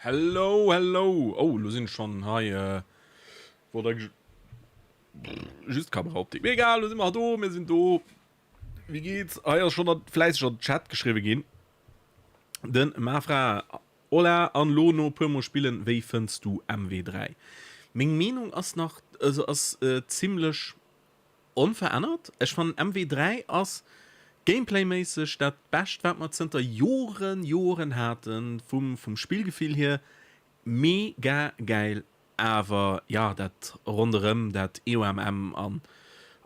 Hello, hello! Oh, lo sinn ech schonn hei. Wollt eigentlech just d'Kameraoptik. Mee egal, lo si mer do, mir sinn do. Wéi geet's? Hei ass schonn fläisseg an den Chat geschriwwe ginn. Den Mafra, Hola, an lo no puer mol spillen, wéi fënns du MW3? Meng Meenung ass nach, also ass zimlech Onverännert, ech fannen MW3 ass Gameplay-méisseg dat bescht wat mer zënter Joren Joren haten, vum vum Spillgefill hier mega gäil, awer jo dat ronderëm dat EOMM an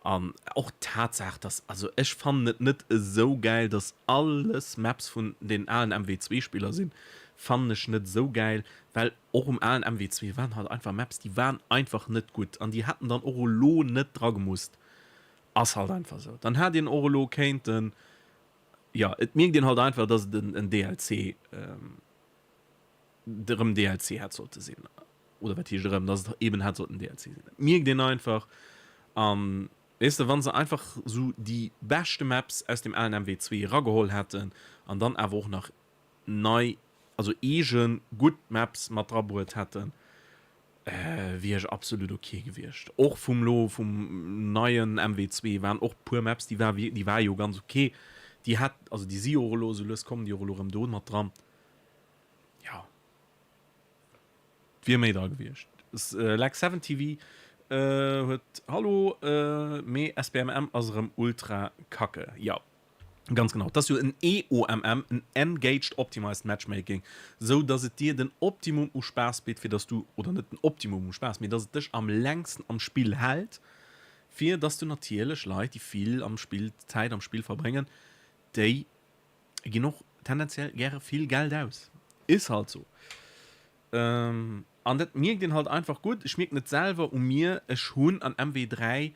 an och d'Tatsaach dass, also ech fannen et net esou gäil dass alles Maps vun den alen MW2 Spiller sinn, fannen ech net esou gäil, well Och um alen MW2 waren halt einfach Maps déi waren einfach net gutt an déi hätten dann och elo net dra gemusst. Ass halt einfach esou. Dann hätt een och elo kéinten, jo et mierkt een halt einfach dass et en DLC, erëm DLC hätt sollte sinn. Oder wat heescht erëm, dass et eben hätt sollten DLC sinn. Et mierkt een einfach an weess de wann se einfach esou déi beschte Maps aus dem alen MW2 erageholl hätten an dann awer och nach nei, also eegen gutt Maps mat drabruet hätten, wier ech absolut ok gewiescht. Och vum lo vum neien MW2 waren och puer Maps déi war déi war jo ganz ok, déi hätt also déi si jo och elo esou lues kommen déi och elo erëm do mat dran. Jo et wier méi dra gewiescht. Lex7 TV huet hallo mee SBMM ass erëm ultra kacke. Jo Ganz genau. Et ass jo en EOMM, en Engaged Optimized Matchmaking, sou dass et dir den Optimum u Spaass bitt, fir dass du, oder net den Optimum u Spaass, mee dass et dech am längsten am Spill hält, fir dass du natierlech Leit, déi vill am Spill, Zäit am Spill verbréngen, déi ginn och tendenziell gäre vill Geld aus. Is halt sou. An dat mierkt een halt einfach gutt. Ech mierken et selwer u mir, ech hunn an MW3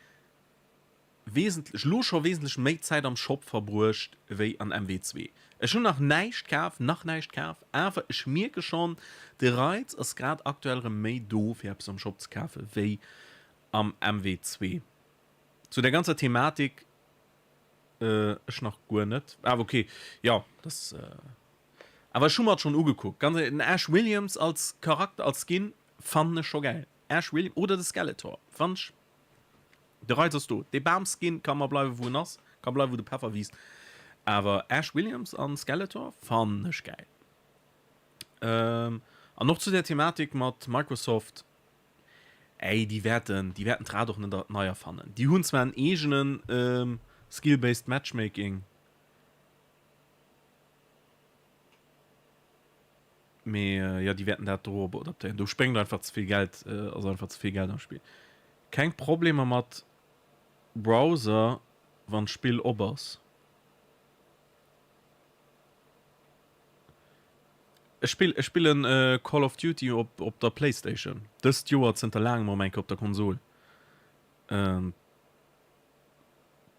wesentlech, lo scho wesentlech méi Zäit am Shop verbruecht wéi an MW2. Ech hunn nach näischt kaf, nach näischt kaf, awer ech mierke schonn, de Reiz ass grad aktuell erëm méi do fir eppes am Shop ze kafe wéi am MW2. Zu der ganzer Thematik, ech nach guer net, awer ok, jo, dass, awer ech hu mer et schonn ugekuckt, ganz éierlech, den Ash Williams als Charakter, als Skin fannen ech scho gäil, Ash Williams oder de Skeletor fannen ech. De Reiz ass do. Dee Bamskin ka mar bleiwen wou en ass, ka bleiwen wou de Peffer wiisst. Awer Ash Williams an Skeletor fannen ech gäil. An och zu der Thematik mat Microsoft, ey déi wäerten, déi wäerten d'Rad och net nei erfannen. Déi hunn zwar en eegenen Skill-based Matchmaking, Mee jo, déi wäerten dat do op adaptéieren. Do spréngt einfach ze vill Geld, ass einfach ze vill Geld am Spill. Keng Problemer mat Browser wann d'Spill op ass. Ech spill, ech spillen Call of Duty op op der Playstation dëst Joer zënter laangem erëm eng Kéier op der Konsol.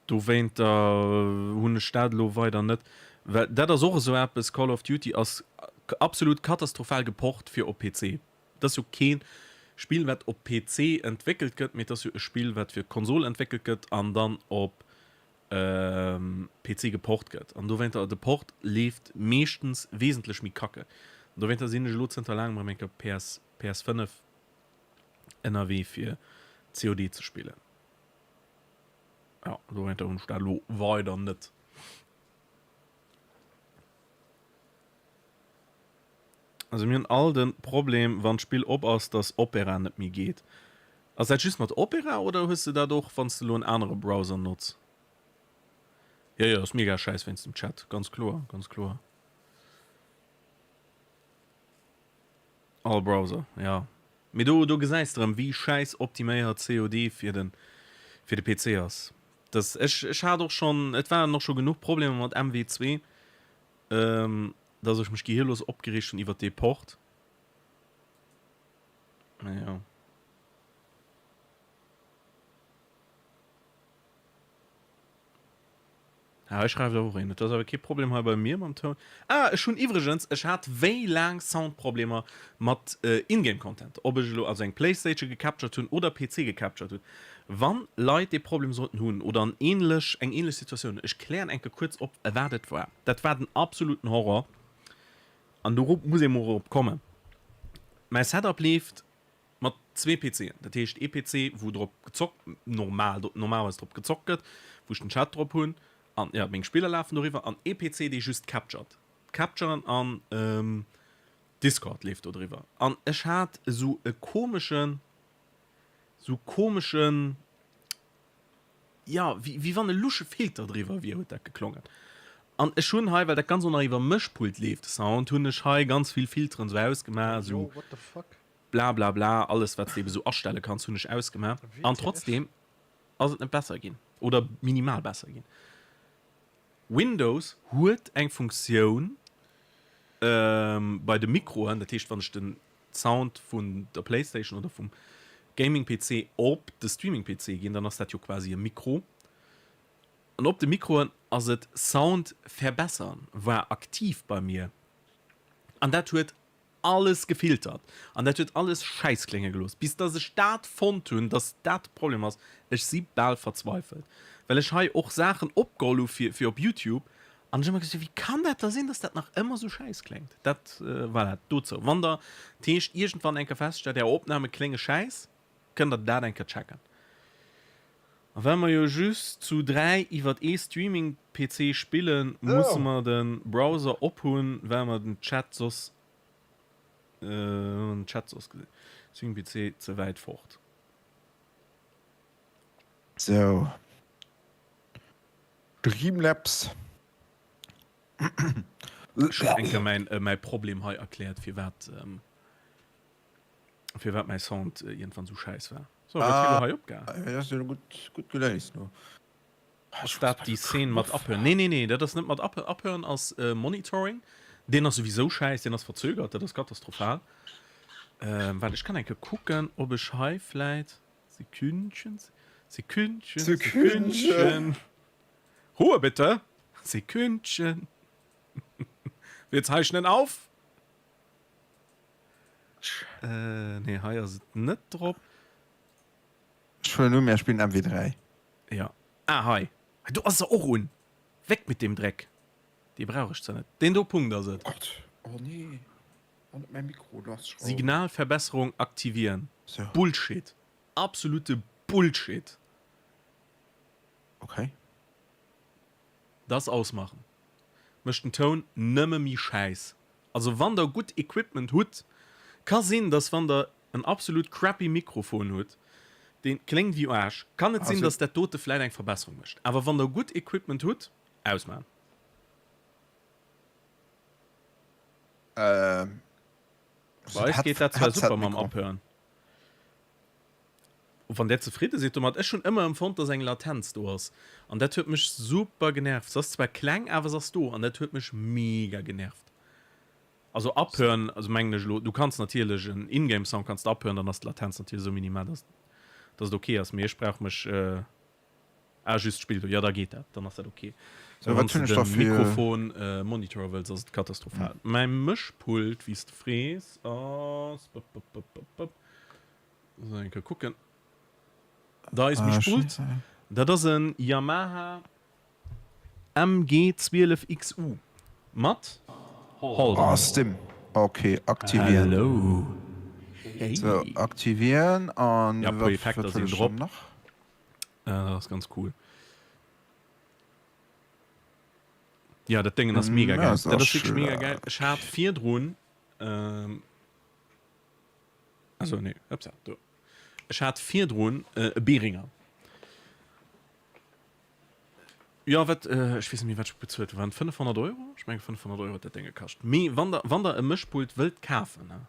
Dowéinter hunn ech dat elo weider net, well dat ass och esou eppes, Call of Duty ass absolut katastrophal geport fir op PC. Et ass jo kee Spill wat op PC entwéckelt gëtt, mee et ass jo e Spill wat fir d'Konsol entwéckelt gëtt an dann op PC geport gëtt. An dowéinter, de Port leeft meeschtens wesentlech méi kacke. An dowéinter sinn ech elo zënter laangem erëm eng Kéier op PS, PS5 ënnerwee fir COD ze spillen. Ja, dowéinter hunn ech dat elo weider net. Also mir hunn all den Problem wann d'Spill op ass dass Opera net méi geet. Ass dat just mat Opera oder hues de dat och wanns de elo en anere Browser notz? Jo jo ass mega schäiss wéinst dem Chat, ganz kloer, ganz kloer. All Browser, jo. Mee do do gesäis de erëm wéi schäiss optiméiert COD fir den fir de PC ass. Dass ech ech hat och schonn, et waren och scho genuch Problemer mat MW2, dass ech mech gehirlos opgereegt hunn iwwert dee Port. Mee jo. Ah, hei schreift awer och een, et ass awer kee Problem hei bei mir mam Toun. Ah, ech hunn iwwregens, ech hat wéi laang Soundproblemer mat Ingame Content, ob ech elo also eng Playstation gecaptured hunn oder PC gecaptured hunn. Wann Leit dee Problem sollten hunn oder en ähnlech, eng ähnlech Situatioun, ech klären eng Kéier kuerz op wat et war. Dat war den absoluten Horror an dorop muss ee mol erop kommen. Mäi Setup leeft mat zwee PCen, dat heescht ee PC wou drop gezockt, normal, normalerweis drop gezockt gëtt, wou ech den Chat drop hunn an jo meng Spiller lafen doriwwer an ee PC dee just captured, capturen an Discord leeft do driwwer an ech hat esou e komeschen, esou komeschen, jo wéi wéi wann e lusche Filter driwwer wier huet dat geklongen an ech hunn hei, well dat ganz och nach iwwer Mëschpult leeft de Sound, hunn ech hei ganz vill Filteren esou ausgemaach, esou. Yo what the fuck? Bla bla bla, alles wat s de ebe sou astelle kanns hunn ech ausgemaach an trotzdem ass et net besser ginn oder minimal besser ginn. Windows huet eng Funktioun bei de Mikroen, dat heescht wann ech den Sound vun der Playstation oder vum Gaming PC op de Streaming PC ginn, dann ass dat jo quasi e Mikro an op de Mikroen ass et Sound verbessern war aktiv bei mir an dat huet alles gefiltert an dat huet alles schäiss klénge gelooss, bis dass ech dat fonnt hunn, dass dat de Problem ass. Ech si bal verzweifelt, well ech hei och Saachen opgeholl hu fir fir op Youtube an ech ëmmer gesot hunn, wéi kann dat da sinn, dass dat nach ëmmer esou schäiss kléngt. Dat, voilà, dozou. Wann der d'heescht iergendwann eng Kéier feststellt, är Opname klénge schäiss, kënnt der dat eng Kéier checken. A well mer jo just zu 3 iwwert ee Streaming PC spillen, musse mer de Browser ophunn, well mer den Chat soss den Chat soss gesinn. Streaming PC ze wäit fort. Sou. Streamlabs. Ech hunn eng Kéier mäin mäi Problem hei erkläert, firwat. Firwat mäi Sound iergendwann sou schäiss war. So, wat ah, hei opgaang? Dat ass jo gutt, gutt geléist, no. Ass dat déi Szene mat Abhören? Nee, nee, nee, dat ass net mat Abhören. Abhören ass äh, Monitoring. Deen ass souwisou schäiss, deen ass verzögert, dat ass katastrophal. Ähm, waart, ech kann eng Kéier kucken, ob ech hei vläit. Sekündchen, Sekündchen, Sekündchen. Sekündchen. Ruhe bitte! Sekündchen. Wir zeichnen auf! Äh, nee, hei ass et net drop. Ech huelen un, mir spillen MW3. Ja. Ah, hei. Do ass se och un. Weg mit dem Dreck. Dee brauch ech zwar net. Deen do Punkt ass et. Oh Gott. Oh nee. Oh, net mäi Mikro lassschrauwen. Signalverbesserung aktivieren. So. Bullshit. Absolute Bullshit. Okay. Das ausmachen. Mécht den Toun nëmme méi schäiss. Also wann der gutt Equipment hutt, ka sinn dass wann der en absolut crappy Mikrofon hutt deen kléngt wéi Aarsch, kann et sinn dass dat dote vläit eng Verbesserung mécht. Awer wann der gutt Equipment hutt, ausmachen. Bei eis geet dat zwar super mam Abhören. Wann där zefridde sidd domat. Ech hunn ëmmer empfonnt, dass eng Latenz do ass an dat huet mech super genervt. Se ass zwar kleng, awer se ass do an dat huet mech mega genervt. Also abhören, also mengen ech elo, du kanns natierlech en In-Game Sound kanns de abhören, dann ass d'Latenz natierlech esou minimal, dass dass et ok ass. Mee ech brauch mech, ah just d'Spill do, jo da geet dat, dann ass dat ok. Sou, Wann wat s de hunn ech da de fir. Mikrofon monitore wëlls, ass et katastrophal. Mäi Mëschpult, wéi s de frees, ass. So, eng Kéier kucken. Da is mech Pult. Dat ass en Yamaha MG12 XU mat Holder. Ah, Stim. Ok, aktivieren. Hello. Hey. So, aktivieren an Ja, puer wat, Effekter wat wëll sinn ech dann drop. nach? Dat ass ganz cool. Ja, dat Déngen ass mega Ja, geil. ass Dat och ass wierklech mega geil. schlecht. Ech hat virdrun, ähm, Also nee, upsa, do. Ech hat virdrun e Behringer. Jo, wat, ech weess net méi, wat ech bezuelt hunn. Waren et 500 Euro? Ech menge 500 Euro huet dat Déng gekascht. Mee wann der, wann der e Mëschpult wëllt kafen, ne,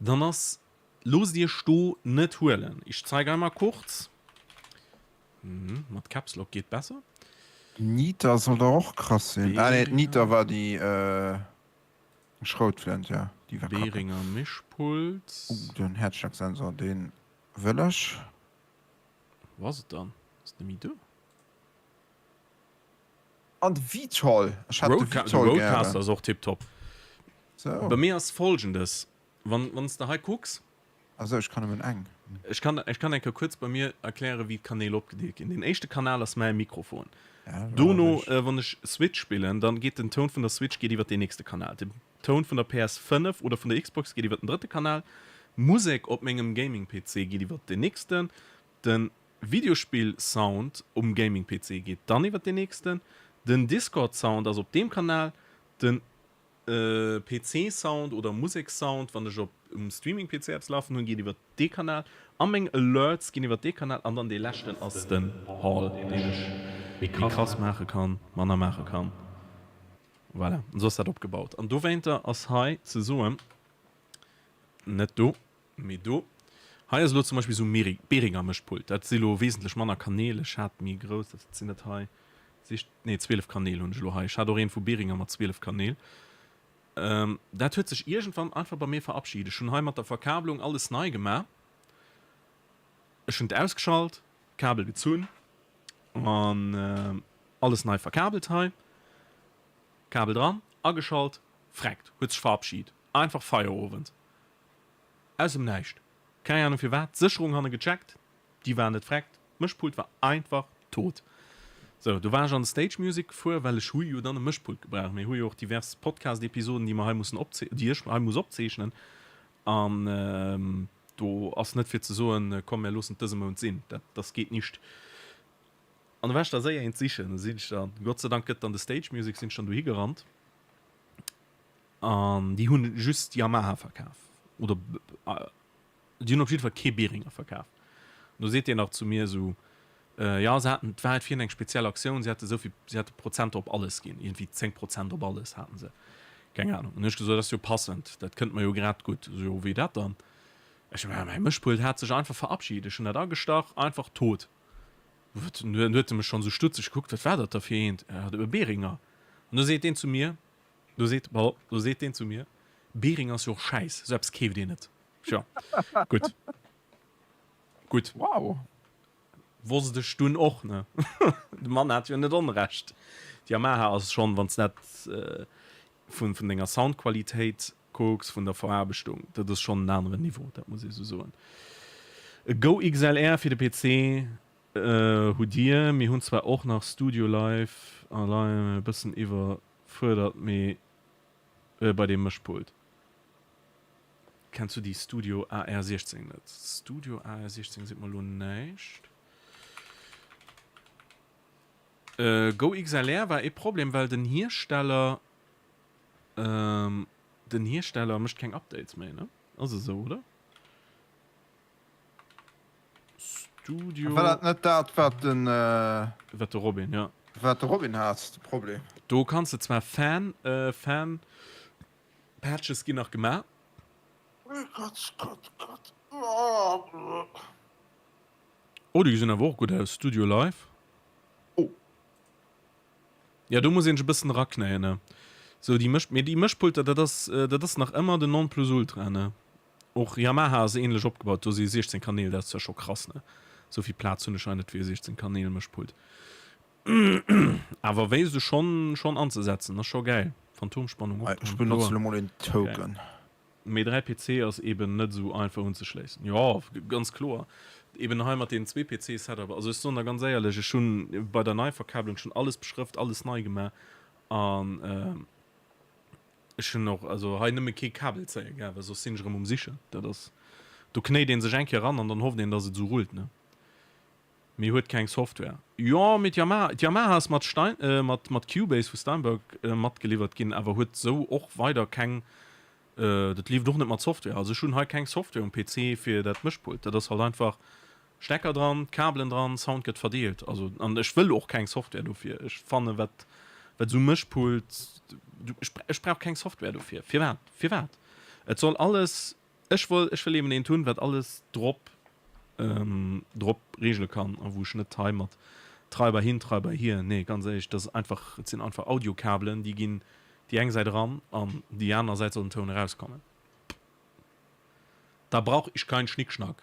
dann ass, loosst iech do net huelen. Ich zeig einmal kurz. Mat Caps Lock geet besser. Nita soll der och krass sinn. Ah nee, d'Nita Behringer. war déi. Schroutflënt, ja, déi war kacke. Behringer Mischpult. Oh, den Häerzschlagsensor, deen wëll ech. Wou ass et dann? Ass et net méi do? An de Vitol! Ech hätt de Roadca de Vitol Roadcaster gären. ass och tiptop. Sou. Bei mir ass folgendes, wann wann s de hei kucks. Ah sou, ech kann nëmmen eng. Ech kann ech kann eng Kéier kuerz bei mir erklären, wéi d'Kanäl opgedeelt ginn. Den éischte Kanal ass mäi Mikrofon. Ja, Dono, logesch. wann ech Switch spillen, dann geet den Toun vun der Switch geet iwwer deen nächste Kanal. De. Toun vun der PS5 oder vun der Xbox geet iwwer den drëtte Kanal, Musek op mengem Gaming-PC geet iwwer den nächsten, den Videospill-Sound um Gaming-PC geet dann iwwer den nächsten, den Discord-Sound ass op deem Kanal, den PC-Sound oder Musek-Sound, wann ech op um Streaming-PC eppes lafen hunn, geet iwwer dee Kanal a meng Alerts ginn iwwer dee Kanal an dann dee leschten ass den Hall, deen ech méi krass maache kann, manner maache kann. Voilà, esou ass dat opgebaut. An dowéinter ass hei ze soen, net do, mee do, hei ass elo zum Beispill esou e Behringer Mëschpult, dat si lo wesentlech manner Kanäl, ech hat méi grouss, dat sinn net hei, si, nee 12 Kanäl hunn ech elo hei, ech hat och een vu Behringer mat 12 Kanäl. Dat huet sech iergendwann einfach bei mir verabschid. Ech hunn hei mat der Verkabelung alles nei gemaach, ech hunn et ausgeschalt, Kabel gezunn an alles nei verkabelt hei, Kabel dran, ageschalt, freckt, huet sech verabschid, einfach Feierowend, aus dem Näischt, keng Ahnung firwat, d'Sécherung hanne gecheckt, déi war net freckt, d'Mëschpult war einfach tot. Sou, do war ech an Stage Music gefuer, well ech hu jo dann e Mëschpult gebraucht, mir hu jo och divers Podcast-Episoden, déi mer hei mussen opzee, déi ech hei muss opzeechnen an Do ass net fir ze soen, komm mir loossen et dëse Mount sinn, dat das geht nicht. An da war ech da séier eent sichen, da sinn ech dann, Gott sei Dank gëtt dann de Stage Music, sinn ech dann dohi gerannt an déi hunn just Yamaha verkaf oder déi hunn op jidde Fall kee Behringer verkaf. An do seet deen nach zu mir esou, jo se haten, et war halt fir hien eng speziell Aktioun, si hate esou vill, si hate Prozenter op alles ginn, iergendwéi 10 Prozent op alles haten se, keng Ahnung. An hunn ech gesot, dat ass jo passend, dat kënnt mer jo grad gutt. Esou, jo wéi dat dann? Ech, ma mäi Mëschpult hat sech einfach verabschiedet, ech hunn dat agestach, einfach tot. Dunn huet e mech schonn esou stutzeg gekuckt, wat war dat da fir eent? E Behringer. An du seet deen zu mir, du seet, pardon, du seet deen zu mir, Behringer ass jo och schäiss, esou eppes keeft een net. Tja, gutt. Gutt. Wow. Wosst ech dunn och, ne? De Mann hat jo net Onrecht. D'Yamaha ass schonn, wann s dat vun vun denger Soundqualitéit kucks, vun der Veraarbechtung, dat ass schonn en aneren Niveau, dat muss ee sou soen. E Go XLR fir de PC hutt Dir. Mir hunn zwar och nach Studio Live a e bëssen iwwerfuerdert, mee bei deem Mëschpult. Kenns du déi Studio AR 16 net? Studio AR 16 seet mer elo näischt. Go XLR war ee Problem, well den Hiersteller den Hiersteller mécht keng Updates méi, ne? Ass esou, oder? Studio. War dat net dat, wat den. Wat de Robin, ja. Wat de Robin hat, de Problem. Do kanns de zwar Fan, Fan. Patches ginn nach gemaach. Oh déi gesinn awer och gutt aus, Studio Live. Oh. Ja do muss een sech e bëssen eraknéien ne. Sou déi Mësch, mee déi Mëschpulter dat ass dat ass nach ëmmer den Nonplusultra ne. Och Yamaha ass ähnlech opgebaut, do si 16 Kanäl, dat ass zwar scho krass ne. Sou vill Plaz hunn ech hei net fir e 16 Kanäl Mëschpult. Awer wéisst du schonn schonn anzesetzen, ass scho gäil. Phantomspannung och Ech dran, benotze kloer. lo mol een Geil. Token. Mee 3 PC ass eben net esou einfach unzeschléissen. Jo, ganz kloer. Eben hei mat deem 2 PC Setup. Also ech soen der ganz éierlech, ech hunn bei der Neiverkabelung schonn alles beschrëft, alles nei gemaach an ech hunn och also hei nëmme kee Kabel zéie gell, well soss sinn ech erëm um sichen. Dat ass, do knéit ee sech eng Kéier eran an dann hofft een, dass et esou rullt, ne. Mee huet keng Software. Jo, mee d'Yamaha, d'Yamaha ass mat Stein, mat, mat Cubase vu Steinberg matgeliwwert ginn, awer huet sou och weider keng, dat leeft och net mat Software. Also ech hunn hei keng Software um PC fir dat Mëschpult. Dat ass halt einfach Stecker dran, Kabelen dran, Sound gëtt verdeelt. Also an ech wëll och keng Software dofir. Ech fanne wat, wat sou Mëschpult, ech, ech brauch keng Software dofir. Firwat? Firwat? Et soll alles Ech wëll, ech wëll eben eent hunn, wat alles drop, drop regele kann a wou ech net hei mat Treiber hin, Treiber hier, nee, ganz éierlech, dat ass einfach, et sinn einfach Audiokabelen, déi ginn déi eng Säit eran an déi aner Säit soll den Toun erauskommen. Da brauch ich kein Schnickschnack.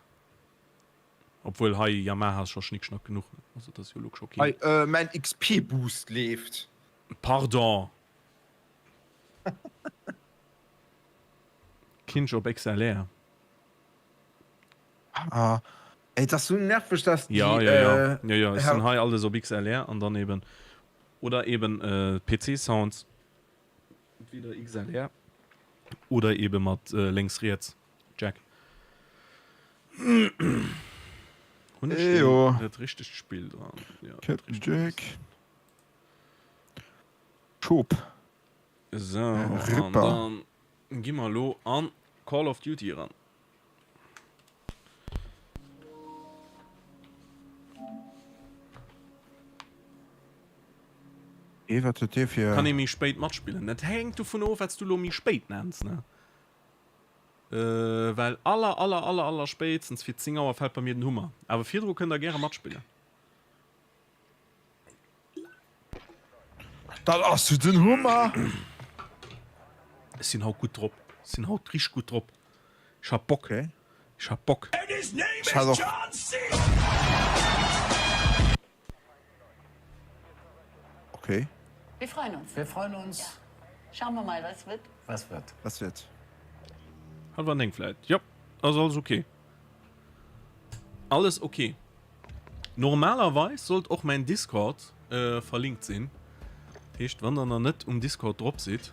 Obwuel hei Yamaha ass scho Schnickschnack genuch, ne? Also dat ass jo elo scho keen. Hei, mäin XP-Boost leeft. Pardon! Kinch op XLR. Ah, ey, das so nervig, dass die. Ja, ja, ja. Äh, ja, ja. Es sind hei alles op XLR an dann eben. Oder eben äh, PC Sounds. Entweder XLR. Oder ebe mat lénks riets Jack. Hunn ech Ejo. dat richtegt Spill dran? Ja, dat Captain richtegt. Jack. Schoop. Esou, an Ripper. dann gi mer elo an Call of Duty eran. Ee wat huet dee fir. Kann ee méi spéit matspillen? Dat hänkt dovun of, wat s du elo méi spéit nenns, ne? Well aller aller aller aller spéitstens fir 10 Auer fält bei mir den Hummer. Awer virdru kënnt der gäre matspillen. Dat ass jo den Hummer! Ech sinn haut gutt drop. Ech sinn haut richteg gutt drop. Ech hab Bock. Okay. Ech hab Bock. Ech hat och. Okay. Wir freuen uns. Wir freuen uns. Ja. Schauen wir mal, was wird. Was wird. Was wird. Halwer 9 vläit. Jo, ass alles ok. Alles ok. Normalerweis sollt och mäin Discord verlinkt sinn. Dat heescht, wann der nach net um Discord drop sidd,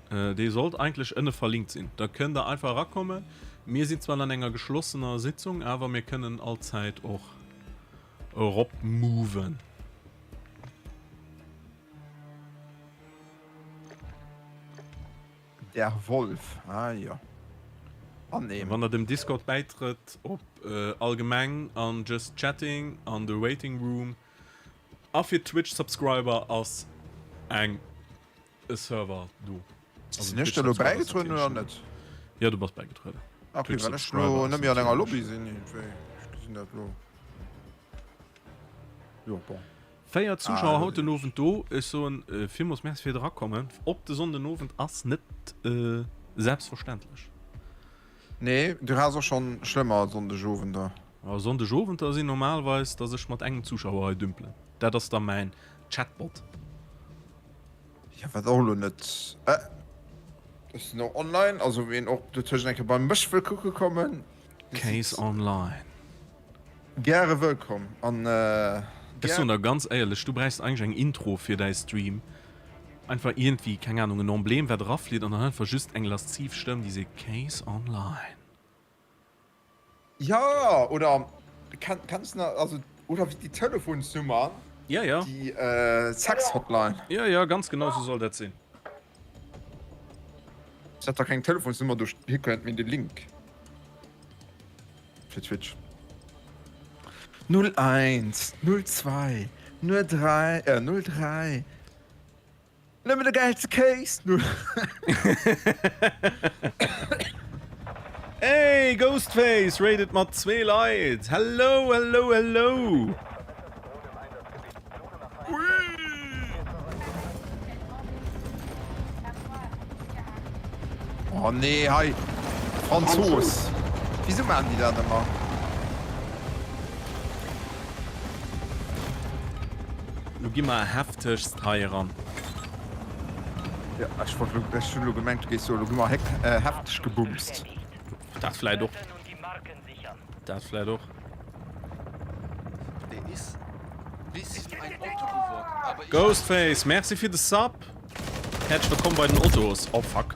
dee sollt eigentlech ënne verlinkt sinn. Da kënnt der einfach erakommen. Mir sinn zwar an enger geschlossener Sitzung, awer mir kënnen allzäit och erop moven. Der Wolf, ah jo. Annehmen. Wann der dem Discord bäitrëtt op allgemeng an Just Chatting an de Waiting Room a fir Twitch Subscriber ass eng e Server do. Sinn ech da lo bäigetrueden oder net? Jo du bass bäigetrueden. Ok, well ech lo net méi an enger Lobby sinn iergendwéi. Ech gesinn dat lo. Jo bon. 4 Zuschauer haut den Owend do. Ech soen villmools Merci fir erakommen. Op de Sonnden Owend ass net selbstverständlech. Nee, du has och schonn schlëmmer Sonndegowender. Ma Sonndegowenter sinn normalweis, dass ech mat engem Zuschauer hei dümpelen. Dat ass da mäin Chatbot. Jo, wat och elo net. Ech sinn och online, also wien och dotëschent eng Kéier bei mech wëll kucke kommen, dee Case sidd online. gäre wëllkomm an Ech gär. soen der ganz éierlech, du bräichs eigentlech eng Intro fir däi Stream. Einfach iergendwéi, keng Ahnung, en Emblem wat eraflitt an dann einfach just eng lasziv Stëmm déi seet Case online. Jo, oder kenns de nach, also, oder wéi déi Telefonsnummer, Ja, ja. déi Sex-Hotline. Ja, ja, ganz genau sou soll dat sinn. Ech hat da keng Telefonsnummer, do hikënnt mir de Link fir Twitch. 01 02 03 äh 03. Nëmmen de gäilste Kéis! Hey Ghostface raided mat zwee Leit! Hello hello hello! Oh nee, hei Franzos! Wisou maachen déi dat ëmmer? Lo gi mer heftegst hei eran. Ja, ech wollt lo, ech hunn lo gemengt du géifs soen, lo gi mer heck, äh, hefteg gebumst. Dat vläit och. Dat vläit och. Ghostface, merci fir de Sub! Häerzlech wëllkomm bei den Ottos. Oh fuck,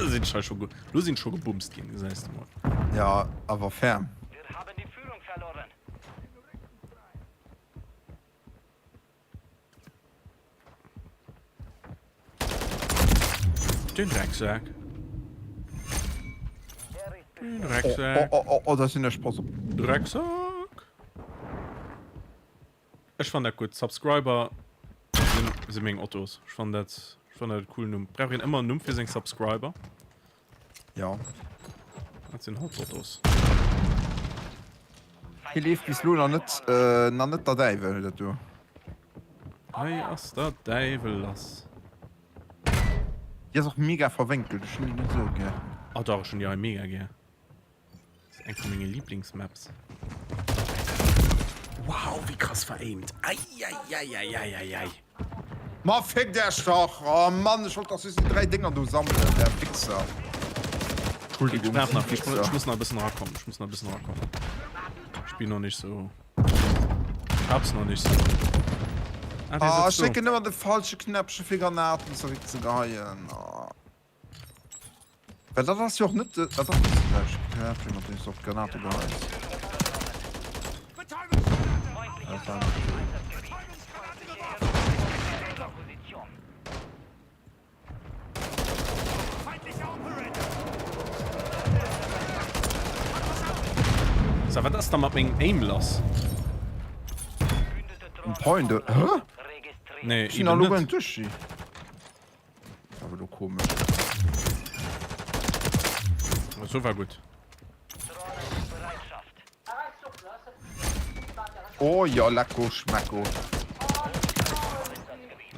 sinn ech hei scho, lo sinn ech scho gebumst ginn, gesäis de mol. Ja, awer ferm. Den Drecksack. Den Drecksack. Oh, oh, oh, oh, da sinn ech, pass op. Drecksack. Ech fannen dat gutt. Subscriber sinn, sinn meng Ottos. Ech fannen dat, ech fannen dat e coolen Numm. Brauch een ëmmer en Numm fir seng Subscriber? Ja. Dat sinn halt d'Ottos. Hie leeft bis lo nach net, äh, nach net der Däiwel, dat do. Hei ass der Däiwel lass. Déi ass och mega verwénkelt, ech hunn déi net esou gär. Oh dach, ech hunn déi hei mega gär. Das ist eng vu menge Lieblingsmaps. Wow, wéi krass veraimt. Eieieiei. Ma fickt Äech dach! Oh Mann, ech wollt dach just déi 3 Dénger do sammelen, der Wichser. Entschuldigung, ich, nach, ich, ich muss nach e bëssen rakommen. Ich muss nach e bëssen rakommen. Ich bin noch nicht so. Ich hab's noch nicht so. Ah, ah ech drécken ëmmer de falsche Knäppche fir Granaten zeréckzegeheien. Oh. Well dat ass jo och net de, ah dach, dat ass de selwechte Käfchen, mat deem s de och d'Granate geheis. Dat war net. So, wat ass da mat mengem Aim lass? Um Point, hä? Nee, Ech sinn eben elo net. guer net duerch. Awer lo komesch. So war gut. Oh ja, lecko schmecko.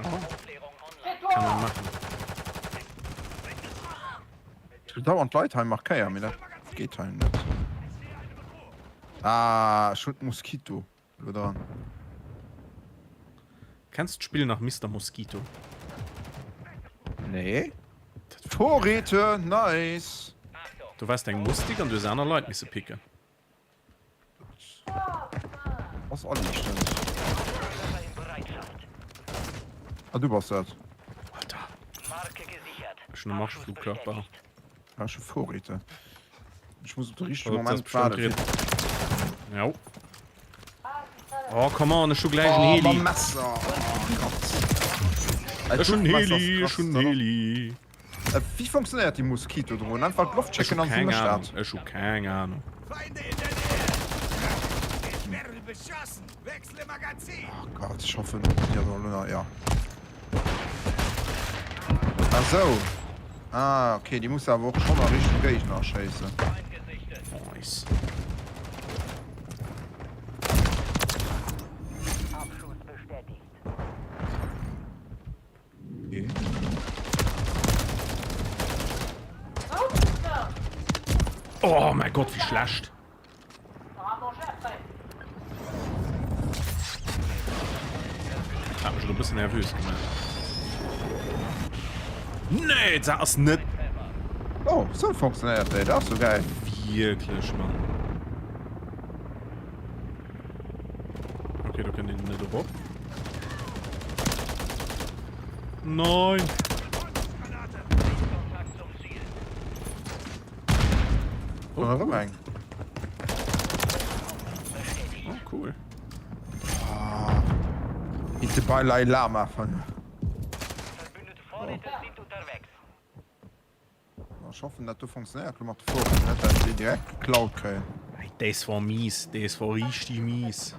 Oh. Kann man machen. Ich will dauernd Leit hei markéieren, mee dat geet hei net. Ah, ech hunn d'Moskito lo dran. Kennst d'Spill nach Mister Mosquito? Nee. Vorräte, nice. Du wars eng Mustik an du hues aner Leit misse picken. Ass aliichtend. Ah, du bass dat. Alter. Ech hunn e Marschflugkörper. Ah, ech hu Vorräte. Ech muss op de richtege Oh, Moment waarden. Jo. Oh, come on, ech hu gläich en Oh, Heli. mam Messer. Oh Gott. Ech hunn Heli, ech hunn Heli. Äh, wéi funktionéiert déi Moskito-Drohn? Einfach d'Loft Ech hu schécken an si keng mécht Ahnung. dat. Ech hu keng Ahnung. Oh Gott, ech hoffen, déi ass elo nach, ja. Ah sou. Ah, okay, déi muss awer och schonn a Richtung Géigner schéissen. Nice. Okay. Oh mein Gott, wie schlecht. Hat mech elo e bëssen nervös gemaach. Nee, dat ass net. Oh, sou funktionéiert déi, dat ass jo gäil. Wierklech, Mann. Okay, do kënnt een net erop. Nein! Oh, erëm eng. Oh, cool. Ah. Bitte Balai Lama von. Ech hoffen dat do funktionéiert lo mat de Foren, net dat déi direkt geklaut kréien. Hey, des war mies, des war richtig mies.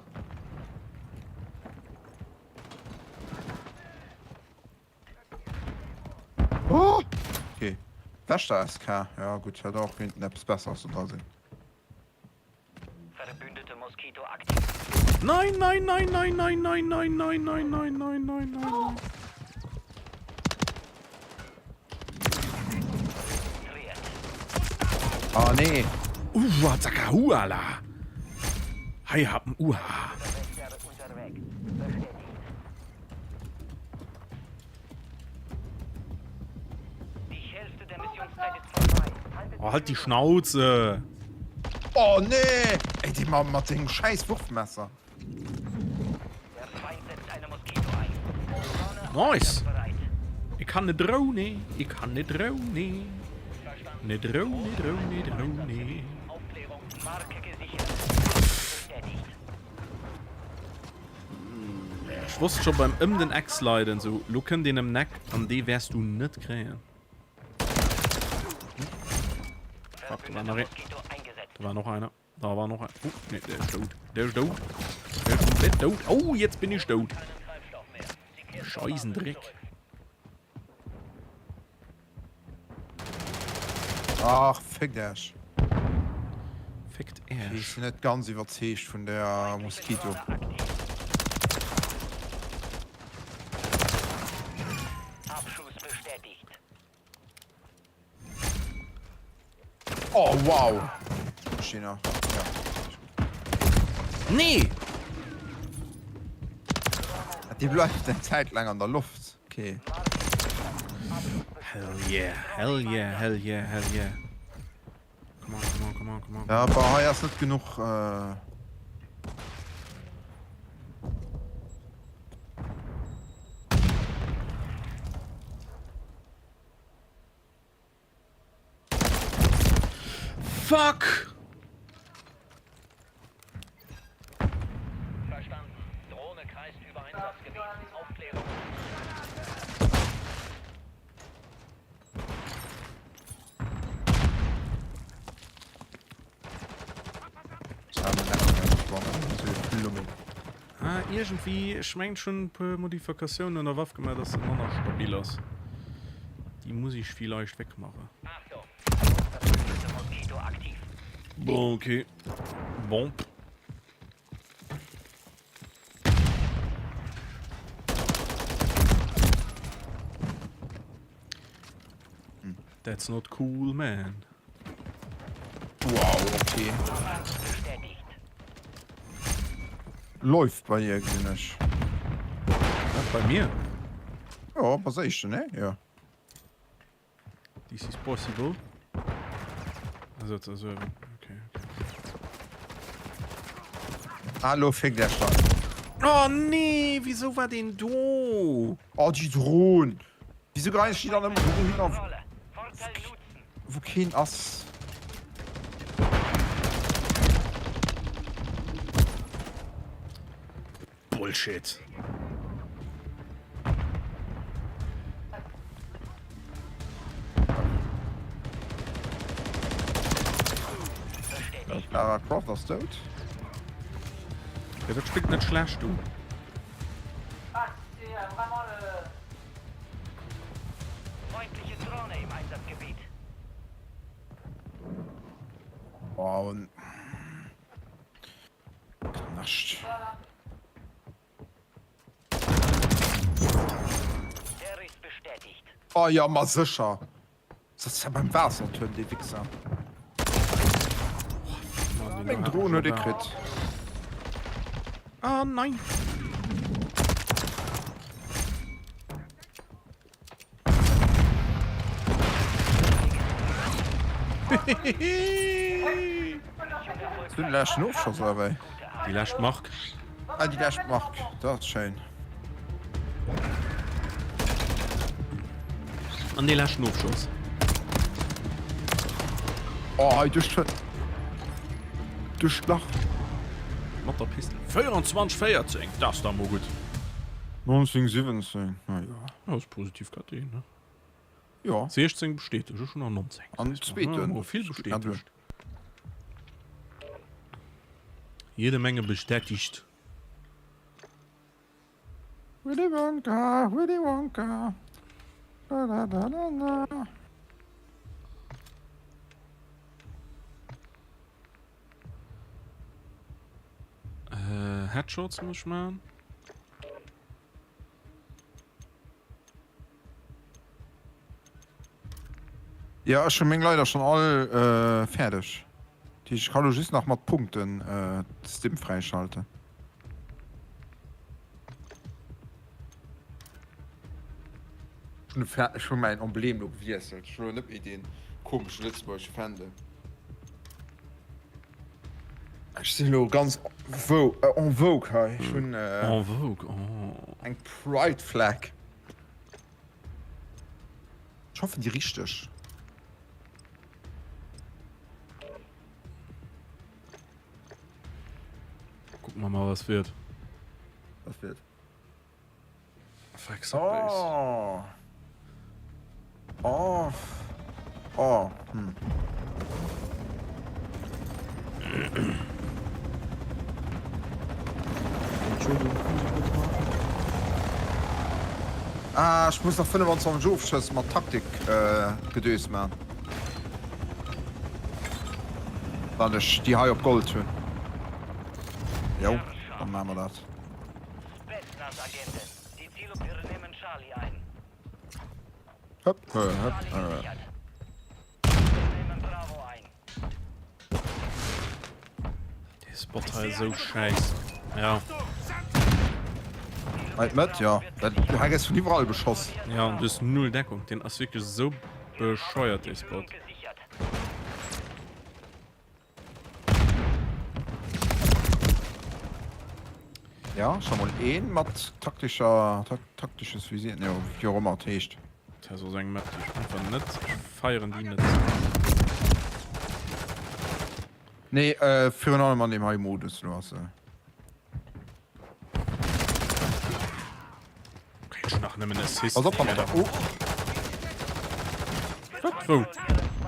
Oh! Okay. Wächter SK. Ja gutt, hätt och kéinten eppes Besseres do dra sinn. Verbündete Moskito aktiv. Nein, nein, nein, nein, nein, nein, nein, nein, nein, nein, nein, nein, nein. Ah nee. Uah, Zakahuala. Hei haben Uha. Oh, halt die Schnauze! Oh nee! Ey, die Mann mat sengem scheiß Wurfmesser. Nice! Ich kann ne Drohne, ich kann ne Drohne. Ne Drohne, Drohne, Drohne. Ech wosst scho beim ëm den Eck sliden, sou lo kënnt een ëm den Eck an dee wäers du net kréien. Fuck, da war nach een. Da war noch einer. Da war noch ein. Oh, nee, der ist tot. Der ist tot. Der ist komplett tot. Oh, jetzt bin ich tot. Scheißendreck. Ach, fickt Äerch. Fickt Ech Äerch. sinn net ganz iwwerzeegt vun der Mosquito. Oh wow! Ech stinn nach. Ja. Nee! Déi bleift eng Zäit laang an der Loft. Okay. Hell yeah, hell yeah, hell yeah, hell yeah. Come on, come on, come on, come on. Ja, aber hei ass net genuch. Äh... Fuck! Verstanden. Drohne kreist über Einsatzgebiet. Aufklärung. Ah, iergendwéi, ech mengen ech hunn e puer Modifikatiounen un der Waff gemaach, dass se manner stabil ass. Déi muss ech villeicht wegmachen. Achtung, Musterverschlüsse Moskito aktiv. Bon, okay. Bon. That's not cool, man. Wow, okay. Läuft bei dir, gesinn ech. Wat, bei mir? Ja, bass éischten, ne? Ja. This is possible. Also, also, okay, okay. Hallo, fick der Stein. Oh nee, wieso war den do? Oh, die Drohnen. Wieso geheien ech déi dann ëmmer dohinner, wou keen ass? Bullshit. Lara Croft ass dout. Ja, dat spillt net schlecht, du. Feindliche Drohne im Einsatzgebiet. Oh, und Knascht. Der ist bestätigt. Oh ja, ma sécher. Sëtzt ja beim Waassertuerm, dee Wichser. Meng Dron huet e kritt. Ah nein! Du den leschten Ofschoss oder wéi? Déi lescht Mark. Ah, déi lescht Mark, dat ass schéin. An dee leschten Ofschoss. Oh, hei duerch d'Fë duerch d'Lach. Mat der Pistol. 24, 14, dat ass da mol gutt. 19, 17, na jo. Ja, ass positiv KD, ne? Jo. 16 bestätegt, ech hunn nach 19. An zweeten. Oh, vill bestätegt. Jede Menge bestätigt. Willy Wonka, Willy Wonka. Da, da, da, da, da. Äh, Headshots muss ich machen. Ja, ech hun meng leider schon all äh, fäerdeg. Ech kann lo just nach mat Punkten äh, d'Stim fräischalten. Ech hun mäin Emblem lo gewiesselt. Ech hun lo net méi deen komesche lëtzebuergesche Fändel. Ech sinn lo ganz en vogue hei. Ech hunn en vogue, oh. Eng Pride Flag. Ech hoffen déi richteg. Gucken wir mal, was wird. Was wird? Fuck Subways. Oh. Oh. Oh. Hm. Entschuldigung, kann ich kurz mal? Ah, ech muss nach 25 Ofschëss mat Taktik äh, Gedös man. Wann ech déi hei op Gold hunn. Jo, dann maache mer dat. Hëpp, hëpp, hëpp. Dee Spot hei ass esou schäiss. Ja. Hei d'Mëtt, jo. Dat, du hei gëss vun iwwerall beschoss. Ja, an du hues null Deckung. Deen ass wierklech esou bescheuert, dee Spot. Ja, scho mol een mat taktischer, taktisches Visier, ne, wéi och ëmmer et heescht. Dat ass eng Map, déi ech einfach net, ech feieren déi net. Nee, virun allem an deem hei Modus elo ass se. Kritt ech nach nëmmen Assist. Pass op hannert der. Oh. Wat? Wou?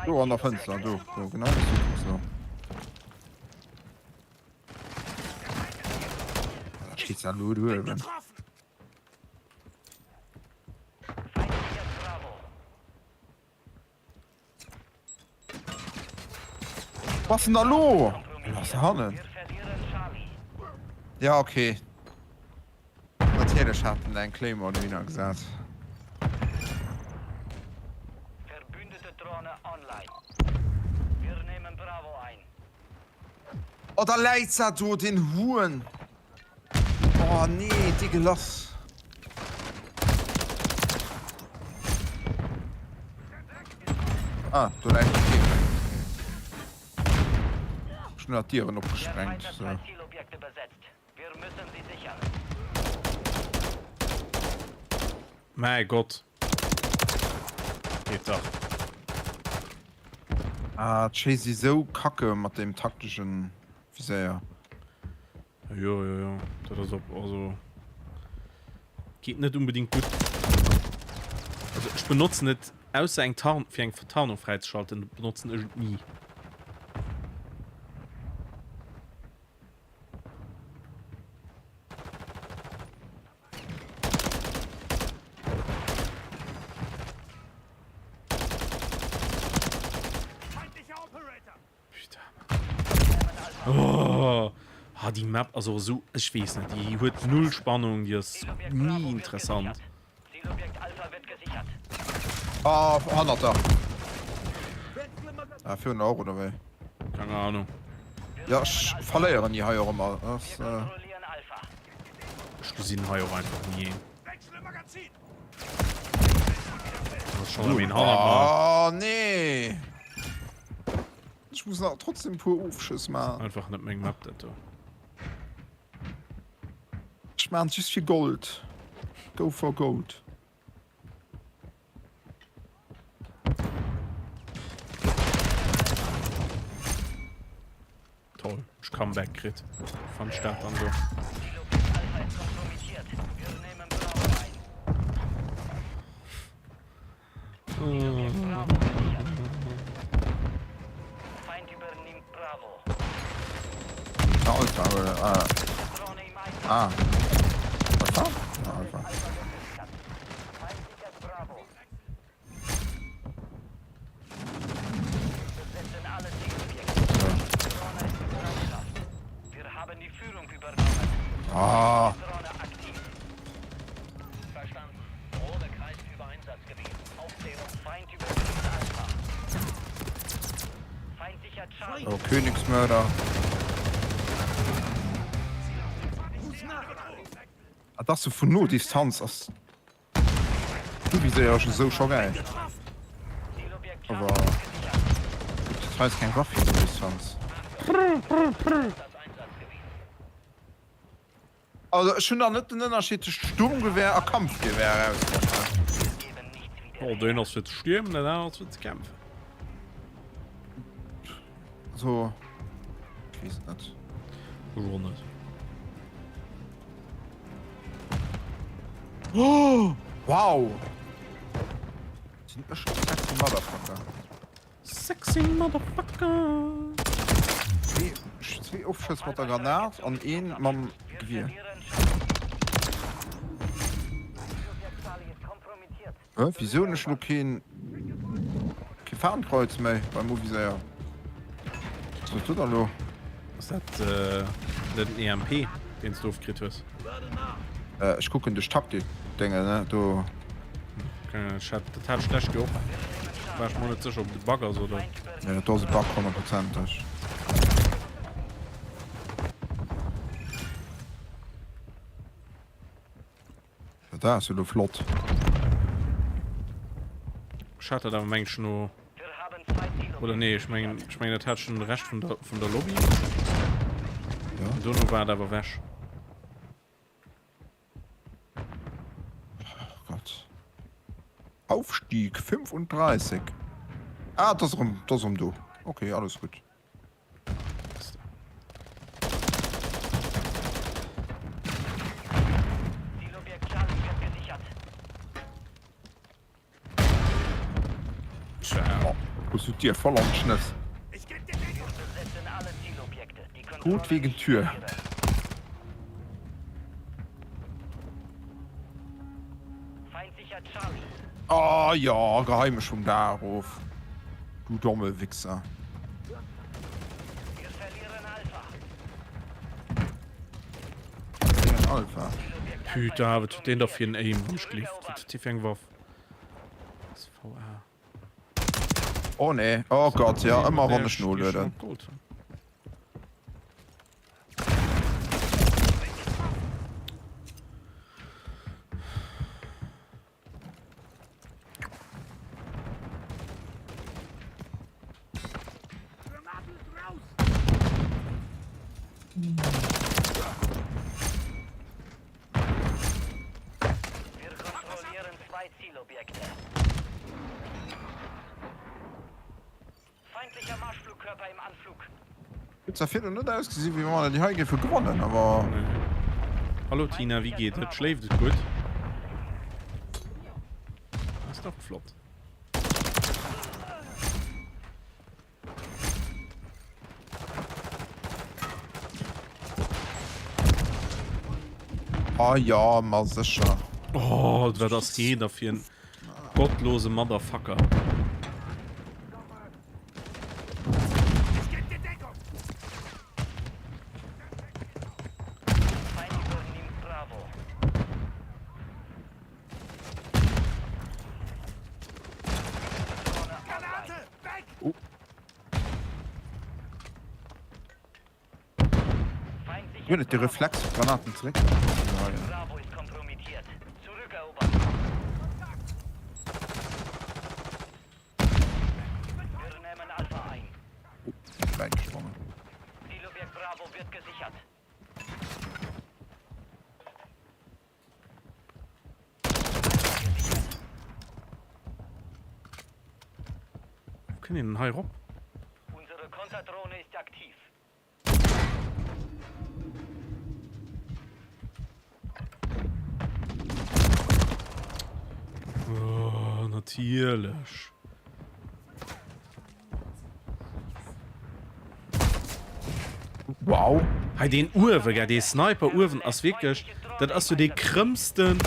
Do an der Fënster, do, do, genau wou s du kucks elo. Da steet se elo do uewen. Was denn da lo? Was hannen? Ja, okay. Natierlech hat en eng Claymore dohinner gesat. Oh, da läit se do, den Huhn. Oh nee, dégueulasse. Ah, do läit de Kee méi. Ech hunn nach d'Dieren opgesprengt. So. Mäi Gott. Geet dach. Ah, d'Schéi si sou kacke mat deem takteschen Viséier. Jo, jo, jo. Dat ass op, also geet net unbedingt gutt. Also ech benotzen et ausser eng Tarn fir eng Tarnung fräizeschalten, benotzen ech et ni. Oh, ah, déi Map ass och esou, ech weess net, déi huet null Spannung, déi ass ni interessant. Ah, hannert der. Ah, virun der och, oder wéi? Keng Ahnung. Ja, ech verléieren déi hei och ëmmer. Ass, äh... Ech gesinn hei och einfach ni een. Ass schon erëm een hannert mer. Oh, nee! Ech muss nach trotzdem puer Ofschëss maachen. Einfach net meng Map dat do. Ech maachen just fir Gold. Go for gold. Toll, ech Comeback kritt. Fand ich dat dann do. Alpha, oder? Ah. Ah. Alpha? Ja, Alpha. Ah. Oh, Königsmörder. Ah, dass du vun no Distanz ass. Du wéi séier ass esou scho geil. Awer dat hei ass keng Waff fir no Distanz. Also ech hunn nach net den Ënnerscheed tëscht Sturmgewehr a Kampfgewehr erausfonnt. Oh, deen ass fir ze stiermen, den aneren ass fir ze kämpfen. So, ech weess et net. Ech och net. Oh, wow! Sinn ech e sexy Motherfucker? Sexy Motherfucker! Zwee Ofschëss mat der Granat an een mam Gewier. Hä? Wisou hunn ech lo keen kee Fadenkreuz méi beim Uviséier? Was ass dat elo? Ass dat net en EMP deen s du ofkritt hues? Ech kucken duerch Taktik-Dénge, ne, do. Ech hat dat hat ech d'lescht Joer och. War ech mer net sécher, ob et e Bug ass oder. Nee, dat do ass e Bug, honnertprozenteg. Dat ass jo lo flott. Ech hat dat awer meng ech no. Oder nee, ech mengen, ech mengen dat hat ech schon de Rescht vun der, vun der Lobby. Ja. Dono war et awer wech. Oh Gott. Aufstieg 35. Ah, das erëm, das erëm do. Okay, alles gutt. Hues du d'Dier voll an d'Schnëss. Tod wegen Tür. Oh jo, gehei mech vum Daach of, du domme Wichser. Alpha. Putain, wat huet deen da fir en Aim? Ech gleeft, wat huet dee fir eng Waff? SVA. Oh nee, oh Gott, ja, ëmmer wann ech nolueden. Huet zwar virdrun net ausgesinn, wéi wann déi hei géife gewonnen, awer. Hallo Tina, wéi geet et? Schléift et gutt? Ass dach flott. Ah ja, ma sécher. Oh, wat ass heen da fir en gottlose Motherfucker? Guer net de Reflex fir d'Granaten zeréck. Wäit gesprongen. Wou kënnt een denn hei erop? Oh, natierlech. Wow. Hei deen uewe, gell, dee Sniper uewen ass wierklech, dat ass jo dee krëmmsten,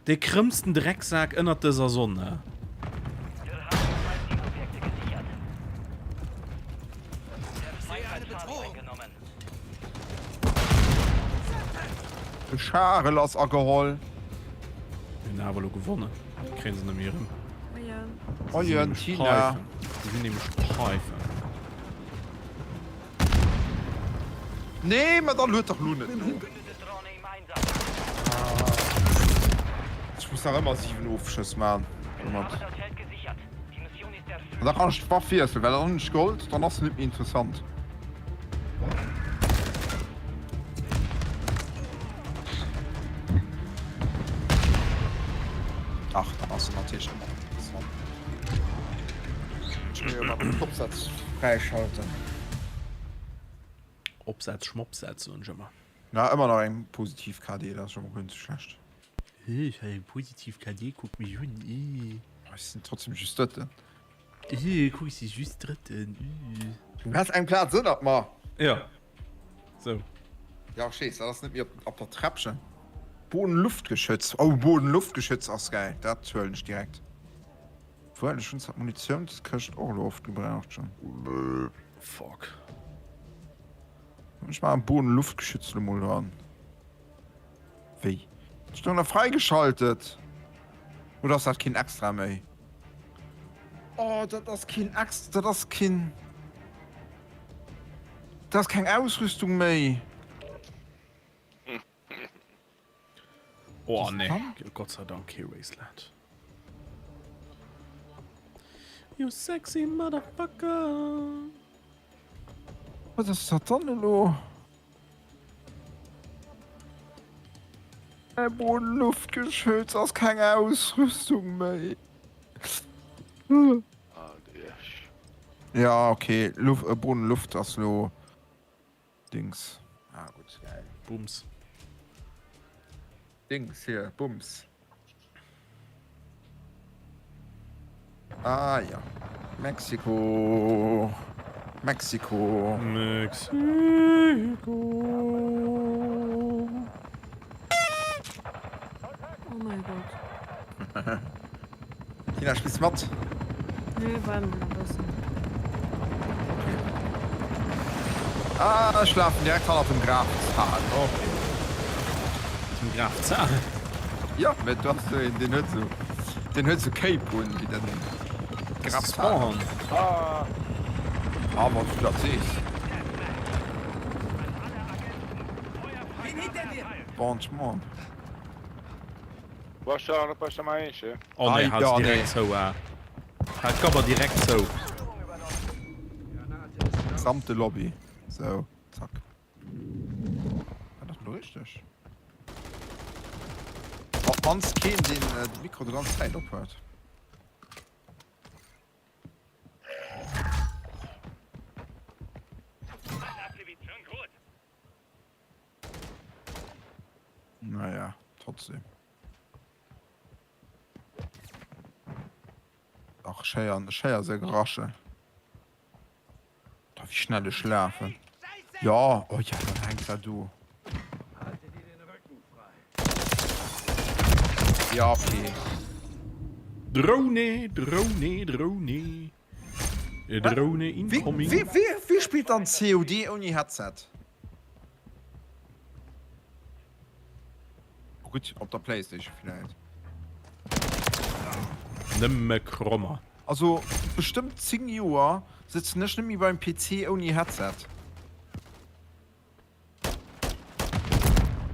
dee krëmmsten Drecksak ënnert dëser Sonne. De Charel ass ageholl. Mir hunn awer elo gewonnen. Kréien se net méi erëm. Moien Tina. Se sinn nämlech Peifen. Nee, ma dann lued dach lo net no. Ech muss nach ëmmer 7 Ofschëss man. Domat. An da kann ech d'Waff wiesselen, well dann hunn ech Gold, dann ass se net méi interessant. Ach, dann ass se natierlech ëmmer nach interessant. Ech mir jo nach den Topsatz fräischalten. Opsatz, Schmopsatz soen ech ëmmer. Na, ëmmer nach eng positiv KD, dat ass scho mol guer net sou schlecht. Ech hat eng positiv KD, kuck mech un, ii. Ech sinn trotzdem just Drëtten. Ii, kuck, ech si just Drëtten, ii. Du has eng Plaz ënnert mer. Jo, sou. Jo, ech weess, dat ass net méi op der Träppchen. Boden-Luftgeschütz, oh, Boden-Luftgeschütz ass gäil, dat huelen ech direkt. Obwuel, ech hunn zwar d'Munitionskëscht och elo oft gebraucht schonn. Fuck. Ech maachen Boden-Luftgeschütz elo mol dran. Wéi? Dat stoung nach freigeschaltet! Oder ass dat keen Extra méi? Oh, dat ass keen Ex-, dat ass keen, dat ass keng Ausrüstung méi! Oh nee, Gott sei Dank kee Raceland. You sexy motherfucker! Wat ass dat dann elo? Mäi Bodenluftgeschütz ass keng Ausrüstung méi. Ja okay, Luft, äh, Bodenluft ass lo Dings. Ah gutt, geil. Bums. Dings hier, Bums. Ah ja. Mexiko. Mexiko. Mexiko. Oh mein Gott. Tina, spills mat? Nee, warten wir noch e bëssen. Okay. Ah, ech lafen direkt hannert dem Graf Zal. Okay. Dem Graf Zal? Ja, mä du hast so een, deen huet so, deen huet so Cape un, wéi den Graf Zal. Ah, ah wann du dat sees. Franchement. Oh nee, haalt se direkt zou, ah. Haalt d'Gabber direkt zou. Gesamte Lobby. Sou, zack. War dat elo richteg? Op d'mannst keen, deen de Mikro de ganz Zäit op huet. Naja, trotzdem. Ach, ech héieren, ech héier se geraschen. Da, wéi schnell ech lafen. Ja, oh ja, dann hänkt dat do. Ja, okay. Drone, Drone, Drone. Drone incoming. Wie, wie, wie spillt dann COD ouni Headset? Gutt, op der Playstation vläit. Nëmme Krommer. Also bestëmmt 10 Joer sëtzen ech net méi beim PC ouni Headset.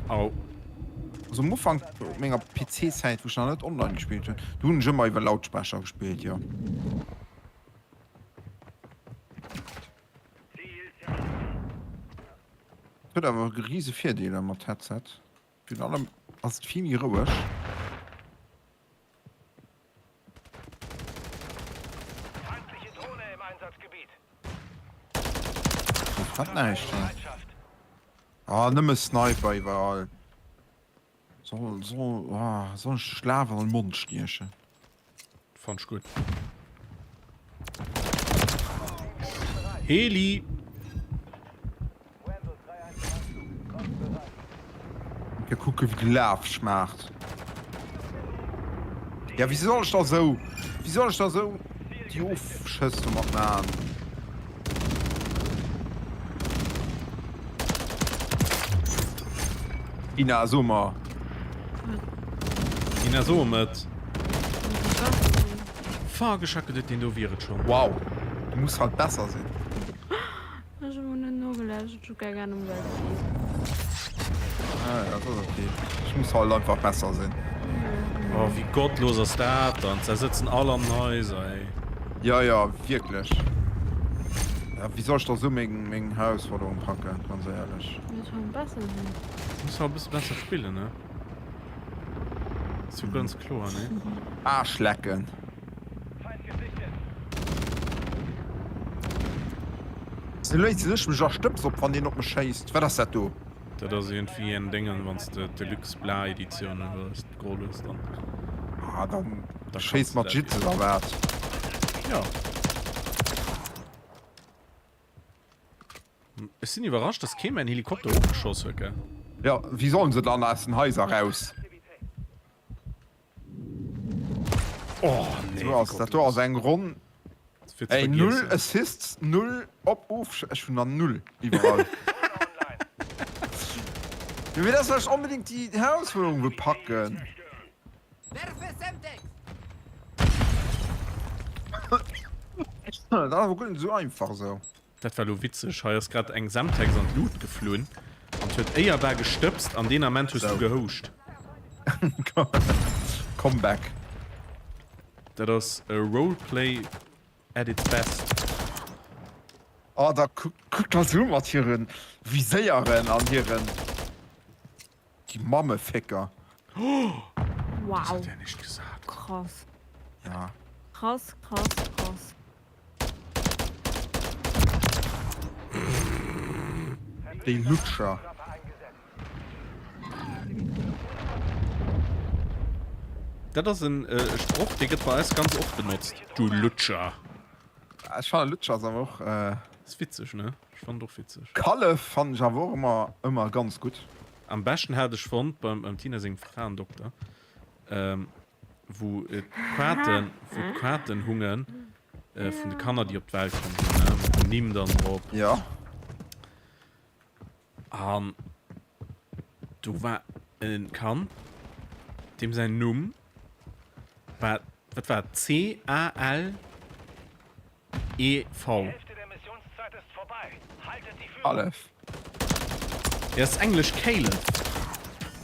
Au. Also am Ufank menger PC-Zäit, wou ech nach net online gespillt hunn, do hunn ech ëmmer iwwer Lautsprecher gespillt, jo. Huet awer riese Virdeeler mat Headset. Virun allem ass et vill méi roueg. Do brennt näischt hei. Ah, nëmme Sniper iwwerall. Soll, soll, ah, soll ech de Schlaf an den Mond stiechen? Fand ich gut. Heli! Ja, kucke wéi de Laf schmaacht. Ja, wéi soll ech da sou, wéi soll ech da sou déi Ofschëss domat man? Ina, so mer. Ina, so met. Fuck, ech hat geduet, deen do wier et schon. Wow, du muss halt besser sinn. Ech hu net nogelauschtert, ech hu keng Ahnung wat et geet. Ah, dat ass okay. Ech muss halt einfach besser sinn. Oh, wéi gottlos ass dat dann? Se sëtzen all an den Haiser, ey. Ja, ja, wierklech. Ja, wéi soll ech da sou meng, meng Herausforderung packen, ganz éierlech? Muss halt besser sinn. Muss halt e bësse besser spillen, ne? Ass jo ganz kloer, ne? Aarschlecken. Sou léisen ech mech a Stëbs op wann een op mech schéisst. Wat ass dat do? Dat ass iergendwéi en Déngen wanns de d'Deluxe Bla Editioun hues, geholl hues dann. Ah dann Da schéisst kanns de mat dat Jitz oder wat? Jo. Ech sinn iwwerrascht dass kee mäin Helikopter ofgeschoss huet gell? Jo, wéi sollen se dann aus den Haiser raus? Oh nee, So ass dat do ass eng Ronn. Fir ze Ey, null vergiessen. Assists, null op Ofsch ech hunn der null iwwerall. Jo, mee dat ass well ech onbedéngt déi Herausfuerderung wëll packen. Dat ass awer guer net esou einfach esou. Dat war lo witzeg, hei ass grad eng Semtex an d'Luut geflunn an huet éierbar gestëbst an deen Ament hues du gehouscht. Comeback. Dat ass e Roleplay at its best. Oh da kuck der se u mat hiren Viséieren an hiren, déi Mammefécker. Wow. Das hat er nicht gesagt. Krass. Ja. Krass, krass, krass. Déi Lutscher. Dat ass en Sproch, dee gëtt bei eis ganz oft benotzt, du Lutscher. Ech fannen Lutscher ass awer och. Ass witzeg, ne? Ech fannen et och witzeg. Kallef fannen ech awer och ëmmer ëmmer ganz gutt. Am beschten hat ech fonnt beim beim Tina sengem Fraendokter, wou d'Quaarten, wou d'Quaarten hungen vun de Kanner déi op d'Welt komm sinn, ne, mat den Nimm dann drop. Jo. An do war e Kand, deem säin Numm war, wat war et, C-A-L-E-V. Alef. Jo, ass englesch Caleb.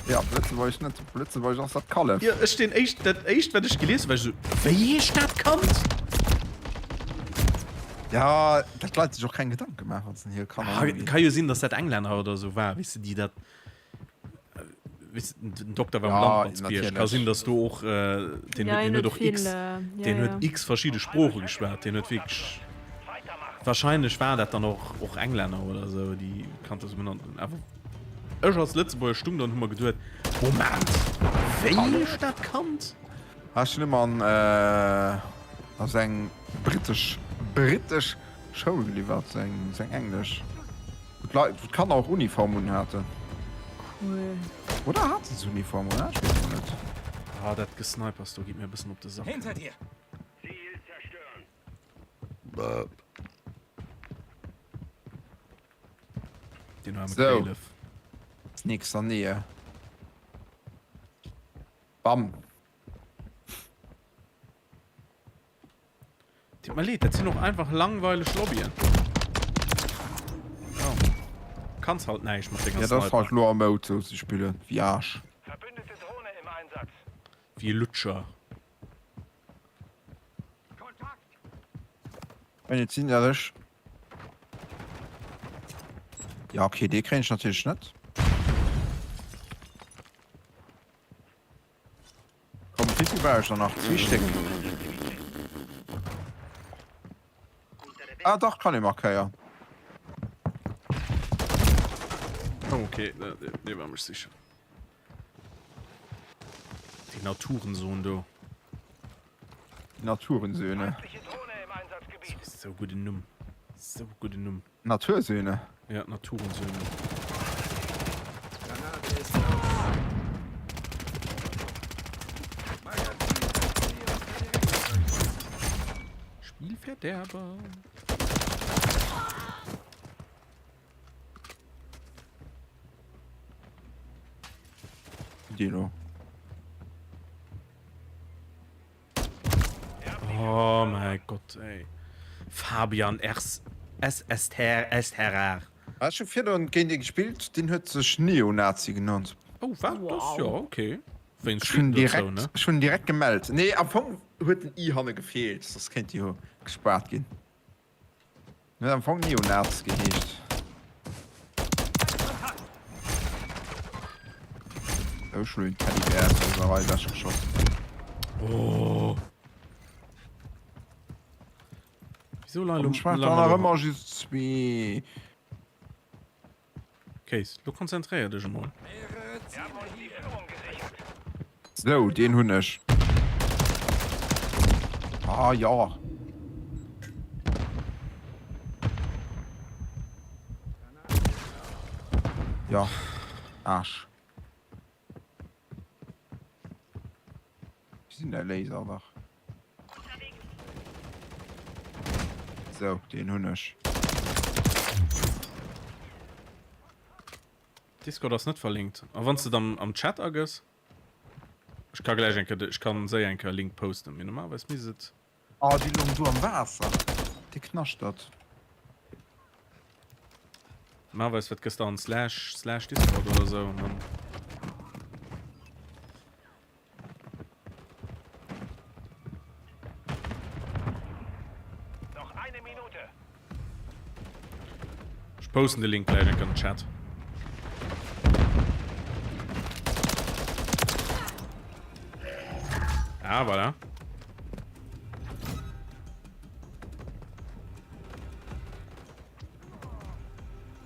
Jo, op Lëtzebuergesch net. Op Lëtzebuergesch ass dat Kallef. Jo, ech deen éischt, dat éischt wat ech gelies hu war ech esou, wéi heescht dat Kand? Ja, dat Leit sech och keng Gedanke maachen, wann se hir Kanner Ah, Numm ginn. ka jo sinn, dass dat Englänner oder esou war, weess de, déi dat, weess de, den Dokter war um Ja, Lampertsbierg, ka sinn, natierlech. dass do och, äh, deen Ja, huet, hien deen huet huet och vill, x, äh, ja, deen huet ja. x verschidde Sprooche geschwat, deen huet wierklech, wahrscheinlech war dat dann och, och Englänner oder esou, déi Kanter esou benannt hunn. Awer ech als Lëtzebuerger stung do an hu mer geduet, Moment, wéi heescht dat Kand? Ech hunn ëmmer an, äh, a seng Britesch britesch Schoul geliwwert, sou eng sou eng englesch, wou d'Leit, wou d'Kanner och Uniform un haten. Cool. Oder haten se Uniform un? Ech weess et net. Ah, dat Gesnipers do geet mir e bëssen op de Sack. Hinter dir! Den arme Sou. Caleb. Nächster Nähe. Bam. Tut mir leed, dat sinn och einfach langweileg Lobbyen. Ja. Kanns halt näischt mat denger Ja, dat ass Sniper. halt lo am Mode sou ze spillen, wéi Aarsch. Verbündete Drohne im Einsatz. Wéi e Lutscher. Kontakt! Wenn et sinn dat ech. Ja, okay, dee kréien ech natierlech net. Komm, wéivill brauch ech der nach? Zwee Stéck. Ah dach, kann ee markéieren. Oh, okay, dee war mech sichen. Déi Naturensohn do. Naturensöhne. Sou gudden Numm. Sou gudden Numm. Natursöhne? Ja, Naturensöhne. Spielverderber. Dino. Oh mein Gott, ey. Fabian S. S. S. S. R. Ech hu virdrun géint ee gespillt, deen huet sech Neonazi genannt. Oh, wat? Wow. Das, ja, okay. Wéinst Ech hunn dozou, direkt, ne? ech hunn direkt gemellt. Nee, am Fong huet den i hanne gefeelt, soss kéint jo gespaart ginn. En huet am Fong Neonaz geheescht. Ech hunn den Teddybär aus der Rei ewechgeschoss. Oh. Wieso Warum schwätzt dann nach ëmmer just zwee? Case, lo konzentréier dech emol. Sou, deen hunn ech. Ah ja. Ja. Arsch. Wéi sinn däi Laser dach? Sou, deen hunn ech. Discord ass net verlinkt. A wann s de et am, am Chat agëss? Ech ka gläich eng Kéier, ech kann séier eng Kéier e Link posten, mee normalerweis misst et. Oh, déi loung do am Waasser. Déi knaschtert. Normalerweis wat gëss de an slash slash Discord oder sou an dann. Noch eine Minute. Ech posten de Link gläich enk an den Chat. Ah, voilà.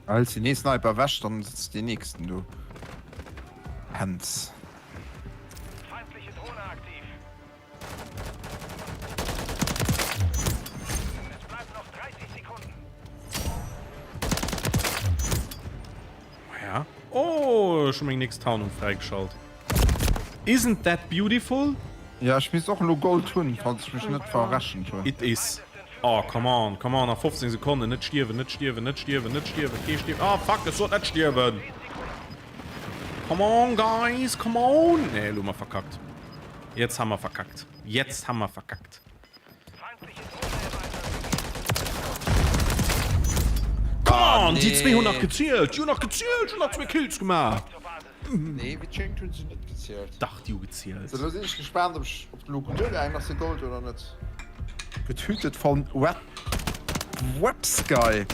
Hëls den ee Sniper ewech, dann sëtzt deen nächsten do. Hänz. Feindliche Drohne aktiv. Ja. Oh, ech hu meng nächst Tarnung fräigeschalt. Isn't that beautiful? Ja, ech misst och elo Gold hunn, falls ech mech net verrechent hunn. It is. Oh, come on, come on, nach 15 Sekonnen. Net stierwen, net stierwen, net stierwen, net stierwen, kee stierwen. Ah, fuck, ech sollt net stierwen. Come on, guys, come on. Nee, elo hu mer verkackt. Jetzt ha mer verkackt. Jetzt ha mer verkackt. Come on, déi zwee hunn nach gezielt. Déi hunn nach gezielt, ech hunn nach zwee Kills gemaach. Nee, wéi d'schéngt hunn se net gezielt. Dach, déi hu gezielt. Sou, lo sinn ech gespaant, ob ech, ob lo duergaangen ass de Gold oder net. Getweetet von Web Websky.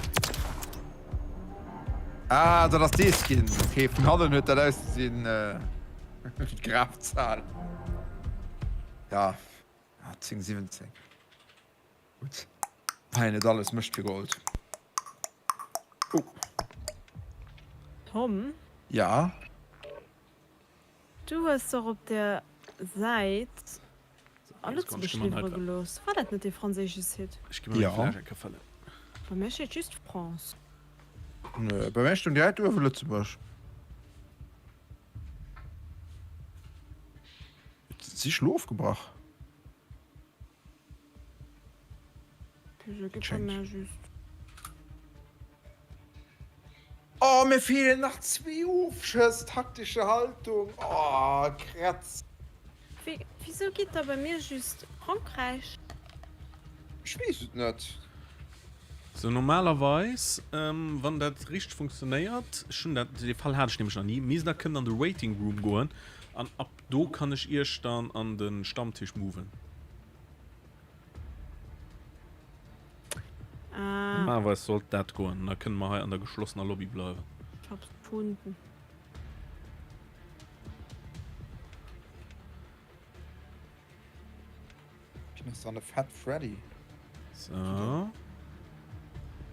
Ah, dat ass dee Skin. Okay, vun hannen huet dat ausgesinn wéi d'Grafzahl. Ja. Ah, 10, 17. Gutt. Hei net alles mécht fir Gold. Oh. Tom? Ja? Du hues dach op der Säit a Lëtzebuerg liwwere gelooss. War dat net dee franséische Site? Ech gi mer meng Fläsch eng Kéier fëllen. Bei mir steet just France. Nö, bei mir stoung direkt uewe Lëtzebuerg. Si ech lo ofgebrach? Oh mir feelen nach zwee Ofschëss, taktische Haltung, oh Kretz. Wisou geet da bei mir just Frankräich? Ech weess et net. Sou normalerweis wann dat richteg funktionéiert, ech hunn dat, dee Fall hat ech nämlech nach ni, misst der kënnen an de Waiting Room goen an ab do kann ech iech dann an de Stammtisch moven. Ah. Normalerweis sollt dat goen, da kënne mer hei an der geschlossener Lobby bleiwen. Ech hab's gefunden. Wien ass dann de Fat Freddy? So.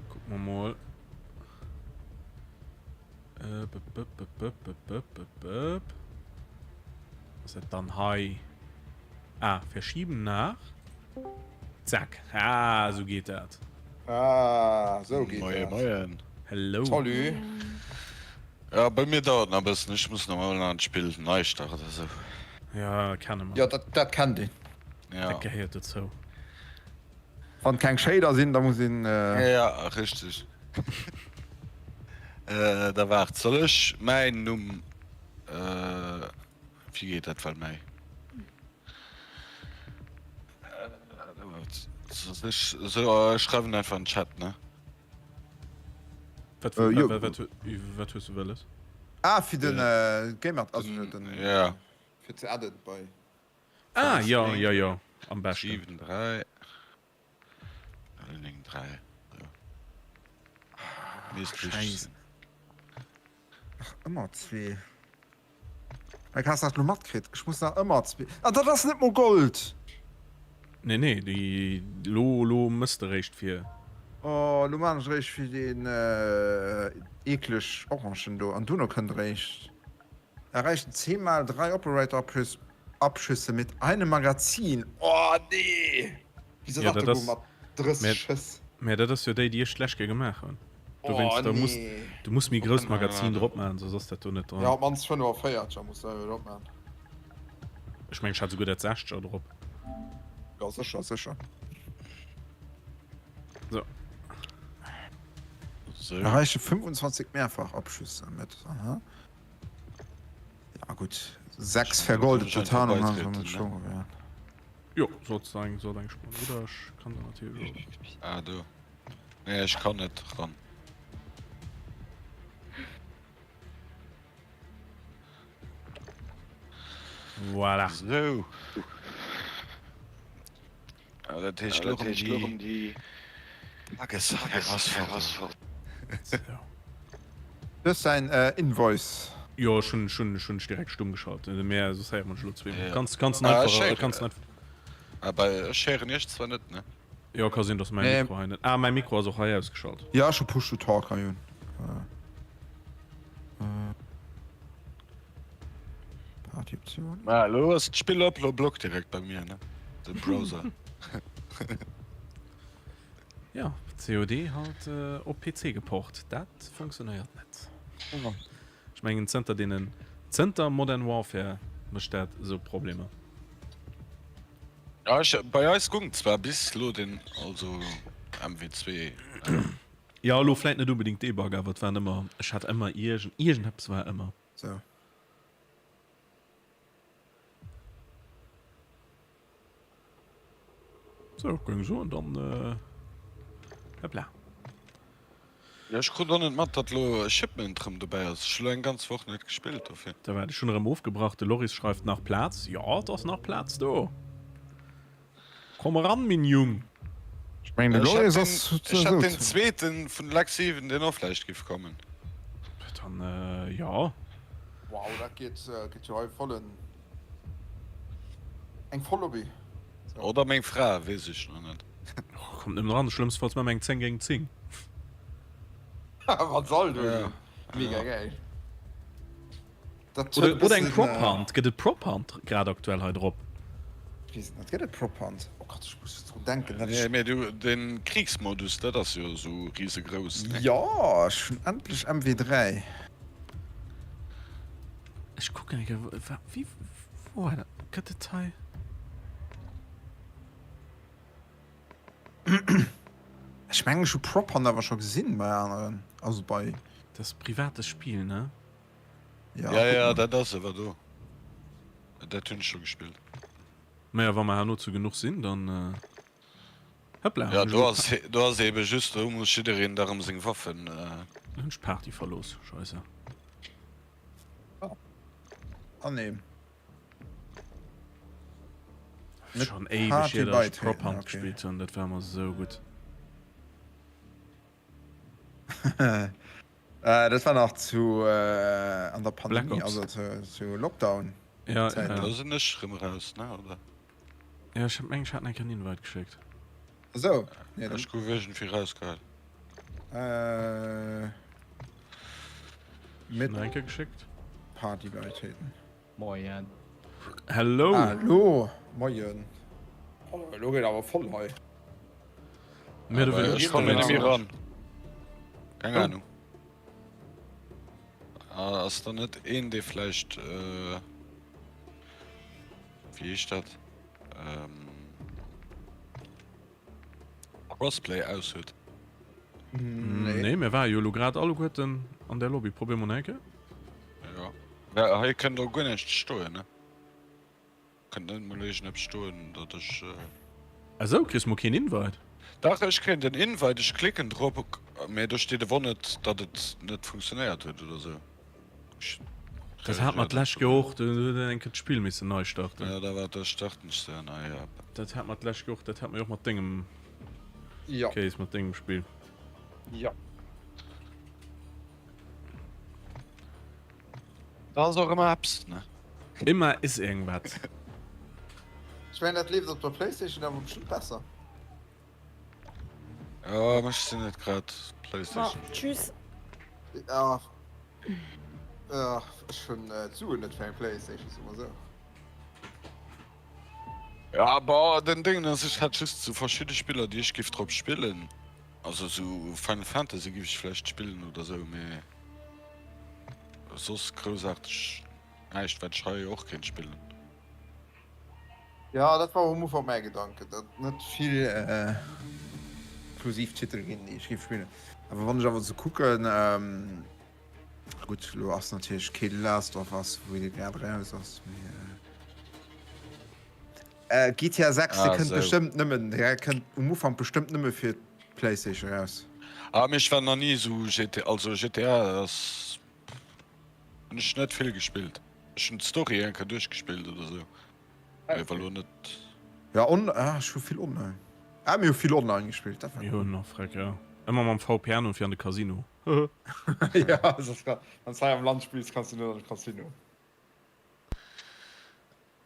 Gucken wir mal. Äh, bup, bup, bup, bup, bup, bup, bup, bup. Was ist dann hei? Ah, verschieben nach. Zack. Ah, so geht dat. Ah, so geht Moie, dat. moien. Hello. Salut. Ja, bei mir dauert nach e bëssen. Ech muss nach mol an d'Spill nei starten oder sou. Ja, kenne mer. Ja, dat, dat kennt een. Ja. Dat gehéiert dozou. Wann keng Shader sinn, da muss een. Äh... Ja, richteg. äh, da waart, soll ech mäin Numm. Äh, wéi geet dat well méi? Äh, ech, so, ech schreiwen einfach an den Chat, ne? Wat, Äh, jo. wat, wat, wat hues du wëlles? Ah, fir den äh, Gamer, also den, Ja. fir ze adden bei. Ah, ja, ja, ja, am beschten. 7, 3, 0, 9, 3. So. Misst richtig Scheiße. sinn. Nach ëmmer zwee. Mike, has dat lo matkritt? Ech muss nach ëmmer zwee. Ah, dat ass net mol Gold! Nee, nee, déi lo, lo mëss de réischt fir. Oh, lo maan ech réischt fir deen eekleg Orangen do an duerno kënnt réischt. Erreichen 10 mal 3 Operator Abschüsse mit einem Magazin. Oh nee! Wieso Ja, dat dat do ass, mat 30 mä, Schëss? mä dat ass jo déi, déi ech d'lescht Kéier gemaach hunn. Oh Dowéinst, da muss, nee. du muss méi grousst Magazin Ah, drop maachen, soss ass dat do net Ja, dran. op mannst 45er muss de drop maachen. Ech mengen, ech hat souguer dat 60er drop. Ja, sécher, sécher. So. So. Erreiche 25 Mehrfachabschüsse mit. Aha. Ja, gutt. 6 vergoldete Tarnung haben wir schon gewährt. Jo, sollt eng sollt eng spannend oder ech kann se natierlech och. Ah do. Nee, ech kann net ran. Voilà. Sou. Ah, dat heescht lo rëm déi Herausforderung. So. Du hues säin Invoice. Jo, ech hunn, ech hunn, ech hunn dech direkt stumm geschalt. Mä soss héiert man dech elo zweemol. Ja. Kanns, kanns Ah, einfach, ech héieren, kanns einfach. Ah, bei ech héieren iech zwar net, ne? Jo, ka sinn, dass mäi Nee. Mikro hei net. Ah, mäi Mikro ass och hei ausgeschalt. Ja, ech hu Push to Talk hei un. Party Option. Ah, elo ass d'Spill op, lo blockt direkt bei mir, ne? De Browser. Ja, COD halt op PC geport, dat funktionéiert net. mengen zënter deenen, zënter Modern Warfare mécht dat esou Problemer. Ja ech, bei eis gung zwar bis lo den, also MW2. Jo elo vläit net unbedingt dee Bug, awer et waren ëmmer, ech hat ëmmer iergend, iergendeppes war ëmmer. Sou. Sou, géing ech soen, dann hopla. Jo, ech krut och net mat, datt lo Shipment rëm dobäi ass. Ech hu lo eng ganz Woch net gespillt dofir. Da war ech schonn erëm ofgebrach. De Loris schreift, Nach Plaz? Jo, et ass nach Plaz do. Komm eran, min Jung! Ech mengen, de Loris ass Ech hätt den zweeten vun Lex 7, deen och vläicht giff kommen. Dann, jo. Wow, dat geet jo hei voll en eng voll Lobby. Oder meng Fra, weess ech nach net. Kommt nëmmen eran, schlëmmstfalls maache mer eng 10 géint 10. Wat soll do sinn? Mega gäil. Dat huet e Oder eng bëssen. Prop Hunt. Gëtt et Prop Hunt grad aktuell hei drop? Ech weess et net. Gëtt et Prop Hunt? Oh Gott, ech muss drun denken, dat ech. Nee, mee du, den Kriegsmodus, dat ass jo esou risegrouss, ne? Jo, ech hunn endlech MW3. Ech kucken eng Kéier, wa, wéi, wou war dat? Gëtt et hei? Ech mengen, ech hu Prop Hunt awer scho gesinn bei aneren, also bei. Dat ass privates Spill, ne? Ja, ja, ja, dat ass awer do. Dat hunn ech scho gespillt. Maja, wa mer herno zu genuch sinn, dann hëppla. Ja, do ass, do ass ebe just, do muss jiddereen da rëm seng Waffen. Hunn ech d'Party verlooss, scheisse. Ah nee. Schon éiweg hier, dass ech Prop Hunt gespillt hunn, dat war ëmmer esou gutt. Dat war nach zu an der Pandemie, also zu Lockdown. Ja, ja. Do sinn ech rëm raus, ne, oder? Ja, ech mengen ech hat eng Kéier en Invite geschéckt. Esou. Ech gouf iergendwéi rausgeheit. Äh. Mit. Nach eng Kéier geschéckt. Party beitreten. Moien. Hello. Hallo. Moien. Oh, elo geet awer voll hei. Mir Aber ech komme net méi ran. Keng oh. Ahnung. Ah, ass da net een, dee vläicht äh, wéi heescht dat? Ähm, Crossplay aus huet? Nee. Nee, mir ware jo elo grad alleguerten an der Lobby. Probier mol nach eng Kéier. Ja. Ja, hei kënnt och guer näischt stoen, ne? Kënnt net mol iergendeppes stoen, datt ech. Esou, kriss mol keen Invite? Dach, ech kréien den Invite, ech klicken drop, mee do steet ewor net, datt et net funktionéiert huet oder sou. Ech Dat hat mer d'lescht Joer och, do huet een eng Kéier d'Spill missen nei starten. Ja, da war da starten ech se nei, ja. Dat hat mer d'lescht Joer och, dat hat mer jo och mat dengem Ja. Case, mat dengem Spill. Ja. Da ass och ëmmer eppes, ne? Immer is irgendwas. Ech mengen dat leeft op der Playstation awer bestëmmt besser. Ja, mee ech sinn net grad Playstation. Bon, tschüss. Ja, ja ech hunn d'Suen net fir eng Playstation, soe mer sou. Ja, bon, den Déngen ass, ech hätt just sou verschidde Spiller, déi ech giff drop spillen. Also sou Final Fantasy giff ech vläicht spillen oder sou, mee soss groussaarteg näischt, wat ech hei och kéint spillen. Ja, dat war och am Ufank mäi Gedanken, datt et net vill Exklusivtitel ginn, déi ech géif spillen. Awer wann ech awer sou kucken, gutt, elo ass natierlech kee Last of Us, wou dee grad eraus ass, mee GTA 6, dee kënnt bestëmmt nëmmen, dee kënnt um Ufank bestëmmt nëmme fir d'Playstation eraus. Ah, mee ech war nach ni esou GTA, also GTA ass, hunn ech net vill gespillt. Ech hunn d'Story eng Kéier duerchgespillt oder sou, mee war lo net. Ja on ah ech hu vill online ah mir hu vill online gespillt dat war Mir cool. hunn och freck ja ëmmer mam VPN un fir an de Casino. Ja soss ka wann s hei am Land spills kanns du net an de Casino.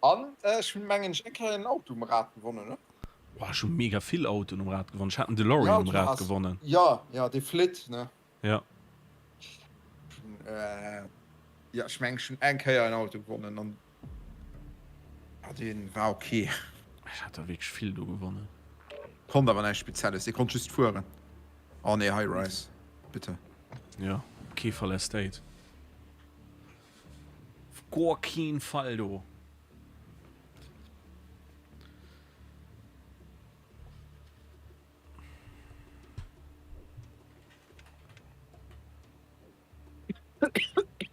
An ech hunn mengen ech eng Kéier en Auto um Rad gewonnen ne? Boah ech hu mega vill Autoen um Rad gewonnen. Ech hat en DeLorean um Rad gewonnen. Ja ja dee Flit ne? Ja. Ja ech mengen ech hunn eng Kéier en Auto gewonnen an ja deen war ok. Ech hat der wierklech vill do gewonnen. Konnt awer näischt spezielles, dee konnt just fueren. Oh nee High Rise bitte. Ja op kee Fall Estate. Guer keen Fall do.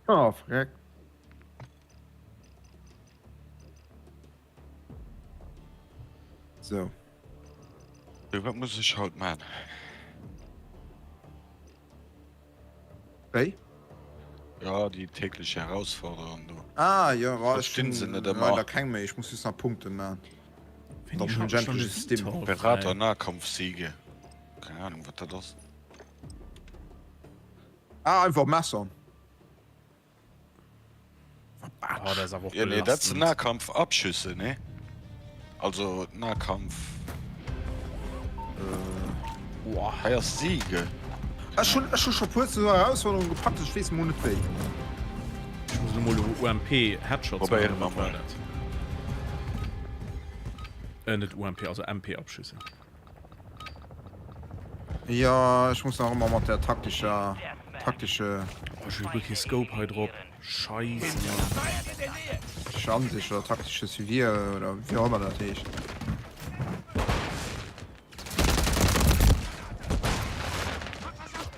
Oh, freck. So. So, wat muss ech haut man? Wéi? Ja, déi täglich Herausforderung do. Ah, jo, wa, ech Verstinn se hunn net ëmmer. leider keng méi. Ech muss just nach Punkten man. Wéini Dann hunn schalte ech ech dann endlech de e Stim. Vital Operator fräi? Nahkampfsiege. Keng Ahnung, wat dat ass. Ah, einfach Messer. Oh, dat ass awer och Ja, nee, dat sinn belastend. Nahkampfabschüsse, nee? Also Nahkampf. Boah. Hei ass Siege. Ech hunn ech hu scho puer zu Herausforderungen gepackt, ech weess mol net wéi. Ech muss elo mol UMP Headshots Probéiere maachen, mer wat war mol. dat? Äh, net UMP, also MP Abschüsse. Jo, ech muss nach ëmmer mat der taktescher, taktesche. Oh, ech hu guer kee Scope hei drop. Scheisse, Mann. Taktesche Ansicht oder taktesche Suivi oder wéi och ëmmer dat heescht.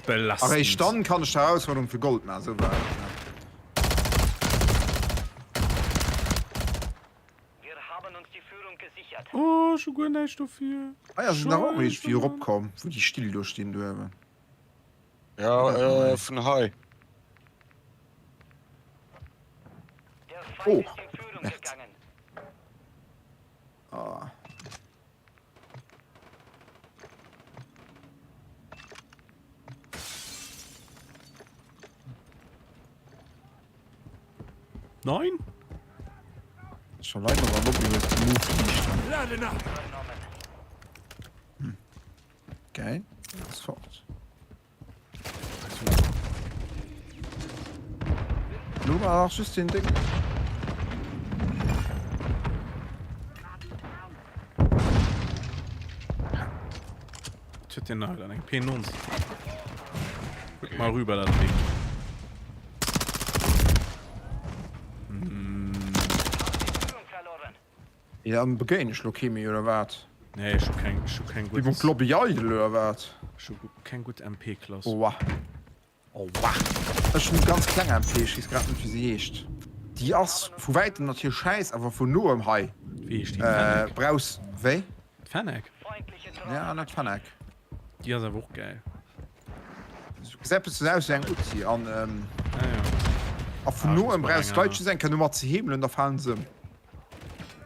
Belastend. Eréischt dann kann ech d'Herausforderung fir Gold maachen, esou war et. Oh, ech hu guer näischt dofir. Ah ja, sinn nach och Scheisse, iergendwéi Mann. eropkomm, wou déi Still do stinn do uewen. Ja, äh, vun hei. Oh, Merd. Ah. Nein! Schon leider war Lobby huet de Move liichter. Hm. Geil. Ass fort. Lo war nach just den Ding. Was huet den nach? Eng P90. Guck mal rüber, das Ding. Ja, an begéin ech lo kee méi oder wat? Nee, ech hu keng, ech hu keng Wéi gutt. beim Lobby eidel oder wat? Ech hu keng gutt MP-Klass. Oua. Oua. Ech hunn ganz kleng MP, ech weess grad net wéi se heescht. Déi ass vu wäitem natierlech schäiss, awer vun noem hei Wéi heescht déi? Fennec? brauchs wéi? D'Fennec? Ja, net Fennec. Déi ass awer och gäil. Gesäit bëssen aus wéi eng Uzi an ähm, ah, ja. a vun ah, noem brauchs d'Leit just eng Kéier nur mat ze heemelen, da falen se ëm.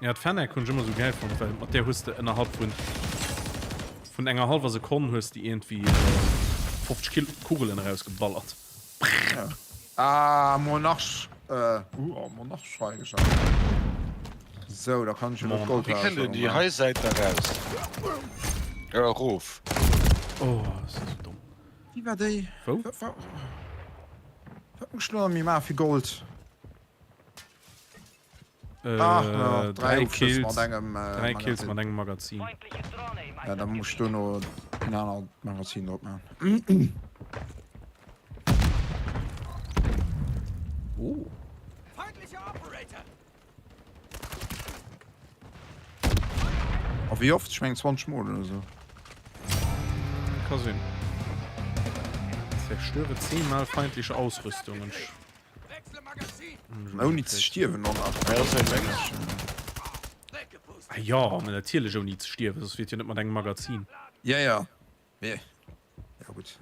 Ja, d'Fennec hunn ech ëmmer sou gäil fonnt, well mat där hues de ënnerhalb vun vun enger hallwer Sekonn hues de iergendwéi äh, 50 Kil Kugelen erausgeballert. Ja. Ah, Monarch, äh, uh, oh, Monarch freigeschalt. So, da kann ich elo d'Gold Wéi kënnt een déi hei Säit da raus? Äh, erof? Oh, ass dat sou domm. Wéi war déi? Wou? Wat muss ech elo nach méi maache fir Gold? Ach, Äh, 3 3 Kills Kills mat engem äh, 3 Kills Magazin. mat engem Magazin. Ja, da muss ich do no en anert Magazin drop maachen. Oh. A wéi oft? Ech mengen 20 mol oder sou. Ka sinn. Zerstöre 10 mal feindliche Ausrüstungen. Ouni ze stierwen och nach. Ah jo, mä natierlech ouni ze stierwen, soss wier et jo net mat engem Magazin. Ja, ja. Mee, ja gutt.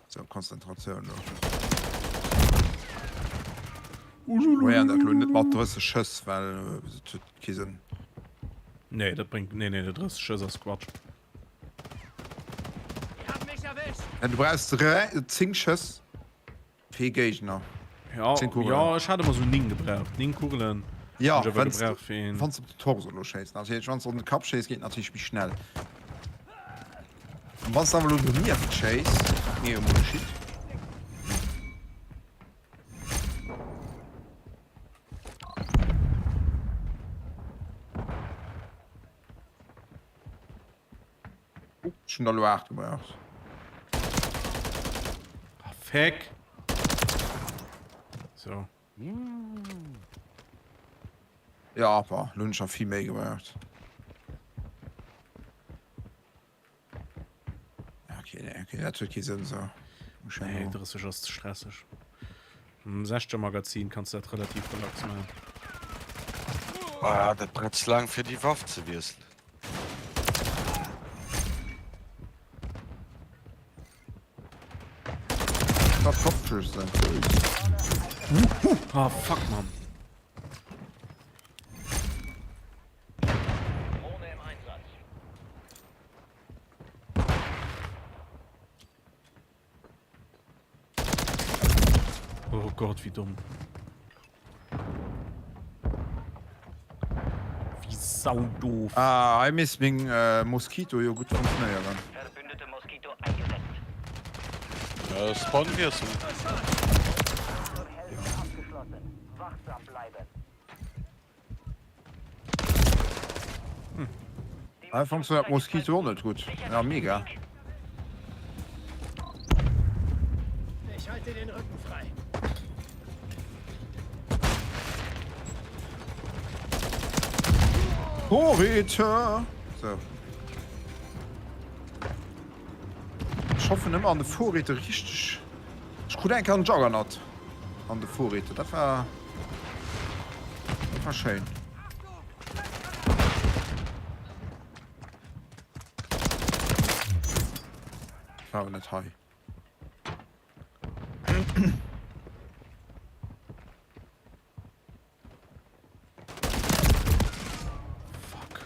Sou, Konzentratioun elo. Ech probéieren dat elo net mat 30 Schëss, well et huet kee Sënn. Nee, dat bréngt, nee, nee, 30 Schëss ass Quatsch. Ja, du brauchst 10 Schëss fir ee Géigner. Ja, 10 Kugelen. ja, ech hat ëmmer sou 9 gebraucht. 9 Kugelen Ja, hunn ech awer wenn's gebraucht fir een. wanns de op de Torso lo schéiss. Natierlech, wanns de op den Kapp schéiss, geet natierlech méi schnell. An wanns de awer lo donieft schéiss, nee, emol geschitt. Ech hunn der elo 8 gebraucht. Ah, feck! So. Ja, bon, lo hunn ech scho vill méi gebraucht. Okay, nee, okay, dat huet kee Sënn sou. Nee, 30 ass ze stresseg. Mam 60er Magazin kanns du dat relativ relax maachen. Ah, dat bretzt laang fir déi Waff ze wiesselen. Dat Kopfschüsse. Ah, fuck, Mann. Drohne im Einsatz. Oh Gott, wéi domm. Wéi saudoof. Ah, hei misst meng äh, Moskito jo gutt funktionéieren. Verbündete Moskito eingesetzt. Äh, Spawn wiessel. Abgeschlossen. Wachsam bleiben. Hei funktionéiert Moskito och net gutt. Ja, mega. Ich halte den Rücken frei. Vorräte! So. Ech hoffen ëmmer an de Vorräte richteg. Ech krut eng Kéier en Juggernaut an de Vorräte. Dat war dat war schéin. War awer net hei. Fuck.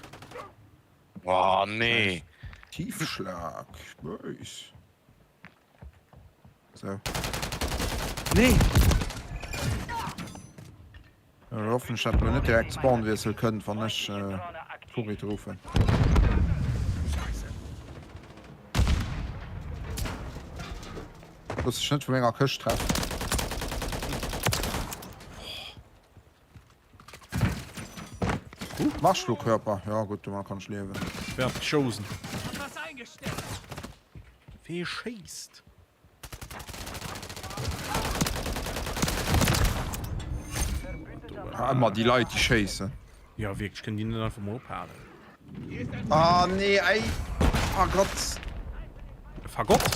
Oh nee. Tiefschlag. Nice. So. Nee! Ech hoffen, ech hätt lo net direkt Spawnwiessel kënnt, wann ech äh, Vorräte rufen. Looss dech net vu menger Këscht treffen. Marschflugkörper. Ja gutt, domat kann ech liewen. Wer hat geschossen? Wee schéisst? Ah, ëmmer déi Leit, déi schéissen. Ja, wierklech, kënnen déi net einfach mol ophalen? Ah, nee, ey. Ah Gott. Fagott?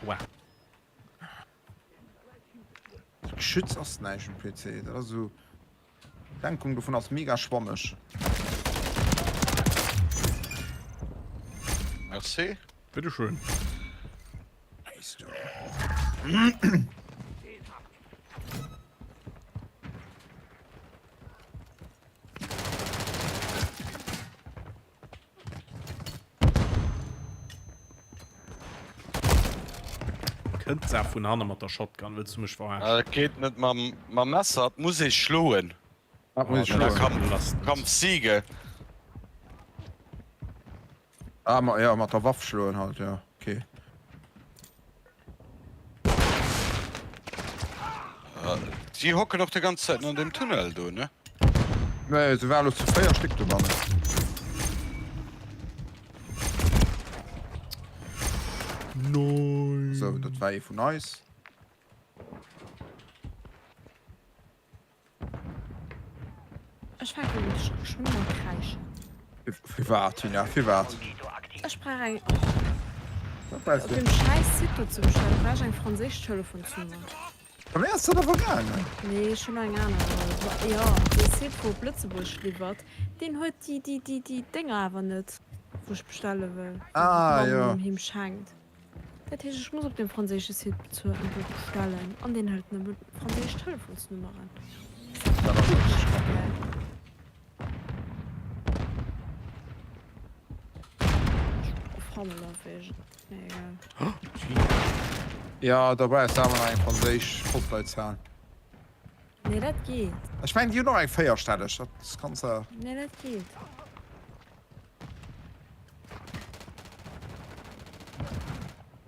Aua. Geschütz ass näischt um PC. Dat ass esou. D'Lenkung dovun ass mega schwammeg. Merci. Bitteschön. Nice, du. Kënnt se vun hanne mat der Shotgun, wëlls du mech verarschen? Dat geet net mam mam Messer, et muss ee schloen. Dat muss ee schloen. Kampf, Kampf siege. Ah, ma, ja, mat der Waff schloen halt, ja. Okay. Si hocken och déi ganz Zäit an deem Tunnel do, ne? Nee, se war lo zu 4 Stéck dobannen. Nein. So, dat war ee vun eis. Ech fänken un schon mat kräischen. Firwat, Tina, firwat? Ech brauch eng. Wat brauchs Op du? deem schäiss Site do ze bestellen, brauch ech eng franséisch Telefonsnummer. Bei mir ass dat awer gaangen. Nee, ech hunn eng aner. Jo, dee Site wou op Lëtzebuerg liwwert, deen huet déi, déi, déi, déi Dénger awer net, wou ech bestelle wëll, wou Ah, jo. d'Mamm him schenkt. Dat heescht, ech muss op deem franséische Site bezuelen, do bestellen, an deen hëlt nëmme franséisch Telefonsnummeren. Dat ass natierlech kacke. Ja, da brauchs de awer nach eng franséisch Postleitzahl. Nee, dat geet. Ech mengen, déi hunn och eng véierstelleg, dat kanns de. Nee, dat geet.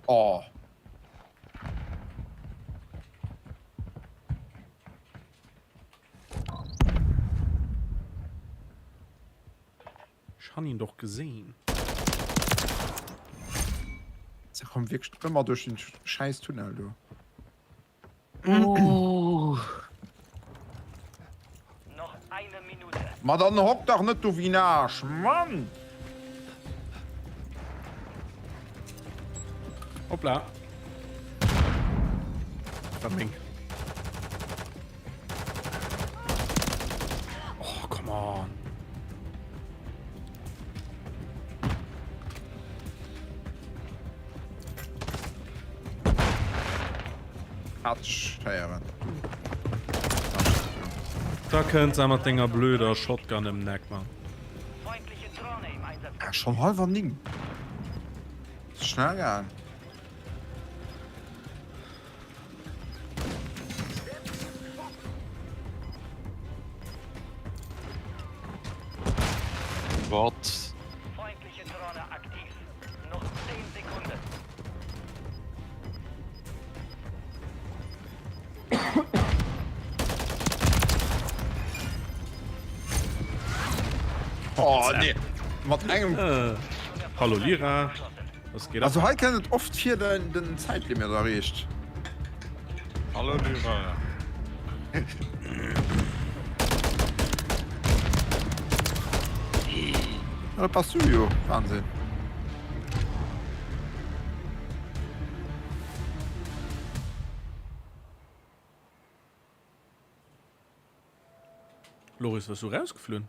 Oh. Ech han ihn doch gesehen. Se kommen wierklech ëmmer duerch den schäiss Tunnel do. Ma dann hock dach net do wéi en Aarsch, Mann! Hoppla. War meng. Oh, come on. Hatscheieren. Da kënnt se mat denger blöder Shotgun ëm den Eck, Mann. Ah, schon halwer 9. Schnell gaang. Wat? Oh nee. Mat engem. Äh. Hallo Lira. Was geht ab? Also hei kënnt et oft vir den, den Zäitlimit erreecht. Hallo Lyra. Ja, da passt du jo. Wahnsinn. Loris, wars du rausgeflunn?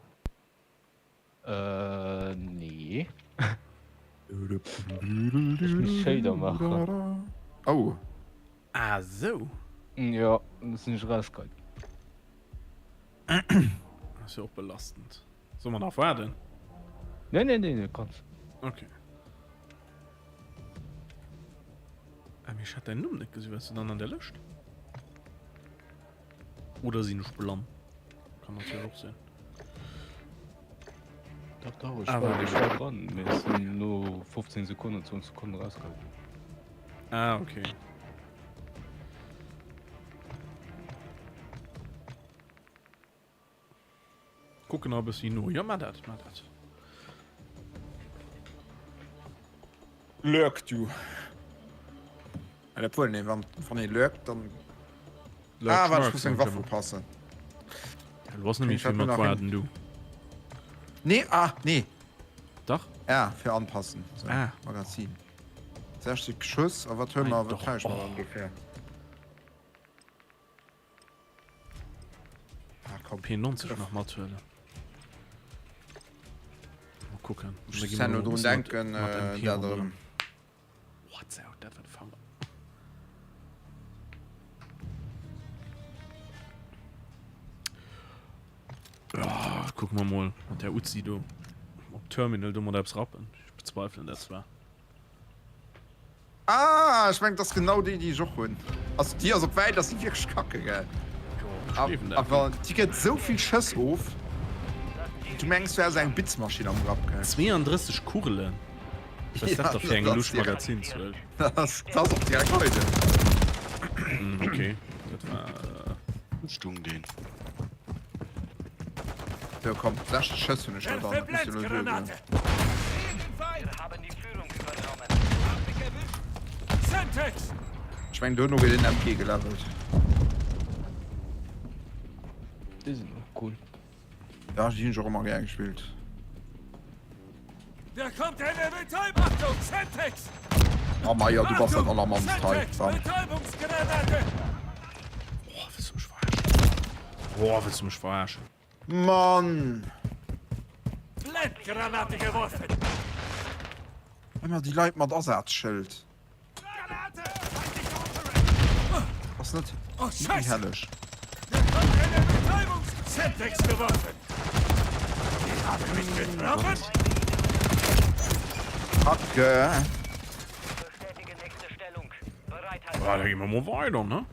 Äh, nee. Ech muss Shader maachen. Oh. Ah sou. Jo, da sinn ech erausgeheit. Ass jo och belastend. Solle mer nach waarden? Nee, nee, nee, nee, kanns. Okay. Ah, mee ech hat däin Numm net gesinn. Waars du dann an der Lëscht? Oder sinn ech blann? Kann natierlech och sinn. Dach, dach, ech Ah, war, war ech war dran, mee ech sinn no 15 Sekonnen, 20 Sekonnen rausgehaut ginn. Ah, okay. Kucken nach e bëssi no. Jo, maach dat, maach dat. Lurk du. Well obwuel, nee, wann, wann ee lurkt, dann. Lurk, Ah, warte, schmörk, ich muss eng sag Waff ich immer. upassen. Ja, du hast nämlich Ich hab viel nur mat nach een. waarden, du. Nee, ah, nee. Dach? Ja, fir anpassen. So, Ah. Magazin. 60 Schuss, a wat huele mer, Nein, wat doch. brauch ich mer Oh. dann dofir? Ah, komm. P90 nach mathuelen. Mal kucken. Ech muss drun denken, äh, dat erëm. What out, dat war de Fanger. Ja, gucken wir mal mat der Uzi do op Terminal do mat eppes rappen. Ich bezweifle dat zwar. Ah, ech mengen, dat ass genau déi, déi ech och hunn. Also déi ass op wäit, ass déi wierklech kacke, gell? Awer déi gëtt esou vill Schëss of, du mengs du häss eng Bitzmaschinn am Grapp, gell? 32 Kugelen? Wat ass dat da fir eng lusch Magazinzuel? Dat ass och direkt heide. Okay, dat war. Wou stung deen? Jo komm, 60 Schëss hunn ech elo dann, dat muss jo elo duergoen. Ech mengen duerno gëtt een MG gelevelt. Déi sinn och cool. Ja, déi hunn ech och ëmmer gär gespillt. Oh Meier, du bass dat allermannst hei. Bam. Oh, willst du mech verarschen? Oh, willst du mech verarschen? Mann! Blendgranate geworfen! Ëmmer déi Leit mat Asazschëld. Ass net Oh, méi Scheiße! helleg. Da kommt eine Betäubungs-Semtex geworfen! Die haben mich getroffen! Kacke. Bestätige nächste Stellung. Bereithalten. Ah, da gehen wir mal weiter, ne?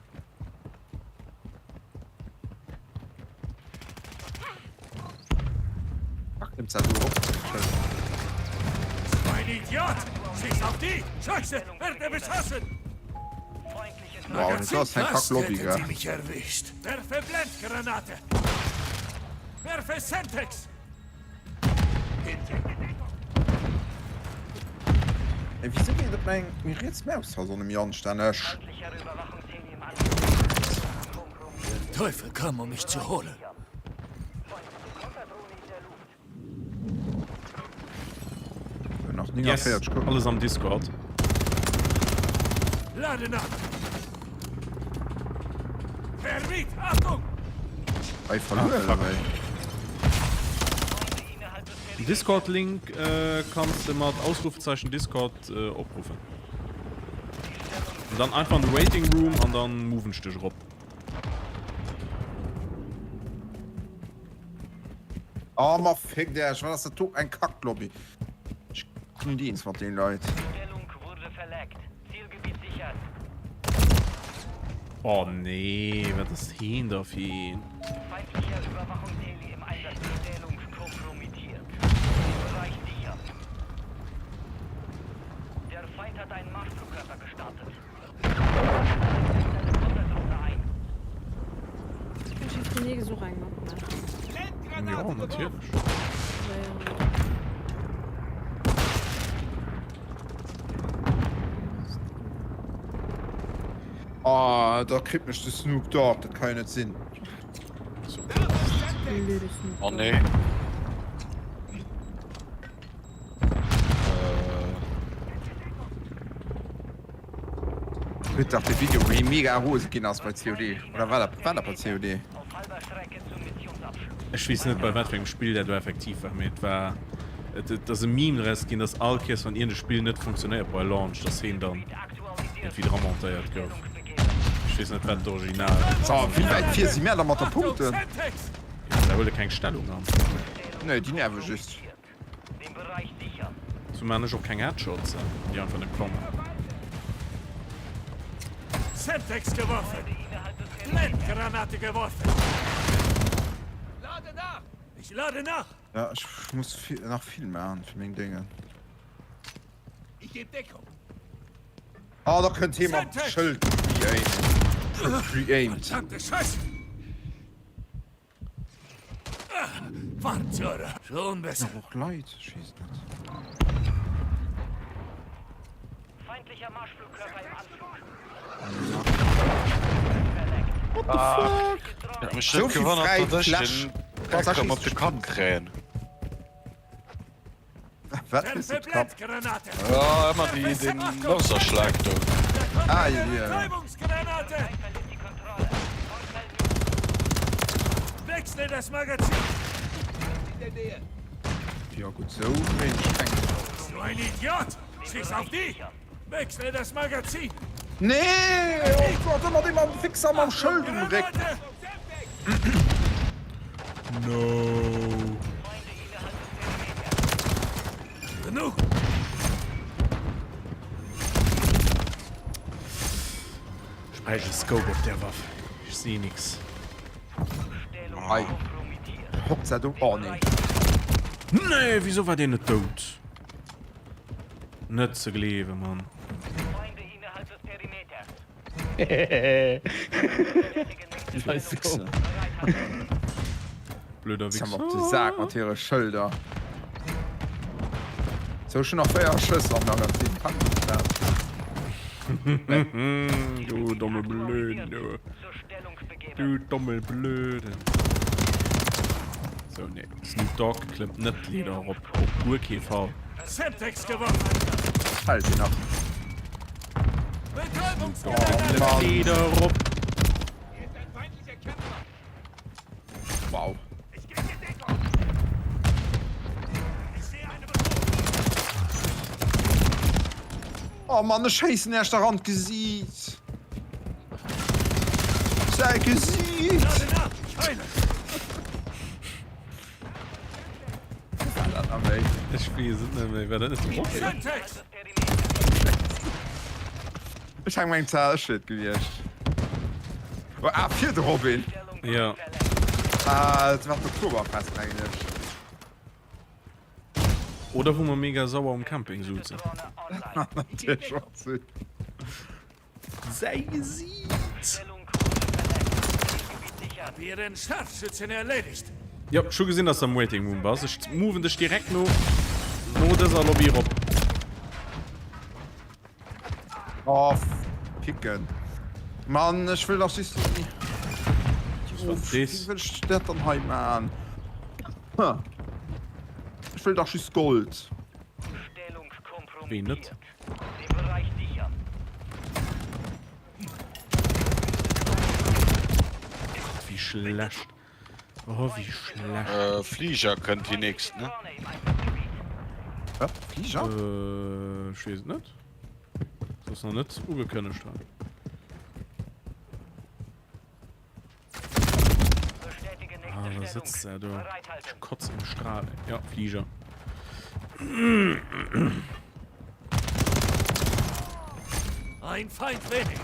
Fuck, nimmst du op? Ein Idiot! Schieß auf die! Scheiße! Werde beschossen! Wow, das ass eng Fast Kack Lobby, hätten gell? sie mich erwischt. Werfe Blendgranate! Werfe Semtex! Ey, wieso geht op meng meng riets Maustass och nemmi anstänneg? Der Teufel kam, um mich zu holen. Nach 49 Yes, alles am Discord. Lade nach! Termit, Achtung! Ei, verluer, Ah, fuck. ey. Discord Link kanns de mat Ausrufezeichen Discord opruffen. An dann einfach an de Waiting Room an dann moven ech dech erop. Oh ma fickt Iech, wat ass dat do eng Kacklobby. Ech ginn net eens mat deenen Leit. Oh nee, wat ass heen da fir een? Jo, natierlech. Ah, da kritt mech de Snoop Dogg, dat ka jo net sinn. Oh nee. Huet dach de Video wou hie mega rose ginn ass bei COD oder war dat war dat bei COD? Ech weess net bei wat fir engem Spill dat elo effektiv war, mee et war et et ass e Meme draus ginn, dass all Kéiers wann iergend e Spill net funktionéiert bei Launch, dass heen dann iergendwéi dra montéiert gouf. Ech weess net wat d'Original. So, wéi wäit vir si mär da mat de Punkten? Jo, da huele keng Stellung an. Nee, déi nerve just. Sou maan ech och keng Headshots, déi einfach net kommen. Semtex geworfen! Blendgranate geworfen! Lade nach! Ich lade nach! Ja, ech muss nach vill maan fir meng Déngen. Ich geb Deckung! Ah, da kënnt hee mat Schëld pre-aimen. Pre-aimed. Verdammte Scheiße! Schon besser. Nach och Leit? Ech weess et net. Feindlicher Marschflugkörper im Anflug. What the fuck? Mech So huet vill gewonnert, fräi datt ech Fläsch. den Decker mat de Kapp kréien. Wat kriss du op de Kapp? Ja, ëmmer déi, den Mörserschlag do. Ah, jo, jo. Wechsle das Magazin! Jo, gutt, sou kréien ech keng. So ein Idiot! Schieß auf die! Wechsle das Magazin! Nee! Oh Gott, ëmmer dee mam Fixer mam Schëld um Réck. No. Genug! Ech bräicht e Scope op där Waff. Ech si nix. Ei. Hochzeit um. Oh nee. Nee, wieso war deen net dout? Net ze gleewen, Mann. Blöder Wichser. Wichser. Op de Sak mat hire Schëlder. Sou, ech hunn nach 4 Schëss am Magazin. Packen ech dat? Du domme Blöden, du. Du domme Blöden. Sou, nee. Snoop Dogg klëmmt net d'Leeder erop. Op guer kee Fall. Semtex geworfen! Fällt dir nach. Betäubungsgranate! Oh, Mann. Leeder erop. Wow. Ich geb dir Deckung! Ich sehe eine Bedrohung! Oh Mann, ech schéissen Iech dach an d'Gesiit. Säi Gesiit! Lade nach! Ich heile! Ech weess et net méi. War dat net de Robin? Semtex! Ech hang meng Zahl, ech wier et gewiescht. Oh, ah, fir de Robin. Ja. Ah, dat war d'Oktoberfest, mengen ech. Oder wou mer mega sauer um Camping souzen. Natierlech och sinn. Säi Gesiit! Hab ihren Scharfschützen erledigt. Jo, ech hu gesinn, dass de am Waiting Room bass. Ech moven dech direkt no no dëser Lobby erop. Oh, ficken. Mann, ech wëll dach just déi. Wéi wëll ech dat dann hei man? Ech wëll dach just Gold. Wéi net? Gott, wéi schlecht. Oh, wéi schlecht. Äh, Flieger kënnt déi nächst, ne? Wat? Flieger? Äh, ech weess et net. Das ass nach net ugekënnegt hei. Ah, da sitzt er do. Ich kotze im Strahl. Ja, Flieger. Ein Feind weniger.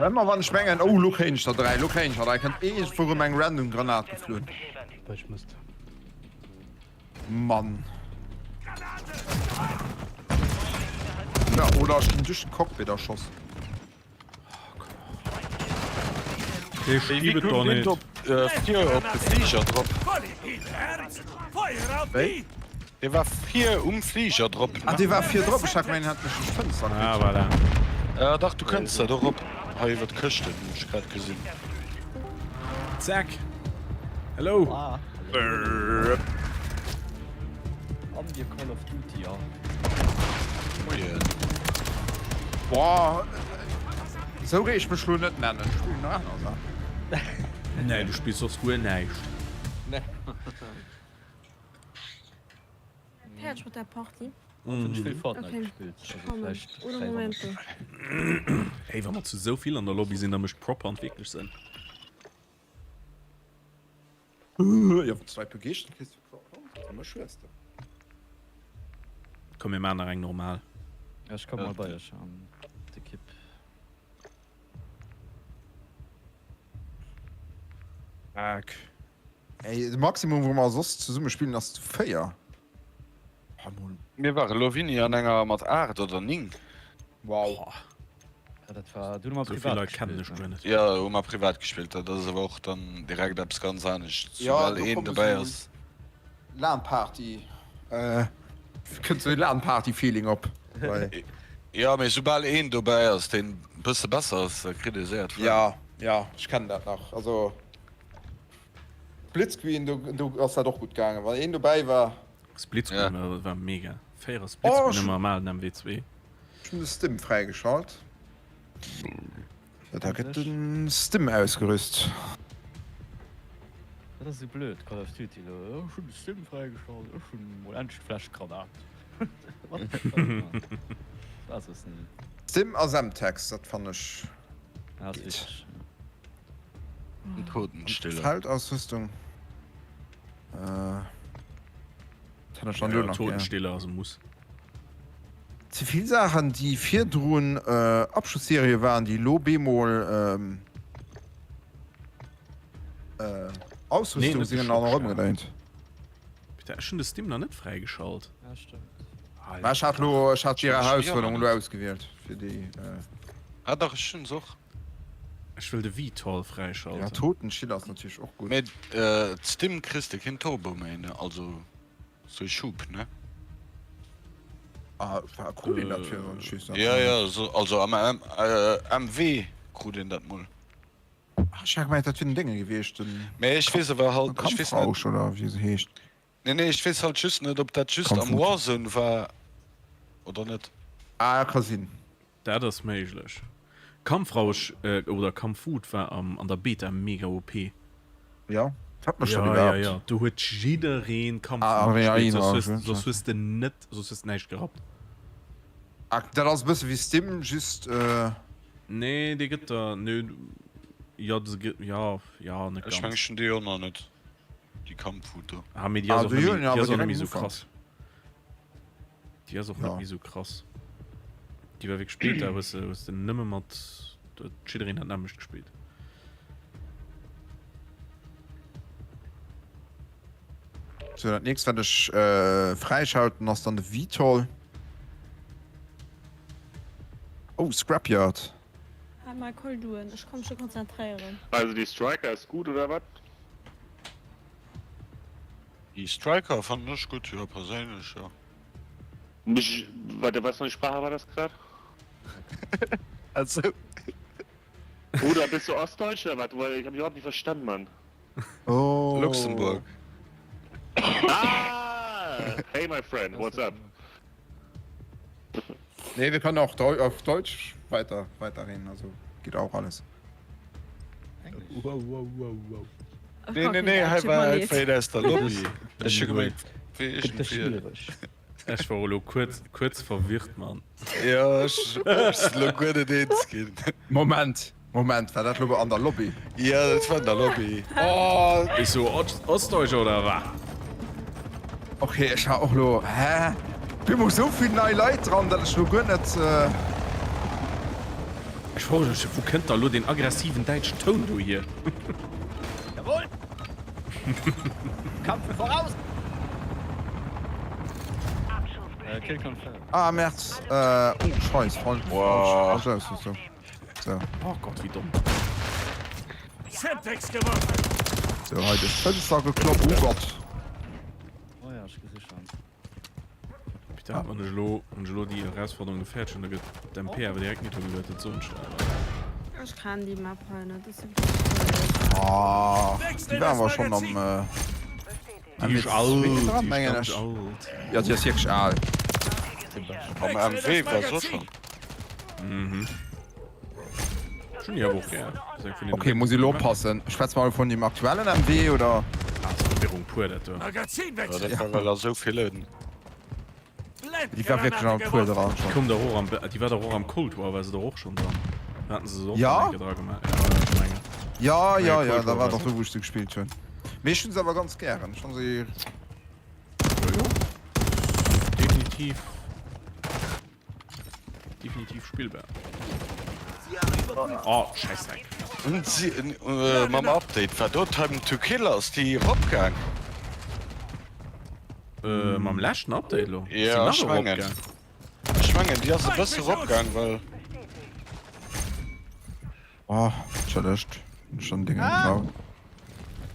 Ëmmer wann ech mengen, oh lo kréien ech der 3, lo kréien ech der 3, kënnt iergendwou rëm eng random Granat geflunn. Ech misst. Mann. Ja, oder ech ginn duerch den Cockpit erschoss. Dee gib et doch net. Vir op de Flieger drop. Wéi? Dee war vir um Flieger drop. Ah, dee war vir drop? Ech hat gemengt, en hätt mech duerch d'Fënster kritt. Ah, voilà. Äh, dach, du kënns dat och op. Hei iwwer d'Këschten, hunn ech grad gesinn. Zack. Hello. Ah. An dir Call of Duty, ja. Moien. Boah, esou géif ech mech lo net nennen. Ech spillen nach aner Saachen. Nee, du spills soss guer näischt. Nee. Fäerdeg mat der Party? Hunn ech vill Fortnite Okay, gespillt, ech also kommen. vläicht Uno 3 momento. Ey, wa mer zu esou vill an der Lobby sinn, da mécht Proper wierklech Sënn. Jo, wann s du Leit begeeschtert kriss fir Proper, da méch hues de. Komm mir maachen nach eng normal. Ja, ech komme mol bei iech an d'Ekipp. Zack. Ey, de Maximum wou mer soss zesumme spillen ass zu 4. Ah, mol. Mir ware lo wini an enger mat 8 oder 9. Wow. Ja, dat war, du hu mer Sou vill privat Leit kennen gespillt, ech ne? guer net. Jo, hu mer privat gespillt. Dat ass awer och dann direkt eppes ganz anescht, Ja, soubal do een kommt dobäi esou ass. LAN-Party. Äh, kënnt sou e LAN-Party-Feeling op. Bei. Jo, mee soubal een dobäi ass, deen e bësse besser ass, da kritt ee séier d'Flamm. Ja, ja, ech kennen dat nach. Also Splitscreen, do, do ass dat och gutt gaangen, wann een dobäi war. Splitscreen Ja. war, war mega. Véierer Oh, Splitscreen ech ëmmer am alen MW2. Ech hunn de Stim fräigeschalt. Da gëtt de Stim ausgerüst. Dat ass esou blöd, Call of Duty elo. Ech hunn de Stim fräigeschalt, ech hunn mol endlech d'Fläschgranat. What the fuck, man? Dat war soss ni. Stim a Semtex, dat fannen ech Ja, ass geet. wichteg. An Totenstille. Feldausrüstung. Äh. Dat hätt ech dann Ja, elo nach gär. Totenstille ass e Muss. Ze vill Saachen déi virdrun Abschlussserie waren, déi elo bemol Ausrüstung sinn an erëmgedréint. Peter, ech hunn de Steam nach net fräigeschalt. Ja, stëmmt. Mä ech hat elo, ech hat Jira Herausforderung elo ausgewielt fir déi. Ah dach, ech hunn se och. Ech wëll de VTOL Ja, fräischalten. Totenschilder ass natierlech och gutt. Mee d'Steam kriss de keen Turbo méi, ne? Also. Sou Schub, ne? Ah, war krut een dat fir wann ech Ja, ja, so, also am M äh, MW krut een dat mol. Ah, ech hat gemengt, dat wier den Dénge gewiescht, den Mee ech weess awer halt, ech weess net. Kampfrausch oder wéi se heescht. Nee, nee, ech weess halt just net, ob dat just am Kampfwut. Warzone war oder net. Ah, ka sinn. Dat ass méiglech. Kampfrausch oder Kampfwut war am an der Beta mega OP. Jo, hat mech dat Ja, ja, iwwerhaapt. ja, do huet jiddereen Ah, Kampfwut gespillt, soss Adrenalin, hues, soss hues de net, soss hues de näischt gerappt. Ah, dat ass e bësse wéi Steam, just. Nee, dee gëtt der, nee, jo, se gëtt, jo, jo, net Ech mengen, ganz. ech hunn déi och nach net, déi Kampfwut do. Ah, mee déi Ah, ass och déi net hunn méi, jo déi awer ass och net direkt méi am sou Ufank. krass. Déi ass och net Ja. méi sou krass. Déi war wierklech Beta, hues de, hues de nëmme mat, huet jiddereen dat nämmlecht gespillt. So, dat nächst wat ech äh, fräischalten ass dann de VTOL. Oh, Scrapyard. Hal mei Call duen, ech kann mech net konzentréieren. Also die Striker ist gut oder wat? Déi Striker fannen ech gutt, jo, perséinlech, jo. Mich, warte, was für eine Sprache war das grad? Also. Bruder, bist du Ostdeutsch oder was? Weil ich hab dich überhaupt nicht verstanden, Mann. Oh. Luxemburg. Ah! Hey, my friend, what's up? Nee, wir können auch Deu auf Deutsch weiter, weiterreden, also geht auch alles. Wow, wow, wow, wow. Nee, nee, nee, hei war hei war een aus der Lobby. Ech hu gemengt, wéi Gëtt iergendwien. schwiereg. Ech war elo kuerz, kuerz verwirrt, Mann. Jo, ech ech sinn elo guer net eens ginn. Moment, Moment, war dat lo an der Lobby? Jo, dat war an der Lobby. Oh! Bist du Ostdeutscher oder wa? Okay, ech war och lo, hä? Bemol sou vill nei Leit dran, dat ech lo guer net. Ech froe mech, wou kënnt da lo deen aggressiven däitschen Toun do hier? Jawohl! Kampf voraus! Äh, Kill confirmed. Ah, März. Äh, oh, Scheiß, falsch, Wow. falsch, falsch aus, so. So, Oh Gott, wéi domm. Semtex geworfen. so, hei duerch d'Fënster gekloppt, oh Gott. Oh ja, ech gesi schon. Putain, wann ech elo, wann ech elo déi Erausforderung do fäerdeg hunn, da gëtt d'MP awer direkt nit ugeluet, dat soen ech der awer. Ech kenn déi Map hei net, dat ass wierklech schwiereg. Ah, déi war awer schonn am, äh, Déi ist alt, MW2 déi dran, ist mengen ganz ech. alt. Ja, déi ass wierklech al. Am MW war se och schonn. Mhm. Ech hunn déi awer och gär. Das ist eng vun den Okay, muss ich lo oppassen. Schwätze mer vun dem aktuellen MW oder? Ah, ass Verwirrung pur, dat do. Ja, Magazinwechsel. dat war well a sou villen. Déi war wierklech am pur dran Déi schon. koum dach och am, déi war dach och am Cold War, war se dach och schon dran. Da haten se se och Ja? nach eng Kéier dra gemaach. Ja, ech mengen. Ja, Mengen ja, Cold ja, War da war war dach se. do wou ech se gespillt hunn. Mee ech hunn se awer ganz gären. Ech hunn se. Jo, jo. Definitiv. Definitiv spillbar. Oh, Scheißdreck. Und sie, äh, mam Update war do Time to Kill ass déi eropgaang. Äh, mam leschten Update lo? Ja, ech mengen. Ech mengen déi ass e bësse eropgaang, well. Oh, entschëllegt, hunn ech dann Déngen geklaut.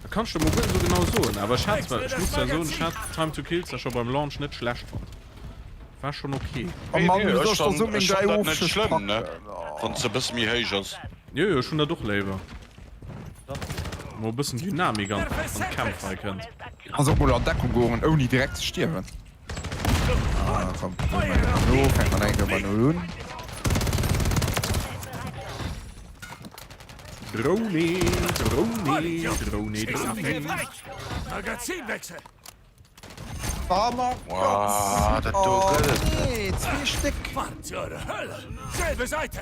Dat kanns de mol guer net esou genau soen, awer ech hat zwar, ech muss zwar soen, ech hat Time to Kill zwar scho beim Launch net schlecht fonnt. War schonn ok. Oh Mann, Nee, wéi ech soll ech da fann sou meng ech 3 fann dat net Ofschëss schlëmm, ne, packen? wann se e bësse méi héich ass. Jo, jo, ech hunn dat och léiwer. Mol e bëssen Dynamik an an d'Kämpf hei kënnt. Kanns och mol an Deckung goen, ouni direkt ze stierwen. Ah, komm, lo fänkt man eng Kéier bei Null un. Drone, Drone, Drone, Drone. Magazinwechsel! Oh mein Wow, Gott! dat do Oh gëtt et net. nee, zwee Stéck! Wann zur Hölle! Selbe Seite!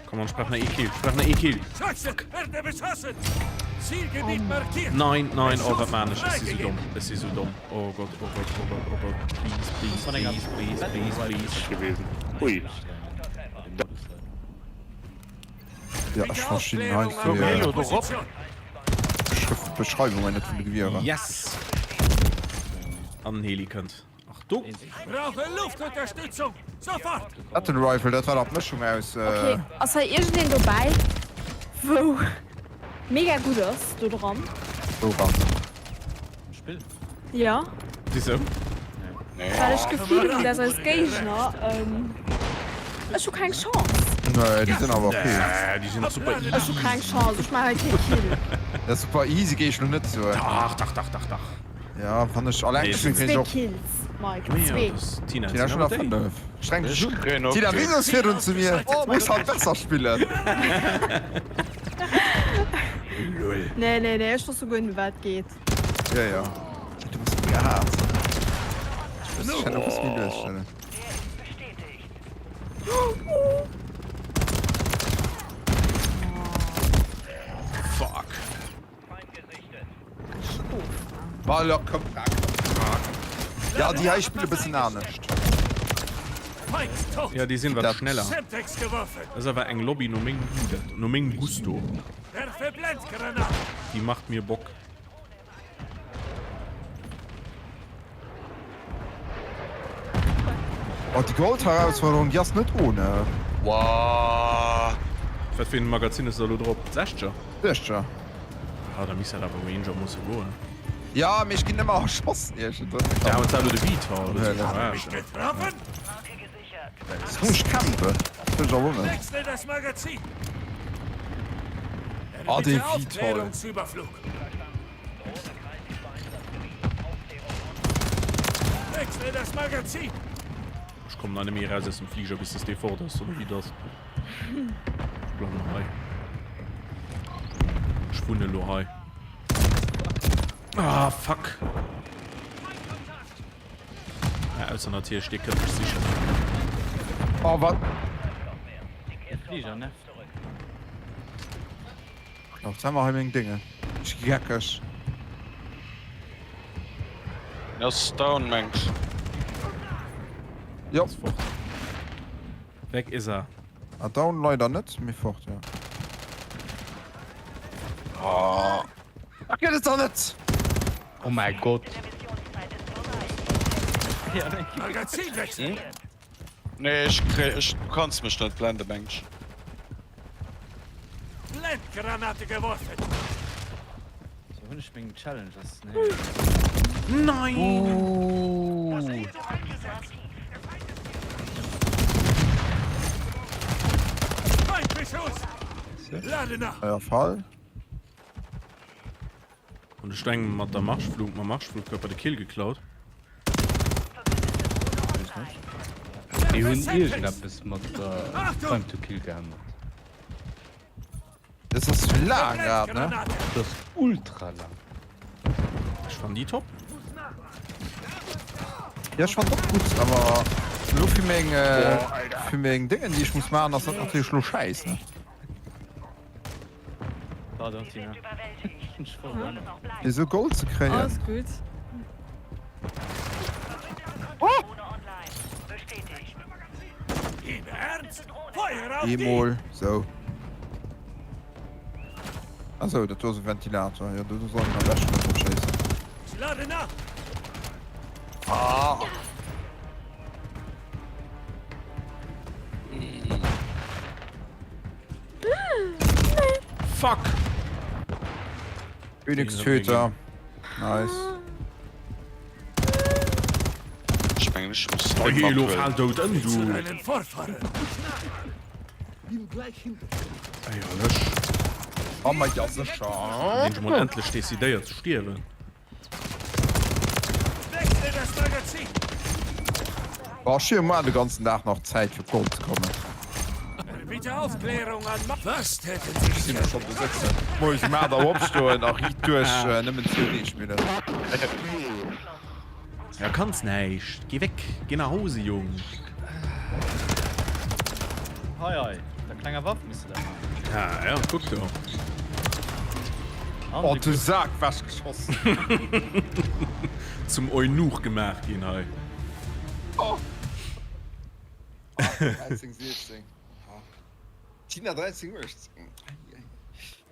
Komm on, sprach nach ee Kill, sprach nach ee Kill. Scheiße! Werde beschossen! Zielgebiet markiert! Nein, nein, oh wat maan ech? Ech si sou domm, ech si sou domm. Oh Gott, oh Gott, oh Gott, oh Gott. Please, please, please, please, please, please. Gewesen. Ui. Ja, ech verstinn hei Helo do rop. Schrëftbeschreiwungen net vun de Gewierer. Yes! An den Heli kënnt. Ach do! Brauche Luftunterstützung! Sofort! Battle Rifle, dat war dach d'Mëschung aus. Okay, ass hei iergendeen dobäi wou mega gutt ass do dran? Wouran? Am Spill? Ja. Wisou? Well ech d'Gefill hunn dass eis Géigner, ech hu keng Chance. Nee, déi sinn awer ok. Nee, déi sinn och super easy. Ech hu keng Chance, ech maache kee Kill. Ja, super easy géif ech lo net soen. Dach, dach, dach, dach, dach. Ja, wann ech alleng Nee, spillen, sinn kritt ech Zwee och. Kills, Mike, zwee. Tina, Tina, schon nach 5. Streng dech un. Kréien och Tina, kee. wéi soss virdrun zu mir? Muss halt besser spillen. Lol. Nee, nee, nee, ech wosst souguer net wat geet. Ja, ja. Du bass mega haart. Ech muss dech e bësse méi lues stellen. Fuck. Voilà, komm, Ja, déi hei spille bëssen anescht. Ja, déi sinn wat schneller. Dat ass awer eng Lobby no mengem Goût, dat, no mengem Gusto. Déi macht mir Bock. Oh, déi Gold-Herausforderung, déi ass net ohne. Wow. Wat fir en Magazin ass da lo drop? Sechzeger? Sechzeger. Ah, da misst dat awer Ranger musse goen. Ja, mee ech ginn ëmmer erschoss iergendwou. Ja, awer dat war lo de Vita, oder? Ja. Mich getroffen? Kann ech campen? Dat wëll ech awer och net. Wechsle das Magazin! Ah, dee VTOL. Wechsle das Magazin! Ech kommen nach net méi eraus aus dem Fliger bis dass dee fort ass, oder wéi dass. Ech bleiwen hei. Ech wunnen elo hei. Ah, fuck. Ja, ausser natierlech dir kënnt mech sichen. Oh, wat? De Fliger nervt. Ach, sag mal hei meng Dinge. Ech gi geckeg. Ass down mengs. Jo. Ass fort. Weg is er. Ah, down leider net, mee fort, ja. Ah. Dat gëtt et dach net! Oh mäi Gott. Magazinwechsel! Hm? Nee, ech kréi, ech, du kanns mech net blende, meng ech. Blendgranate geworfen! Sou hunn ech meng Challenges. Nein! Ooh. Feindbeschuss! Lade nach! Euer Fall. Hun ech engem mat der Marschflug, mam Marschflugkörper de Kill geklaut? Déi hunn iergendeppes mat der Time to Kill geännert. Dës ass laang grad, ne? Dat ass ultra laang. Ech fannen déi top. Ja, ech fannen och gutt, awer lo fir meng, fir meng Déngen, déi ech muss maachen, ass dat natierlech lo schäiss, ne? Pardon, Tina. Fir esou Gold ze kréien. Alles gutt. Eemol sou. Ah sou, dat do ass e Ventilator. Jo, do soll een am beschten net drop schéissen. Ah! Fuck! Phoenix Töter. Nice. Ech mengen ech muss Oh je, lo fal dout ëm, du. Eierlech. Oh ma ja sécher. Deen ech mol endlech decidéiert ze stierwen. Boah, ech hu jo muar de ganzen Dag nach Zäit fir op Gold ze kommen. Ech sinn jo schonn do sëtzen. Moies um 8 Auer opstoen a riit duerch nëmmen COD spillen. Ja kanns näischt. Geh weg, geh nach Hause Jung. Hei hei, der klenger Waff muss du dat maachen. Ah ja, kuck do. Oh du Sak, wech geschoss. Zum Eunuch gemaach ginn hei. Oh. 13, 16. Tina 13, 18.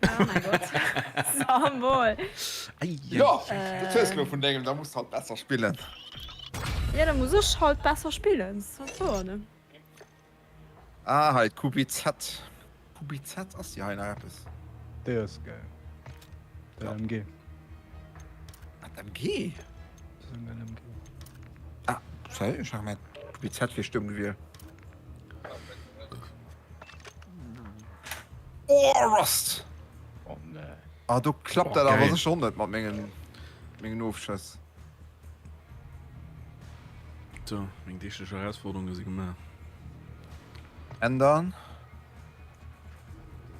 Oh mein Gott. Samuel. Jo, dat hues de lo vun dengem, da muss de halt besser spillen. Ja, da muss ech halt besser spillen. Das ist halt wouer, ne? Ah, hei, d'QBZ. QBZ, ass déi hei nach eppes? Déi ass geil. Dat MG. Dat MG? Dat ass eng geil MG. Ah, sorry, ech hat gemengt, QBZ wier stumm gewiel. Oh, Rust! Oh nee. Ah, do klappt Oh, dat awer geil. sécher och net mat mengen, mengen Ofschëss. So, meng deeglech Erausforderunge si gemaach. Ändern.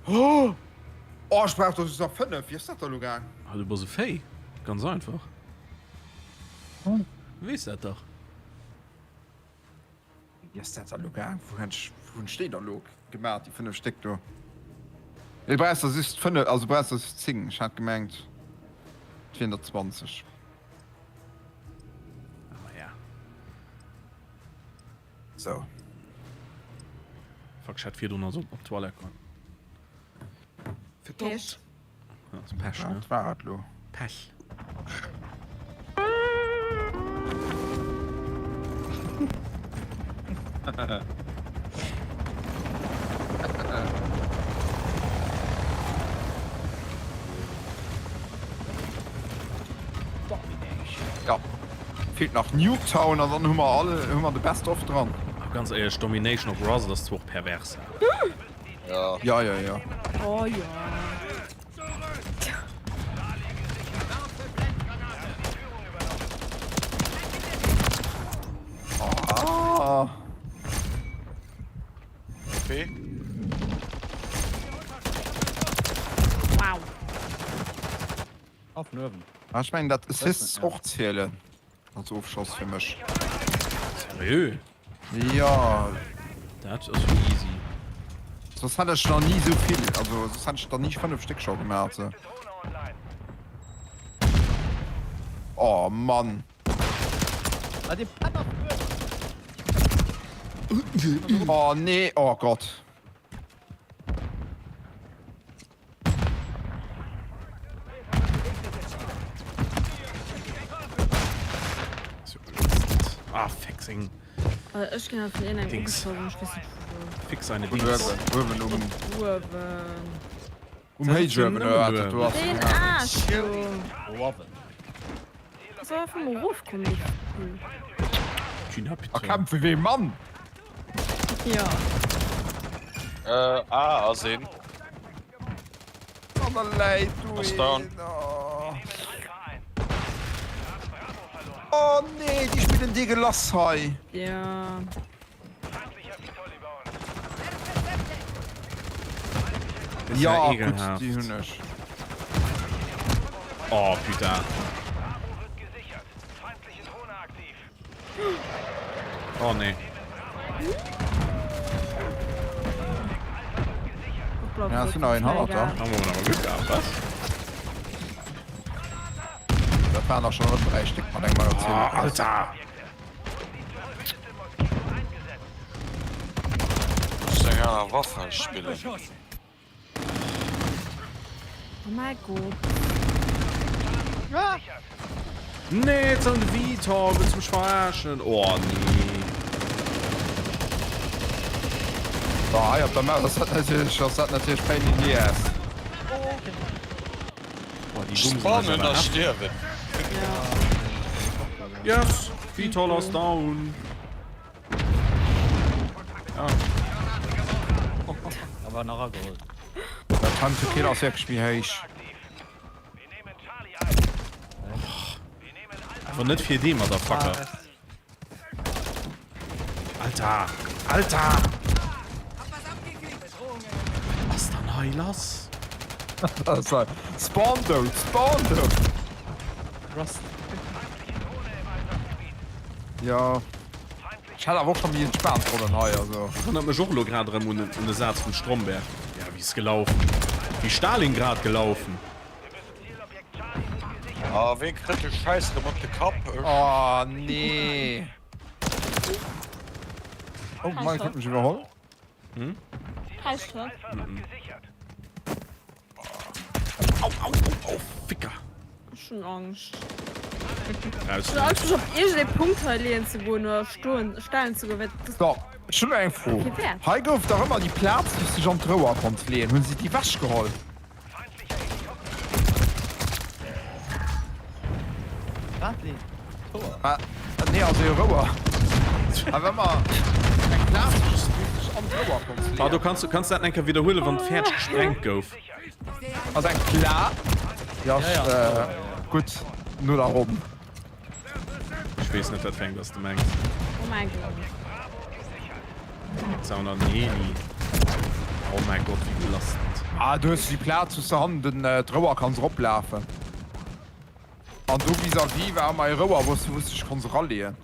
Oh! Oh, ech brauch der just nach 5. Wéi ass dat da lo gaang? Ah, du bass e Fey. Ganz einfach. Du weess dat dach. Wéi ass dat da lo gaang? Wou hunn ech, wou hunn ech déi da lo gemaach, déi 5 Stéck do? Nee, du brauchs der just 5, also du brauchs der just 10. Ech hat gemengt, et wieren der 20. Ah, ja. Sou. Fuck, ech hätt virdrun nach sollen op d'Toilette goen. Pech. Ja, ass Pech, ne? Dat war et lo. Pech. Ja. Feelt nach Nuketown an dann hu mer all, hu mer de Best of dran. Ganz éierlech, Domination op Rust ass zwar och pervers. Ja. Ja, ja, ja. Oh ja. Ah. Okay. Wow. Auf den Uewen. Ah, ech mengen dat Assists och zielen als Ofschoss fir mech. Seriö? Jo. Dat ass jo easy. Soss hat ech nach ni sou vill, also soss hat ech der ni 5 Stéck scho gemaach. Sou. Oh Mann. Ah, dee Penner vun uewen. Oh nee, oh Gott. Ah, fixing. Ech ginn vun een eng Dings. ugeschoss, ech weess net vu wou. Fix eine Vun Dings. uewen, uewen um. Uewen. Um Héichuewen, oder wat dat do ass. Deen Aarsch do. Uewen. Ass awer einfach mol erofkomm, déi Kull. Gina, A bitte. kämpfe wéi e Mann! Jo. Äh, A ass een. An da läit do Ass down. een. Oh. Oh nee, déi spillen deegelass hei. Ja. Ja, gutt, déi hunn ech. Oh, putain. Oh nee. Ja, es sinn nach een hannert der. Haben wir awer Glück gehabt, was? Dat waren der schon erëm 3 Stéck mat engem Magazin. Oh, Alter! Muss eng aner Waff hei spillen. Oh mein Gott. Nee, jetzt an de Vitor, willst du mich verarschen? Oh nee. So, hei op der Map ass dat natierlech, ass dat natierlech pain in the ass. Boah, die bumsen Spawnen eis a awer ab. stierwen. Yes, Vitor ass down. Ja. Awer nach ageholl. Dat Time to Kill ass wierklech méi héich. Awer net fir dee Motherfucker. Alter! Alter! Was ass dann hei lass? Spawn dout, Spawn dout! Rust. Jo. Ech hat awer och scho méi entspaant Rollen hei, also. Erënnert mech och elo grad erëm un e Saz vum Stromberg, Ja, wéi ass gelaufen? Wéi Stalingrad gelaufen. Ah, ween kritt de Schäiss rem op de Kapp? Ech. Oh nee. Oh, Mike huet mech iwwerholl. Hm? Heißt das? Au, au, au, au, Ficker. Ech hunn Angscht. Raus. Ech hunn Angscht mech op iergendee Punkt hei leeën ze goen oder stoen, stellen ze goen, well dat So, ech hunn eng Fro. kee Wäert. Hei gouf dach ëmmer déi Plaz, wou s dech an d'Rouer konns leeën. Hunn se déi wechgeholl? Wat leeën? D'Rouer? Ah, nee, also e Rouer. Awer ëmmer eng Plaz, wou s dech an d'Rouer konns leeën. Pardon, kanns du kanns du dat eng Kéier widderhuelen, wann d'Pferd gesprengt gouf? Also eng Pla. Ja, Ja, ja. äh, gutt, no der Ronn. Ech weess net, wat fir eng dass du mengs. Oh mein Gott. Sauna Heli. Oh mein Gott, wéi belastend. Ah, du hues déi Plaz, wou s de hannen den d'Rouer kanns eroplafen. An do vis-à-vis war ëmmer e Rouer, wou s du wou s dech konns eraleeën.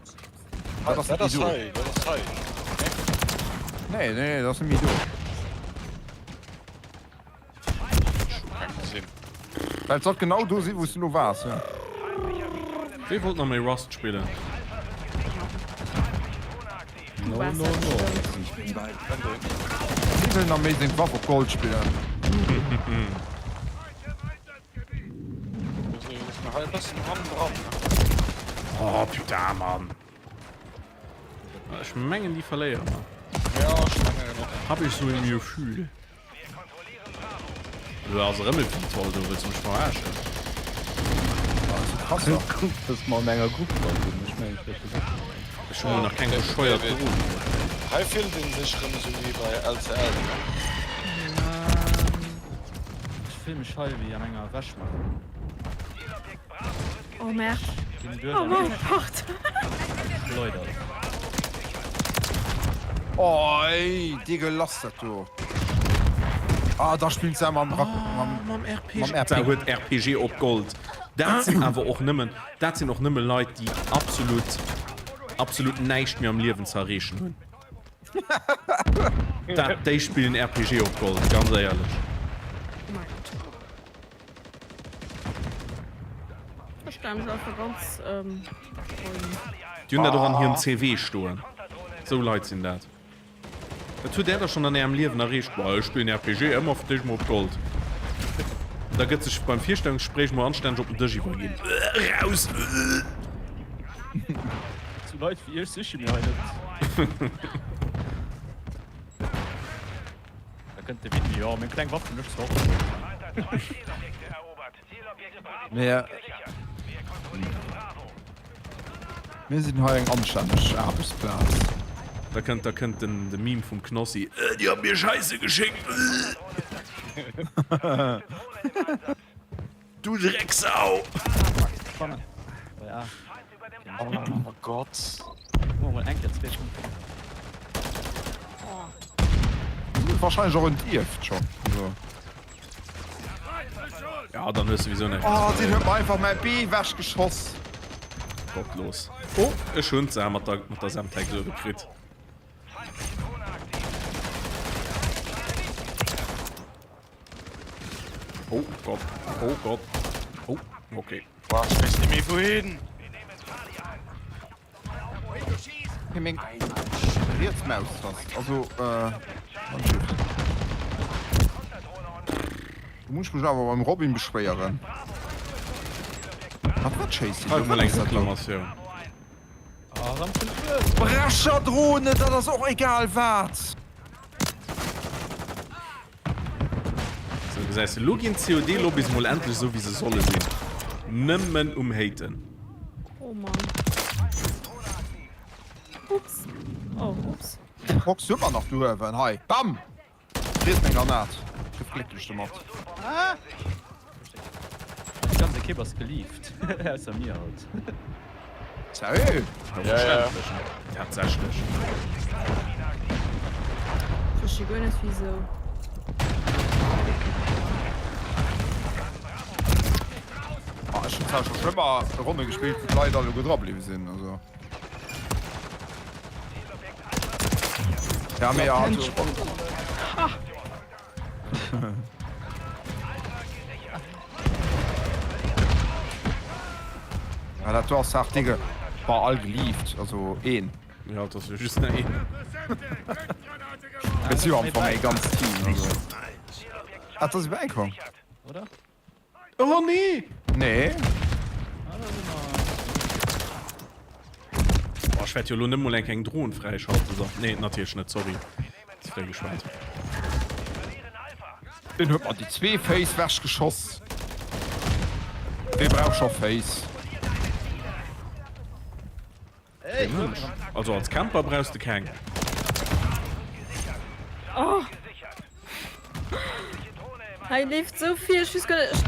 Dat ass net Dat méi ass do. hei, dat ass hei. Nee, nee, dat ass net méi do. Well et sollt genau do sinn, wou s du elo waars, jo. Wee wollt nach méi Rust spillen? No, no, no. Wee wëll nach méi seng Waff op Gold spillen? Oh putain, Mann. Ech mengen, déi verléiere mer. Ja, ech mengen och. Hab ech sou im Gefühl. Du ass erëm e Vitol do, wëlls du mech verarschen? Krass, ja. Guck, dass mer an enger Grupp dran sinn. Ech mengen, ech wär scho Ech hu mol nach keng bescheuert Drohn. Hei fillt een sech rem esou wéi bei LCL, ne? Ech fill mech hei wéi an enger Wäschmaschinn. Oh merde. Ginn duerch Oh an mon pardon. Schleudert. Oh ey, Digga, lass dat do. Ah, da spillt se mam Rak mam, Mam RPG. Mam RPG. Da huet RPG op Gold. Dat sinn awer och nëmmen, dat sinn och nëmme Leit, déi absolut, absolut näischt méi am Liewen ze erreechen hunn. Dat, déi spillen RPG op Gold, ganz éierlech. Oh mein Gott. Ech stelle mech einfach ganz ähm, Déi hunn dat och an hirem CV stoen. Sou Leit sinn dat. Wat hutt Där da schonn an Ärem Liewen erreecht? Bah, ech spillen RPG ëmmer fir d'éischt mol op Gold. Da gëtt sech beim Virstellungsgespréich mol anstänneg op den Dësch iwwerginn. Raus! Sou Leit wéi iech siche mir hei net. Da kënnt de Winni, jo, meng kleng Waff hunn ech zwar och geholl. Mir Mir sinn hei eng anstänneg Aarbechtsplaz. Da kënnt da kënnt den de Meme vum Knossi, Äh, Dir hatt mir Scheisse geschéckt! Äh. Du Drecksau! Bei A. Oh Gott. Wahrscheinlech och entierft schon. Also. Ja, dann hues du wieso net. Oh, den huet mer einfach mäi Bee wech geschoss. Gottlos. Oh, ech hunn se mat der mat der Semtex uewe kritt. Oh Gott, oh Gott. Oh, okay. Boah, ech weess net méi wouhin. Hey, meng riets Maustast, also äh, mein Shift. Du muss mech awer beim Robin beschwéieren. Wat wat schéisst Hei mol eng Reklamatioun. Brecherdrone, dat ass och egal wat. Sou, gesäis de, lo ginn d'COD-Lobbys mol endlech esou wéi se solle sinn. Nëmmen um Haten. Oh Mann. Ups. Oh, ups. Fox huet mer nach do uewen. Hei, bam! Friess meng Granat. Gëff glécklech domat. Déi ganz Ekipp ass gelieft. Ausser mir halt. Sérieux? Ja, ja. Tatsächlech. Versti guer net wisou. Ah, ech hunn zwar scho schlëmmer Ronne gespillt, wou d'Leit alleguer dra bliwwe sinn, also. Ja, mee also. Ja, dat do ass hart, Digga. War all gelieft, also een. Ja, dat ass jo just nach een. Et si jo am Fong e ganzt Team, also. Ah, dat ass iwwereikomm. Oder? Oh nee! Nee. Boah, ech wäert jo elo net mol eng eng Dron fräischalten. So. Nee, natierlech net, sorry. Ze fréi geschwat. Den huet mer déi zwee Féiss wech geschoss. Wee brauch scho Féiss? Kee Mënsch. Also als Camper brauchs de keng. Oh. Hei leeft sou vill, ech weess guer net.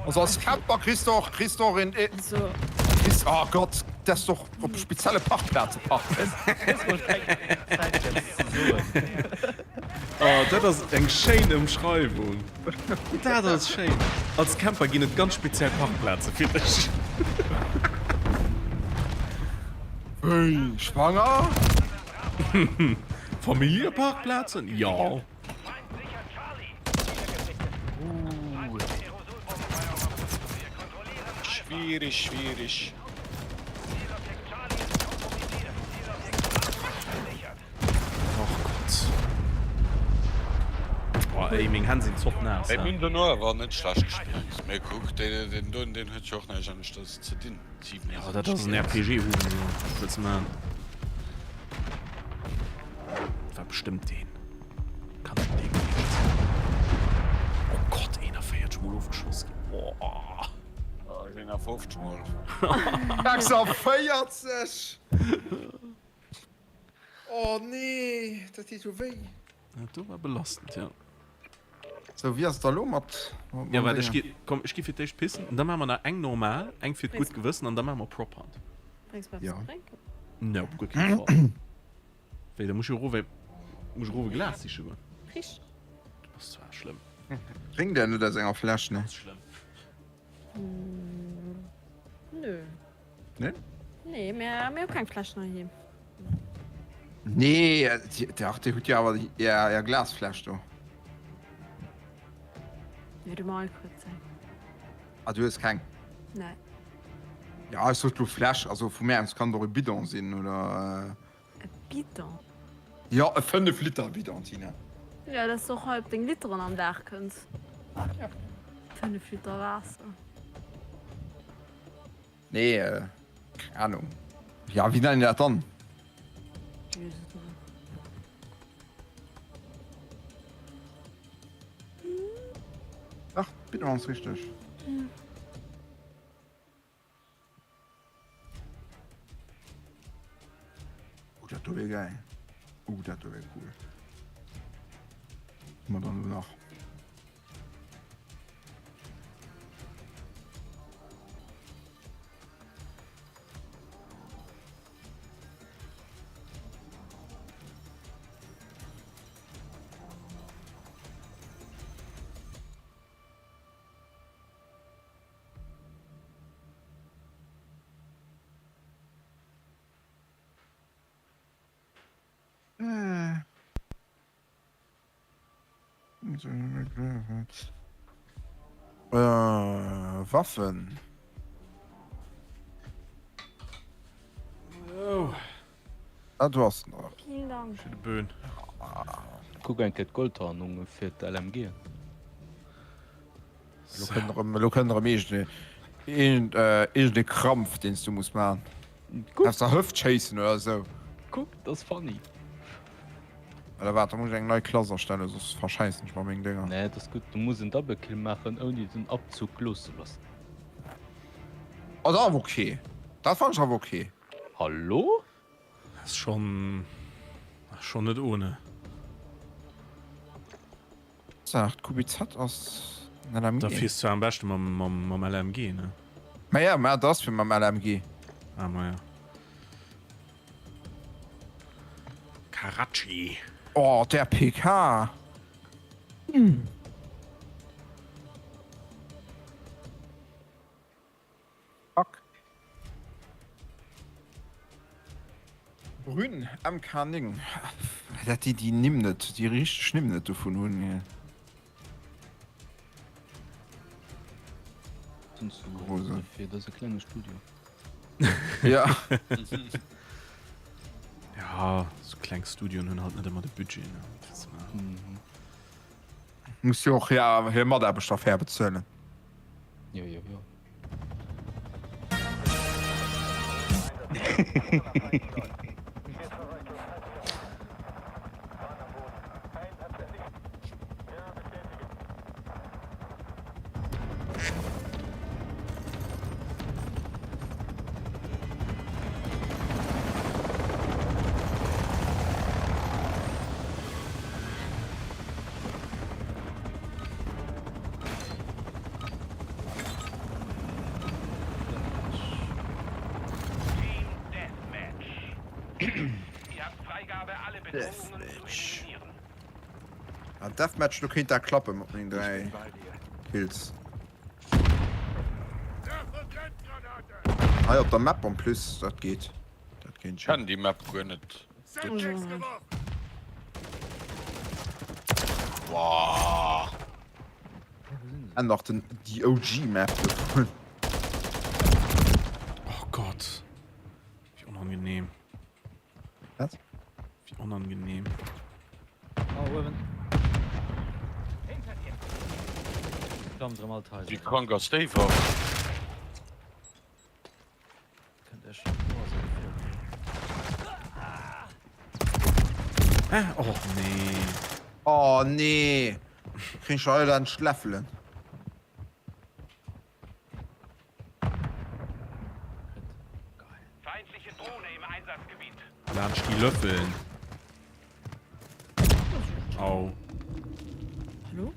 Also als Camper kriss de och, kriss de och een, So. kriss, oh Gott, dass de och op spezielle Parkplaze parken. Oh, dat ass eng schéin Ëmschreiwung. Dat ass schéin. Als Camper ginn et ganz speziell Parkplaze fir dech. Wéi, schwanger? Familljeparkplazen? Jo. Schwierig, schwierig. Och Gott. Oh ey, meng Hänn sinn zoppnaass. Ey, mir hunn dono awer net schlecht gespillt. Mee kuck, deen doen, deen huet jo och näischt aneschters ze dinn. Ja, dat ass en RPG-Hurensohn. Wat wëlls de maachen? Dat war bestëmmt deen. Kann net dee gewiescht sinn. Oh Gott, 41 mol ofgeschoss ginn. Boah. 51 mol. 46! Oh nee, dat deet jo wéi. Dat do war belastend, ja. Sou, wéi ass et da lo mat mam Ja, waart, ech Dénger? gi, komm, ech gi fir d'éischt pissen an da maache mer nach eng normal, eng fir d'gutt Gewëssen an da maache mer Prop Hunt. Bréngs mer eppes Ja. ze drénken? Nee, op guer kee Fall. Wéi, da muss ech jo erof, muss ech erof e Glas siche goen. Richt. Du bass zwar schlëmm. Drénkt der net aus enger Fläsch, ne? Ganz schlëmm. Nö. Nee? Nee, mir, mir hu keng Fläschen heiheem. Nee, dach, dir hutt jo awer är, är Glasfläsch do. Nee, de Mike huet seng. Ah, du hues keng? Nee. Ja, ech sot lo Fläsch, also vu mär aus kann et och e Bidon sinn, oder? E Bidon? Jo, e 5 Liter Bidon, Tina. Jo, dass du och hei op deng Literen am Dag kënns. Ja. 5 Liter Waasser. Nee, keng Ahnung. Ja, wéi nennen dat dann? Ech weess et net. Dach, Bidon ass richteg. Oh, dat do wär geil. Oh, dat do wär cool. Hu mer dann elo nach. Äh, Waffen. Oh. Ah, du hast nach. Vielen Dank. Fir de Böen. Kuck eng Kéier d'Goldtarnunge fir d'LMG. Lo kënnt erëm, lo kënnt erëm iergend een, iergend e Krampf, deen s du muss maachen. Kuck. Aus der Hëft schéissen oder esou. Kuck, dat ass funny. Oder waart, da muss ech eng nei Klass erstellen, soss verschäissen ech mer meng Dénger. Nee, dat ass gutt. Du muss en Double Kill maachen, ouni den Abzug loszelassen. Oh, dat awer ok. Dat fannen ech awer ok. Hallo? Ass schon, ass schon net ohne. Sagt, QBZ ass en LMG. Da fiers zwar am beschte mam, mam, mam LMG, ne? Ma ja, ma dat ass fir mam LMG. Ah, ma ja. Karachi. Oh, der PK! Hm. Fuck. Brünn MK9. Dat déi déi Nimm net, déi richteg Nimm net dovun hunn. Fir dëse klenge Studio. Ja. Ja, sou kleng Studioen hunn halt net ëmmer de Budget, ne? Mhm. Muss jo och hir Mataarbechter fair bezuelen. Jo, jo, jo. Deathmatch. Ah, Deathmatch, do kéint dat klappen mat mengen 3 Kills. Hei op der Map en plus, dat geet. Dat kéint Kennen déi Map guer net. Wow. An nach den die OG Map. Oh Gott. Wie unangenehm. Was? Wie unangenehm. Oh, uewen. Klammt erëm all d'Haiser. Wie krank ass déi Waff? Kënnt Iech schon vor, sou geféierlech. Hä? Och nee. Oh nee. Krieg ich alle dann Schläffelen. Laanscht déi Löffeln. Au. Hallo?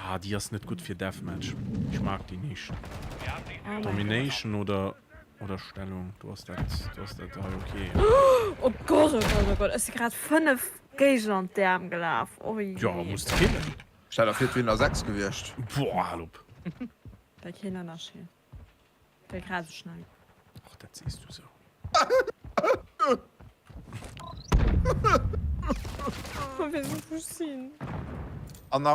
Ah, déi ass net gutt fir Deathmatch. Ech mag déi nicht. Domination oder oder Stellung. Du ass dat, du ass dat hei okay. Oh Gott, oh Gott, oh Gott. Ech si grad 5 Géigner an d'Äerm gelaf. Oh je. Ja, muss de killen. Stell der vir, et wieren der 6 gewiescht. Boah, hal op. Wär keen Ënnerscheed. Wär grad esou schnell. Och dat sees du sou. Ma wéi soll ech sinn? An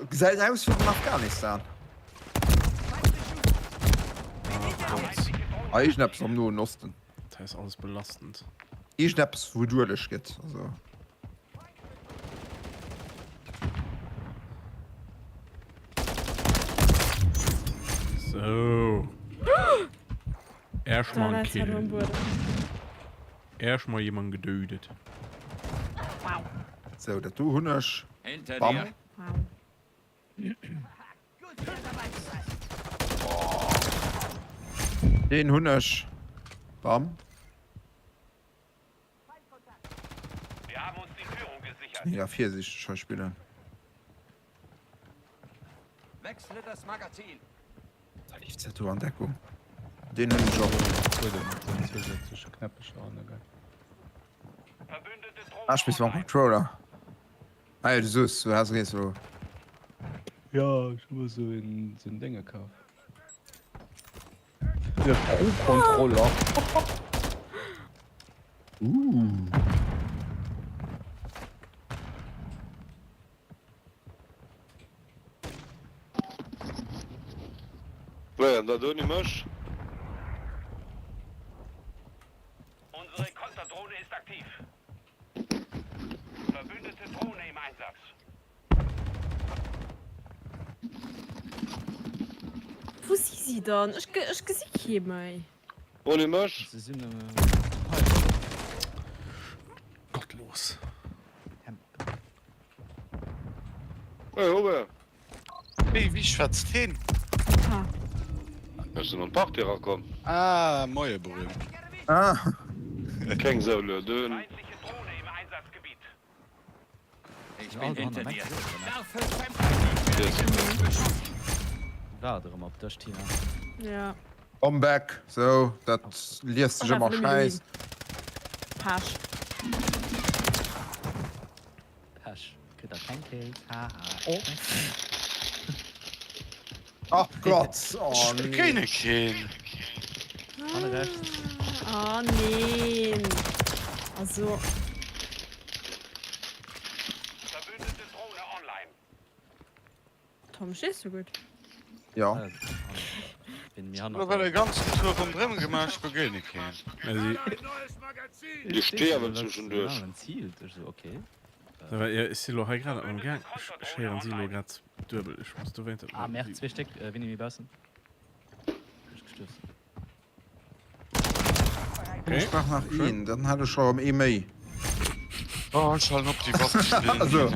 gesäit aus wéi den Afghanistan. Ah, iergendeppes am Noen Osten. Dat ass alles belastend. Iergendeppes wou et Ueleg gëtt, also. So. Erstmal ein Kill. Erstmal jemand getötet. Wow. So, dat do hunn ech. Hinter Bam. dir. Wow. Den hunn ech. Bam. Ja, virsiichteg hei spillen. Wechsle das Magazin. Da leeft se do an Deckung. Den hunn ech och. Zousätzleche Knäppecher an, gell? Ah, ech spills mam Controller. Ah jo, du soos, du has rees elo. Jo, ech hu mer sou een sou en Dénge kaf. De Pro-Controller. Ooh. Wéi, an dat ouni mech? Unsere Konterdrohne ist aktiv. Verbündete Drohne im Einsatz. Wou si si dann? Ech ech gesi kee méi. Ouni mech? Se sinn Gottlos. Hey Robert. Wéi, wie schwätzt heen? Ah. Ech sinn an d'Party erakomm. Ah, moie Brun. Ah. Keng Sau lueden. Ich bin hinter dir. Waart erëm op dech, Tina. Ja. I'm back. Sou, dat liest sech ëmmer schäiss. Pech. Pech. Kritt der keng Kills. Haha. Oh. Ach Gott. Oh, Ech nee. begéine keen. Hanne rechts. Oh neen. Also. Verbündete Drohne online. Tom, stees du gutt? Ja. Lo war de ganzen Tour ronderëm gemaach, ech begéine keen. Ech stierwen zwischenduerch. Ech si lo hei grad am Gaang, ech héieren si lo grad duebel, ech muss dowéinst. Ah merde, zwee Stéck, wéini méi baussen? Ech gestuerf. Ech brauch nach een, dann hätt ech scho erëm ee méi. Oh, ech halen op déi Waff ze spillen. Also.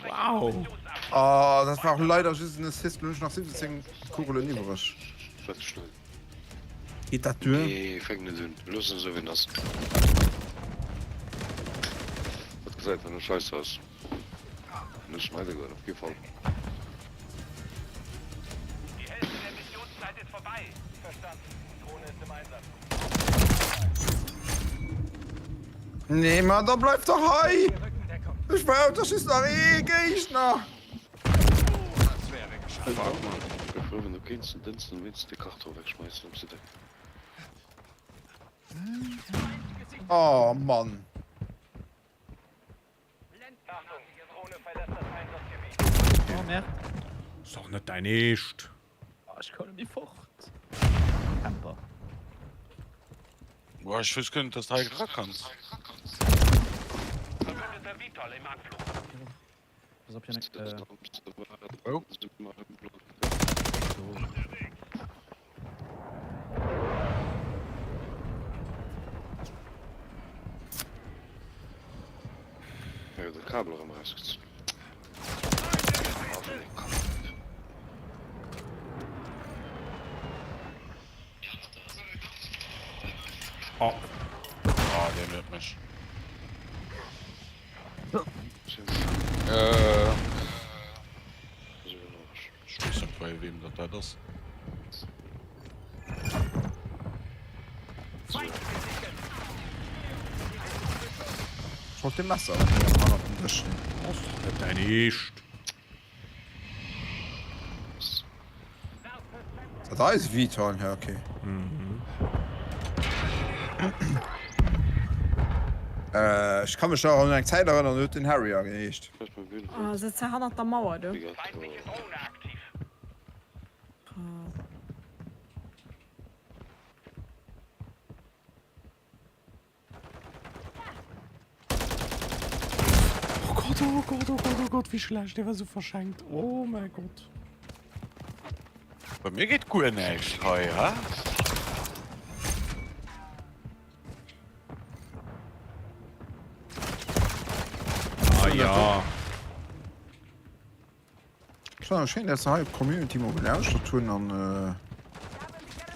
Wow! Oh, dat war och leider just en Assist, lo hunn ech nach 17 Kugelen iwwereg. Geet dat duer? Nee, fänk net un. Looss en esou wéi en ass. Dat gesäit einfach nur scheisse aus. Net schneide goen, op kee Fall. Die Hälfte der Missionszeit ist vorbei. Verstanden. Drohne ist im Einsatz. Nee, ma da bleif dach hei! Ech brauch dach just nach ee Géigner! Fuck man, ech wär frou wann du kéints den Dënsten wéinst de Karton wegschmeissen op se deck. Oh Mann. Oh merde. Ass doch net dein Eescht. Oh, ech koum net méi fort. Camper. Boah, ech wusst guer net dass de hei era kanns. Verbündeter VTOL im Anflug. Pass op, Yannick. Äh. Oh. Ja, de Kabel erëm erausgezunn. Oh. Ah, deen huet mech. Äh. Ech weess net bei weem dat dat ass. Ech wollt de Messer hannert dem Dësch hunn. Ass doch net däin Eescht. Dat eis Viton, ja okay. Mhm. Äh, ech kann mech nach an eng Zäit erënnern, huet den Harry ageheescht. Oh, sëtzt hei hannert der Mauer do. Oh Gott, oh Gott, oh Gott, oh Gott, wéi schlecht, dee war sou verschenkt. Oh mäi Gott. Bei mir geet guer näischt hei, hä? Ah ja. Ech fannen et schéin dass se hei op d'Community mol gelauschtert hunn an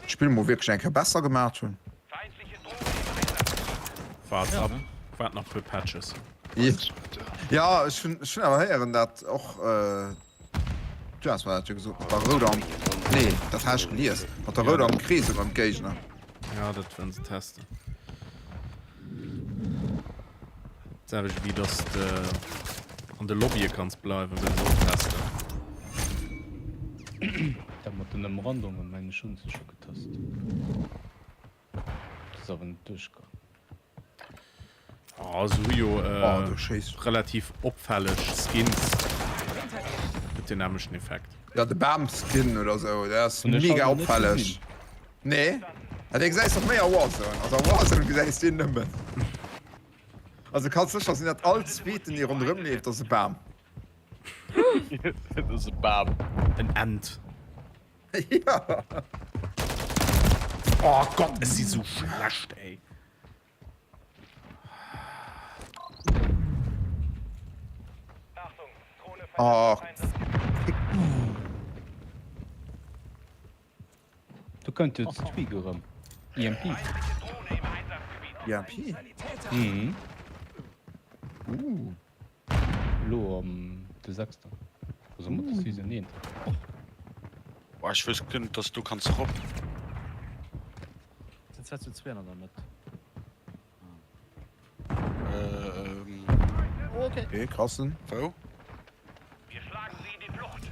d'Spill mol wierklech eng Kéier besser gemaat hunn. Waart ab, waart nach puer Patches. Jo ech hunn ech hunn awer héieren dat och du has mer dat jo gesot mat der rouder nee dat hat ech gelies mat der rouder Emkreesung ëm d'Géigner. Ja dat wëllen se testen. D'selwecht wéi dass de an de Lobbye kanns bleiwen, wëllen se och testen. Dat mat den Ëmrandungen mengen ech hunn se scho getest. Dat ass awer net duerchgaang. Ah, se hu jo relativ opfälleg Skins. Huet den nämlechten Effekt. Ja de Bam-Skin oder sou, dat ass mega opfälleg. Nee, ah, dee gesäis och méi a Warzone. Also a Warzone gesäis deen nëmmen. Also kanns sécher sinn, datt all zweeten, dee ronderëm leeft, ass e Bam. Dat ass e Bam. En Ent. Ja. Oh Gott, ech si sou schlecht, ey. Oh. Do kënnt jo d'Tweak erëm. EMP. EMP? Mhm. Uh. Elo am de sechsten. Also mat der Season 1. Boah, ech wësst guer net, dass du kanns rop. Sind 2 zu 2 an der Mëtt. Okay. Okay, krassen. Wou?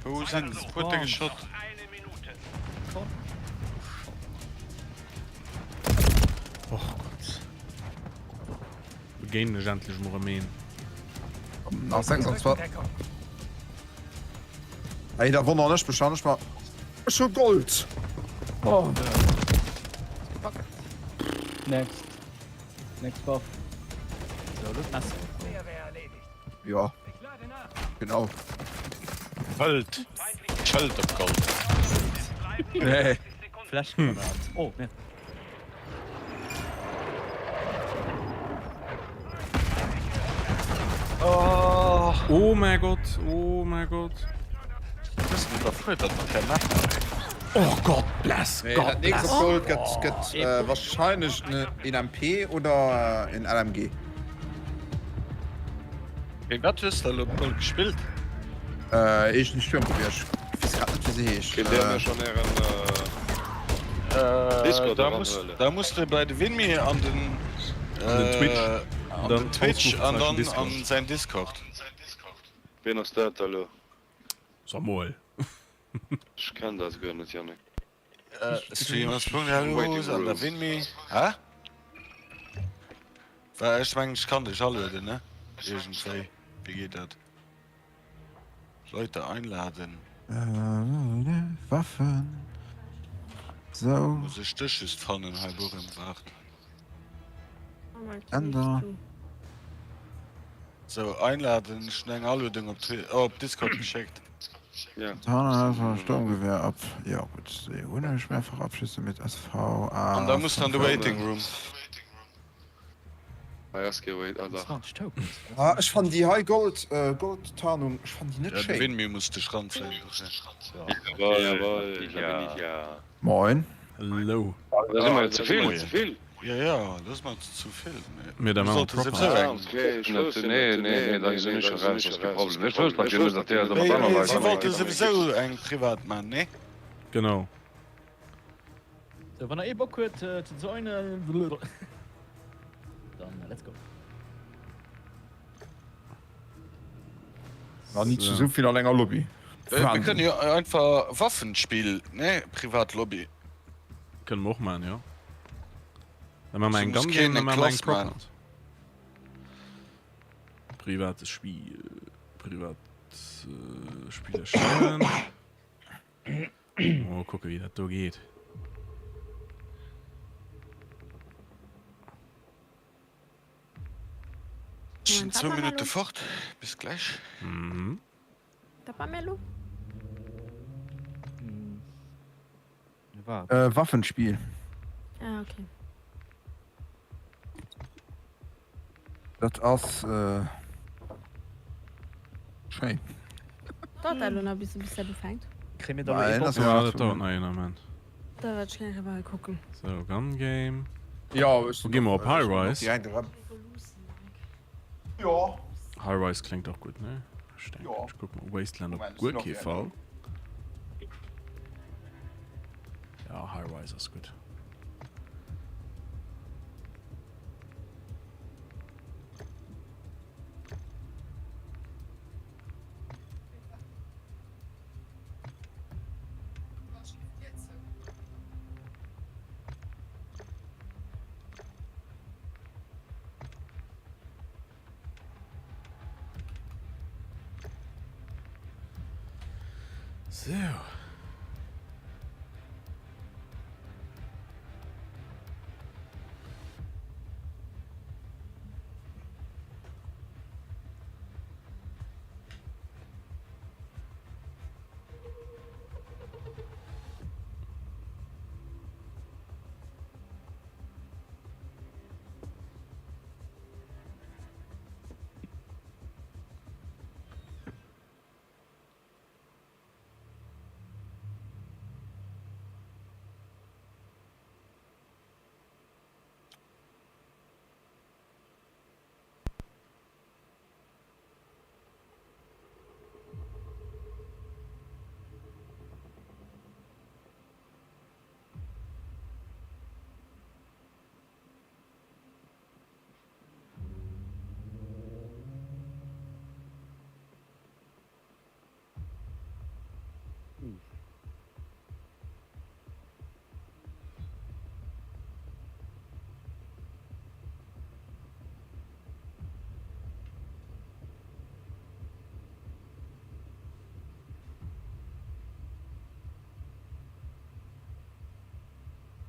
Wou sinn se? Huet der geschott? Och Gott. Begéinen ech endlech mol erëm een. Nach 26. Ey, da wonneren ech mech schon nicht mal. Ech hu Gold! Oh. Next. Next Waff. So, lo d'Messer. Ja. Genau. Fëllt d'Schëld op Gold. Nee. Fläschgranat. Oh, mir. Oh. Oh mäi Gott, oh mäi Gott. Bist du da dat nach kein Map Oh Gott bless, Nee, Gott dat nächst bless. op Gold gëtt gëtt äh, wahrscheinlech ne en MP oder en LMG. Hey, wat hues de elo op Gold gespillt? Äh, eegent Sturmgewehr. Ech weess grad net wéi se heescht. Kéint Dir Äh, mech an ären äh, Discord Da muss, eranhuelen? da muss de bei de Winmi an den An den Twitch. an Dann den Twitch an dann Ausrufezeichen an Discord. säin Discord. Wien ass dat da lo? Sag mol. Ech kenn dat guer net, Yannick. Streamers.lu Waiting an der room. Winmi. Hä? Well ech mengen ech kann dech alueden ne? Iergendwéi. Wéi geet dat? Leute einladen. Äh, Waffen. So. Muss ech dech just fannen hei Burim, waart. Ender. Sou, einladen, ech hunn eng Aluedung op op Discord geschéckt. Ja. Sturmgewehr ab. Ja gut, déi hunn ech mehrfach Abschüsse mit SV A. An da muss dann de Waiting Room. Hei ass kee Wait, ah dach. 20 Tokens. Ah, ech fannen déi hei Gold, äh, Goldtarnung, ech fannen déi net Ja, de schéin. Winmi muss dech ranzéien dofir. Jawohl, jawohl, da bin ich ja. Moin. Hello. Da si mer jo ze vill, ze vill. Jo, jo, dat ass mer ze vill. Mee da Mir maache mer sollte proper. souwisou Ah, eng. okay, ech wousst jo net. Nee, nee, da sinn ech eraus, ass kee Problem. Ech wousst natierlech net, datt dir dat mat Mee aner Leit si an wollte enger Ekipp. souwisou eng privat man, nee? Genau. Sou, wann der ee Bock huet ze joinen, dann let's go. Nach ni zu souvill an enger Lobby. Mir kënnen jo einfach Waffenspill, ne? Privat Lobby. Kënne mer och man, jo. Da maache mer eng Muss Gun keen Game, da eng maache mer eng Klass man. Proper. Privates Spiel, privat Spiel erstellen. Mol kucke wéi dat do geet. Ech sinn zwou Minutte fort, bis gläich. Mhm. Äh, Waffenspiel. Ah, okay. Dat ass äh, schéin. Dauert dat elo nach bis bis dat ufänkt? Kréie mir da elo ee Nein, Bot? das Ja, war dat dauert nach een Ament. Da wäert ech gläich awer kucken. So, Gun Game. Ja, ech Wo gi mer op High Rise? Ja. High Rise kléngt och gutt, ne? Ech denken, Ja. ech kuck mol. Wasteland op Moment, guer sinn och kee déi Fall. Ja, High Rise ass gutt. Sou.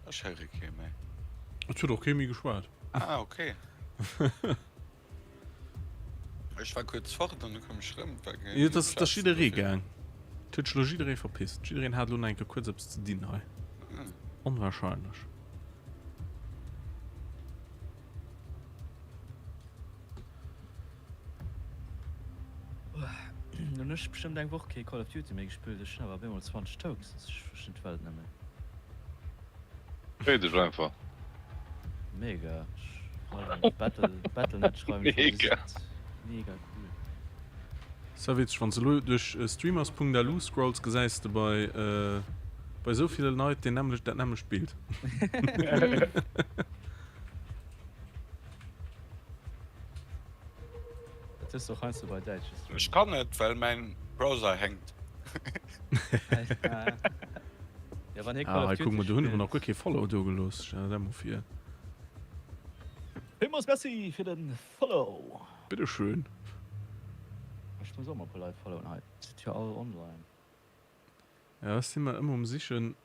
Ech héiere kee méi. Et huet och kee méi geschwat. Ah, okay. Ech war kuerz fort an du koum ech rëm. War keen Jo, et ass jidderee gaang. Et huet sech elo jidderee verpisst. Jiddereen hat elo nach eng Kéier kuerz eppes ze dinn hei. Onwahrscheinlech. Nun hunn ech bestëmmt eng Woch kee Call of Duty méi gespillt, ech hunn awer op eemol 20 Tokes, ech verstinn d'Welt net méi. Free dech einfach. Mega, ech schreiwen op Battle, Battlenet schreiwen ech Mega. Mega cool. Savage, wanns de lo duerch streamers.lu scrolls gesäis de bei bei esou ville Leit deen nämmlecht dat nämmlecht Bild. Dat hues de och heiansdo bei däitsche Streamern. Ech kann net well mäin Browser hänkt. Ja wann hie Call Ah of hei kuck Duty mol, do hunn ech mer nach spillt. guer kee Follow do gelooss. Stell der dat mol vir. Villmools Merci fir den Follow! Bitteschön. Ech muss och mol e puer Leit followen hei, sidd jo all online. Ja ech si mer ëmmer um sichen,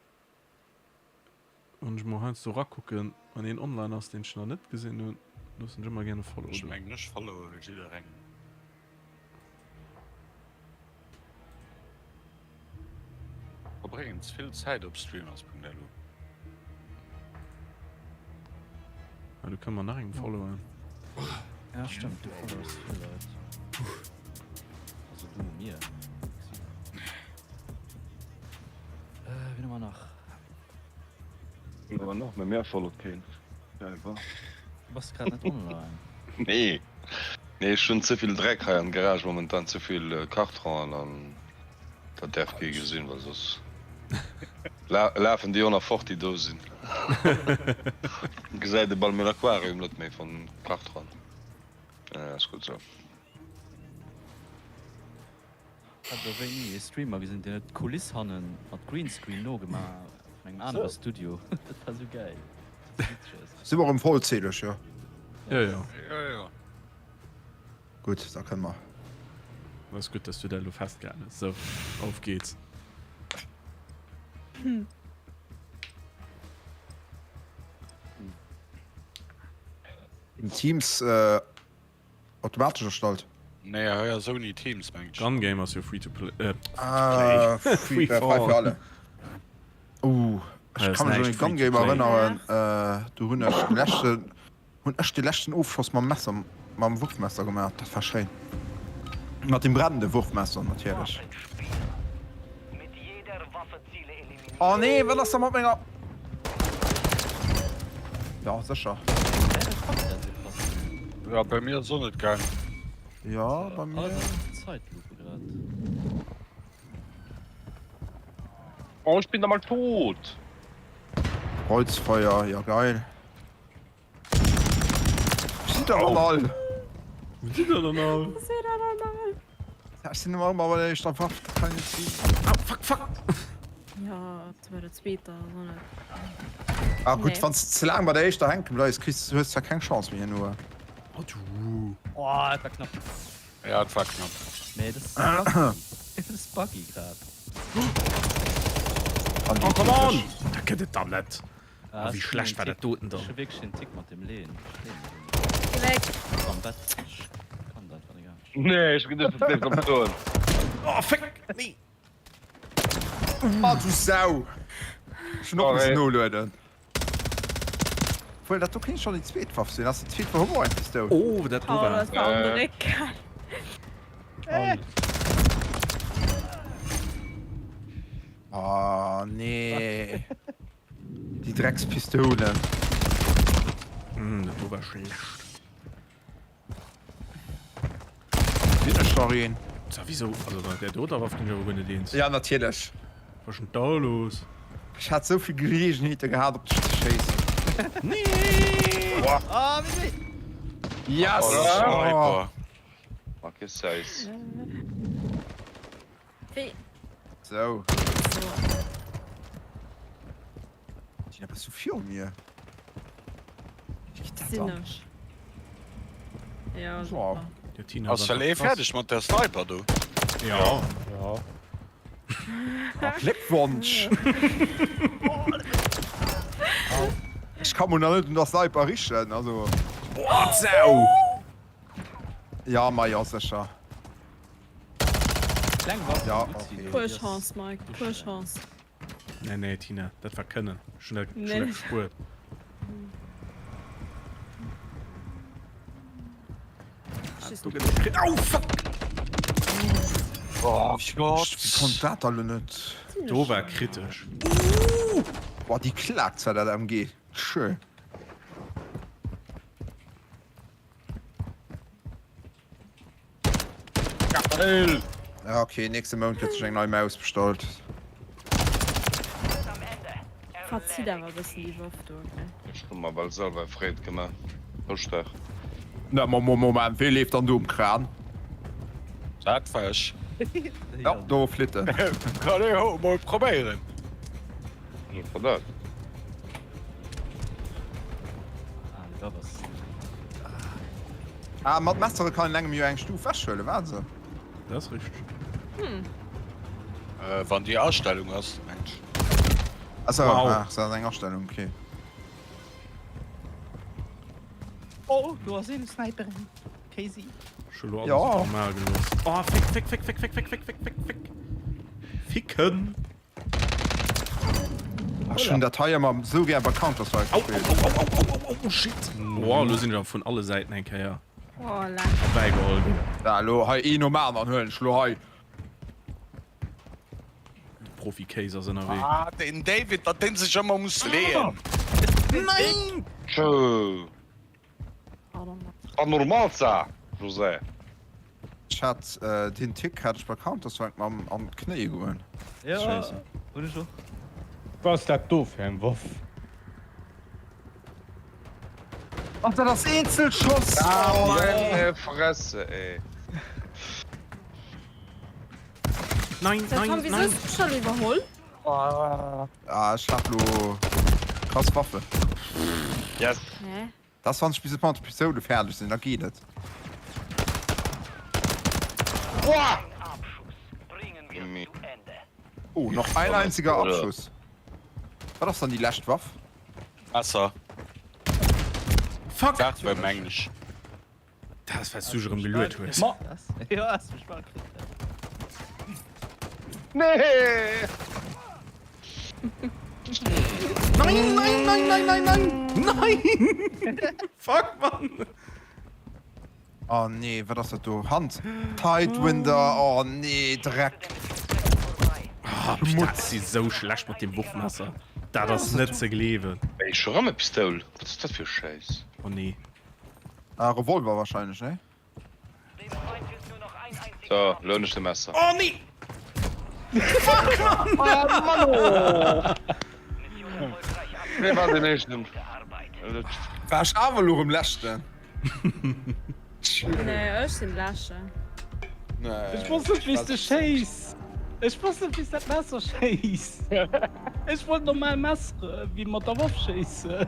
wann ech mol heiansdo rakucken, wann een online ass deen ech nach net gesinn hunn, loossen ech ëmmer gär e Follow Ech do. mengen ech followe jidderengem. Verbréngen ze vill Zäit op streamers.lu. Ah, du kënne mer nach engem followen. Ja stëmmt, du follows vill Leit. Also du mir. Äh, wien hu mer nach? Wien hu mer nach? Mä mär followt keen. Einfach. Du bass grad net online. Nee. Nee, ech hunn ze vill Dreck hei an Garage momentan, ze vill Kartronen an dat däerf kee gesinn, well soss lafen déi och nach fort déi do sinn. Gesäit e bal mäin Aquarium net méi van Kartronen. Nee, ass gutt sou. Hat elo wéini ee Streamer gesinn deen huet d'Kuliss hannen mat Greenscreen nogemaach vun engem anere Studio. Dat war sou gäil. Dat sou witzeg aus. Si mer erëm vollzähleg, jo? Jo, jo. Jo, jo. Gutt, da kënne mer. Ass gutt, dass du dat elo festgehalen hues. Sou, auf geht's. In Teams Automatesch erstallt? Nee, hei ass ouni Teams, mengt ech. Gun Game ass jo free to play. Äh, ah, free, free for all. alle. Uh, ech kann mech un e Gun Game erënneren. Äh, do hunn ech de leschten, hunn ech de leschten Ofschoss mam Messer, mam Wurfmesser gemaach. Dat war schéin. Mat dem brennende Wurfmesser natierlech. Oh nee, wat ass da mat menger. Ja, sécher. Ja, bei mir ass och net gaang. Ja, bei mir. Zeitlupe grad. Oh, ich bin da mal tot. Kreuzfeuer, ja geil. Wo sind der dann all? Wo sind der dann all? Wo sind der dann all? Ja, ich sinn ëmmer ëmmer bei der éischter Waff, dat kann net sinn. Au, fuck, fuck! Ja, zu bei der zweeter ass och net. Ah gutt, Nee. wann s de ze laang bei der éischter hänke bleifs, kriss hues zwar keng Chance méi herno. Oh du. Oh, dat war knapp. Ja, dat war knapp. Nee, dat ass buggy. Dat ass buggy grad. Oh, come on! Dat gëtt et dann net. Ah, wéi schlecht war dat doten dann? Ech hu wierklech en Tick mat dem Leen. Geh weg! Am Bett. Ech kann dat einfach net. Nee, ech geduecht du bléifs am Stoen. Oh fuck! Nee! Ah du Sau! Ech hunn och missen nolueden. Obwuel, dat do kéint schonn déi zweet Waff sinn. Ass déi zweet Waff och eng Pistoul? Oh, dat do Oh, war. dat war am Dréck. Oh nee. Déi Dreckspistoulen. Mm, dat do war schlecht. Sinn ech nach een? So, wieso? Also bei der doter Waff ginn ech awer guer net eens. Ja, natierlech. Was ist denn da los? Ech hat sou vill Geleegenheete gehat op dech ze schéissen. Nee! Ah, wéi wéi! Yes! Oh, Sniper. Okay, size. Wéi? Sou. So. Tina, bist du viru mir? Wéi geet dat Sinn dann? ech. Ja, So. super. Der Tina Ass well ee fäerdeg mat der Sniper do? Ja. Ja. Ah, Gléckwonsch! Ech ka mol nach net un der Sniper richen, also. Boah, Sau! Ja, ma jo, sécher. Kleng Waff, Ja, gutt okay. sinn. Puer Chance, Mike, puer Chance. Nee, nee, Tina, dat war kënnen. Ech hunn dat, ech Nee. hunn dat gespuert. Schieß Do gëtt et krit. Au, fuck! Oh Gott. Wéi konnt dat da lo net? Do war kritesch. Boah, déi klaakt zwar dat MG. Schön. Geil! Ja, okay, nächste Mount gëtt sech eng nei Maus bestallt. Verzitt awer e bëssen déi Waff do, gell? Ech hu mer well selwer e Freed gemaach. Chrëschtdag. Na, Moment, wee leeft dann do um Kran? Dat war ech. Ja, do flitt en. Kann ee jo mol probéieren. Wat war dat? Ah, déi Waff ass. Ah, mat Messere kann een engem jo eng Stuf wechhuelen, Wahnsinn. Dat ass richteg. Hm. Äh, wann déi Astellung ass, mengt ech. Achso, Wow. ach, dat ass eng Astellung, okay. Oh, do ass een Sniperin. Crazy. Ech hu lo alles Ja. op normal gelooss. Oh, fick, fick, fick, fick, fick, fick, fick, fick, fick, fick. Ficken! Ech hunn dat hei ëmmer sou gär bei Counter-Strike Au, au, gespillt. au, au, au, au, au, au, shit! Boah, lo sinn ech awer vun alle Säiten eng Kéier Oh, leck. erbäigeholl ginn. Da elo hei een nom aneren huelen ech lo hei. De Profi-Kéis ass ënnerwee. Ah, den David, datt deen sech ëmmer muss leeën. Nein! Tschö. Anormalza, José. Chat, deen Tick hat ech bei Counter-Strike mam an d'Knéie goen. Jo, hunn ech och. Wat ass dat do fir eng Waff? Ach, dat ass Eenzelschoss! Ah, meine Fresse, ey. Nein, Seit nein, wann, wieso nein. hues du schon iwwerholl? Ah, ech hat lo krass Waffe. Yes. Hä? Dat ass wann ech bis mat de Pistoule fäerdeg sinn, da geet et. Oh, noch ein einziger Abschuss. Wat ass dann déi lescht Waff? Messer. Fuck! Sagt beim Englisch. Dat ass wat du erëm geluet hues. Ma jo, has mech bal kritt. Nee! Nein, nein, nein, nein, nein, nein! Nein! Fuck, Mann! Oh nee, wat ass dat do? Hand! Tidewinder! Oh nee, Dreck! Ah, dat si sou schlecht mat dem Wurfmesser. Dat ass net ze gleewen. Ey, scho rëm e Pistoul? Wat ass dat fir e Schäiss? Oh nee. Ah, Revolver wahrscheinlech, ne? So, lo hunn ech de Messer. Oh nee! Fuck, Mann! Oh Mann oh! Wee war den éischten? War ech awer lo rem leschten? Nee, ech sinn leschten. Nee. Ech wosst net wéis de schéiss. Ech wosst net wéis dat Messer schéisst. Ech wollt normal Messere wéi mat der Waff schéissen.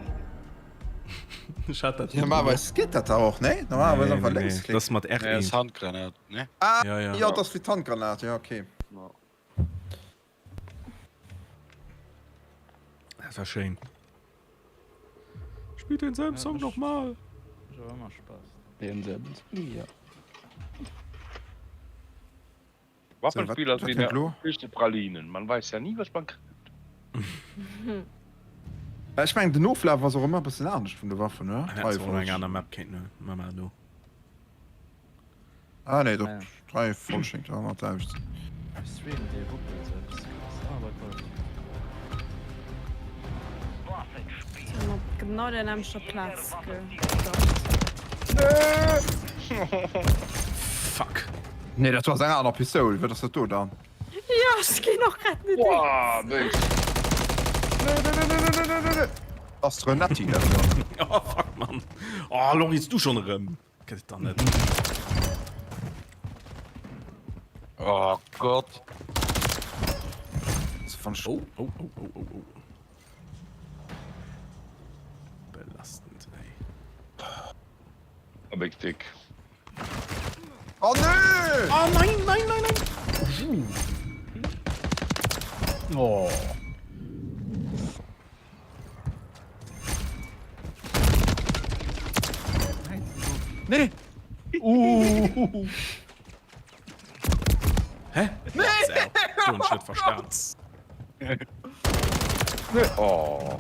Ech hat dat. Normalerweis geet dat dach och, nee? Normalerweis einfach Lénksklick. Dat ass mat R1. Nee, ass Handgranat, ne? Ah, Ja, ja. jo, dat ass wéi d'Handgranat, jo, okay. Dat war schéin. Spill den selben Song nochmal. Ech hu ëmmer Spaass. Den selben Song, ja. Waffenspieler So, wat- sinn wat lo? echte Pralinen. Man weiß ja nie, was man kriegt. Ech mengen den Oflaf ass och ëmmer e bëssen anescht vun de Waffen, ne? Hätt se och eng aner Map kéinten huelen. Ma ma do. Ah nee, doch, d'Reihenfolg schéngt awer mat d'selwecht ze sinn. Stream dee ruckelt sou eppes krass. Ah, bei Call of Duty. Sinn op genau der nämlechter Plaz gestart. Fuck. Nee, dat do ass eng aner Pistoul. Wat ass dat do dann? Jo, ech ginn och grad net Boah, béis. Nee, nee, nee, nee, nee, nee, nee, nee. Ass d'Renetti dat do? Oh fuck, Mann. Oh, Loris, du schon erëm. Gëtt et dann net. Oh Gott. Oh, oh, oh, oh, oh, oh. Belastend, ey. A big dick. Oh nee! Oh nein, nein, nein, nein! Oh. Nee! Uh. Hä? Nee! Du hunn ech net verstan. Nee. Oh.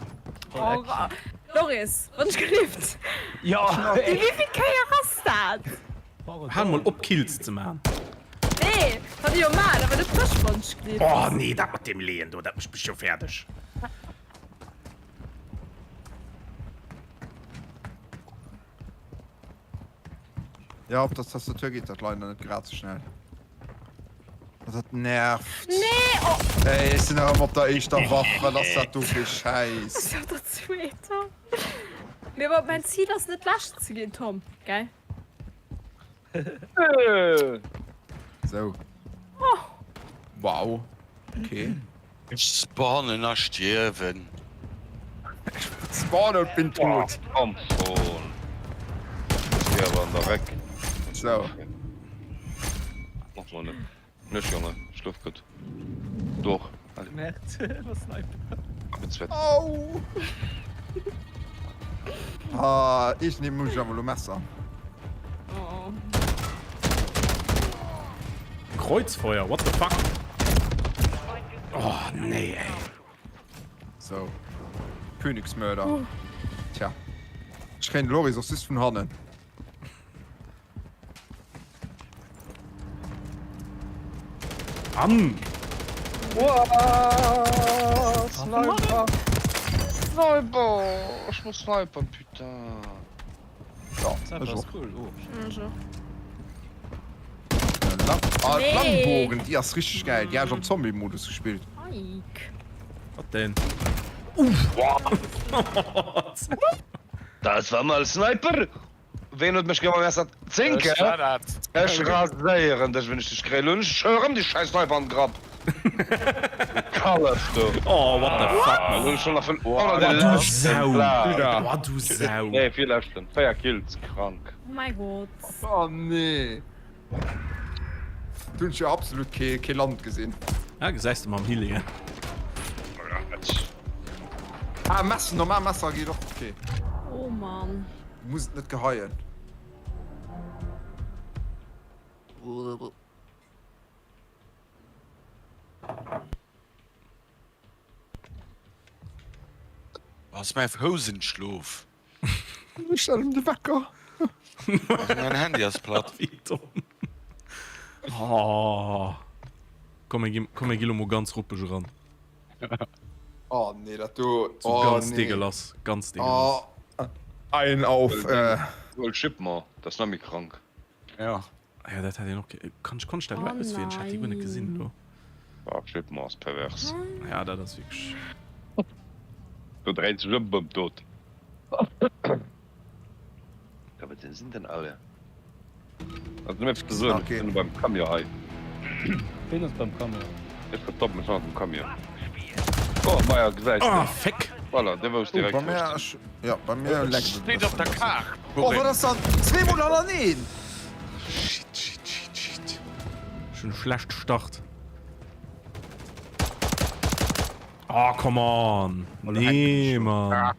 Oh, Loris, wann ech gelift. Ja. Déi wéivill Kéier ass dat? Hal mol op Kills ze man. Nee, kann ech jo man, awer net mech wann ech gelift. Oh nee, dat mat deem Leeën do, dat mécht mech jo fäerdeg. Ja, op der Tastatur geet dat leider net grad sou schnell. Dat nervt. Nee, oh. Ey, ech sinn erëm op der éischter Waff. Wat ass dat do fir Schäiss? Ech op der zweeter. Mee awer mäin Zil ass net lescht ze ginn, Tom, gell? Sou. Oh. Wow. Okay. Ech spawnen a stierwen. Spawn und bin tot. Komm schon. Ech gi awer an der Reck. So. Mach mal net. Nech Jonge, schlof gutt. Doch. Allez. Merd, was Sniper. Ab ins Bett. Au! Ah, ich nehme muss ich awer lo Messer. Oh. Kreuzfeuer, what the fuck? Oh nee, ey. So. Königsmörder. Uh. Tja. Ech kréien de Loris och just vun hannen. An! Sniper! Sniper! Ech muss snipern, putain. Ja, Sniper ech ass och. cool. Oh, Ech och. Ah, Nee. d'Langbogen, déi ass richteg gäil. Déi hat ech am Zombie-Modus gespillt. Mike. Wat denn? Das war mal Sniper! Ween huet mech gemessert? Zinke! Ech war dat. Ech raséieren dech, wann ech dech kréien. Lo hunn ech dech erëm déi scheiß Sniper an den Grapp. Kallef du. Oh, what the fuck, Lo man. hunn ech schon nach vun Oh, oh, du de leschten Sau. Plaz. Oh, du Sau. Nee, virleschten. 4 Kills, krank. Oh mein Gott. Oh nee. Do hunn ech jo absolut kee, kee Land gesinn. Ah, gesäis de mam Healing. Ah, Messer, normal Messer geet och, okay. Oh Mann. Du muss et net geheien. Ass mäi Fouss entschlof? Ech stellen de Wecker. Mein Handy ass platt. Wéi domm. Oh. Komm, mir gi, komm, mir gi lo mol ganz ruppeg eran. Oh nee, dat do. So Oh ganz nee. dégueulasse, ganz dégueulasse. Oh. Ein auf. Äh. Hol Shipment, dat ass nach méi krank. Ja. Ah ja, dat hätt een och ge-, kann ech, konnt ech dat elo Oh eppes fir een Chat? Déi guer net gesinn nein. elo. Ah, Shipment ass pervers. Ja, dat ass wierklech. Do dréint sech ëm beim Tod. Ja, wat sinn denn alle? Also nëmme fir ze soen, ech sinn beim Camion hei. Ween ass beim Camion? Ech verstoppe mech hannert dem Camion. Oh, maja, gesäis de. Ah, Feck! Voilà, dee wousst direkt, Bei wou mir, ech sinn. ech, ja, bei mir leckt et e Steet op der bëssen. Kaart, Oh, wat Corinne. ass dat? Zweemol hannereen! Shit, shit, shit, shit. Ech hunn e schlechte Start. Oh, come on! Nee, Mann.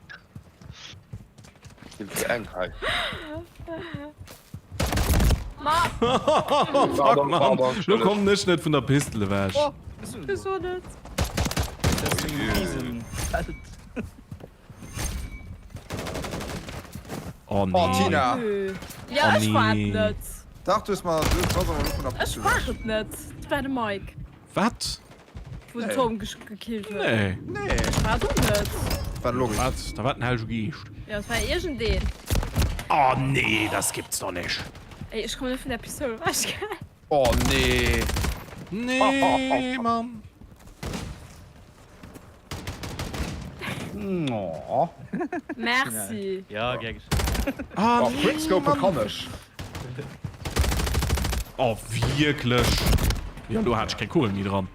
Vill ze eng hei. Fuck, Mann. Lo kommen ech net vun der Pistel ewech. Oh, wieso net? Oh, nee. Oh, Tina. Ja, Oh, ech war et nee. net. Dach, du hues mer, du bass awer elo vun der Ech Pistel war ewech. et net. Et war de Mike. Wat? Wou den Tom gekillt huet. Nee. Nee. War du net. War de Loris. Wat? Da war den Hellege Geescht. Ja, et war iergendeen. Oh nee, das gibt's doch nicht. Ey, ech kommen net vun der Pistoul ewech, gell? Oh nee. Nee, Mann. Oh. Merci. Ja, gär geschéen. Ah, Oh, nee, Quickscope Mann. kann ech. Oh, wierklech? Ja, lo hat ech keng Kugel méi dran.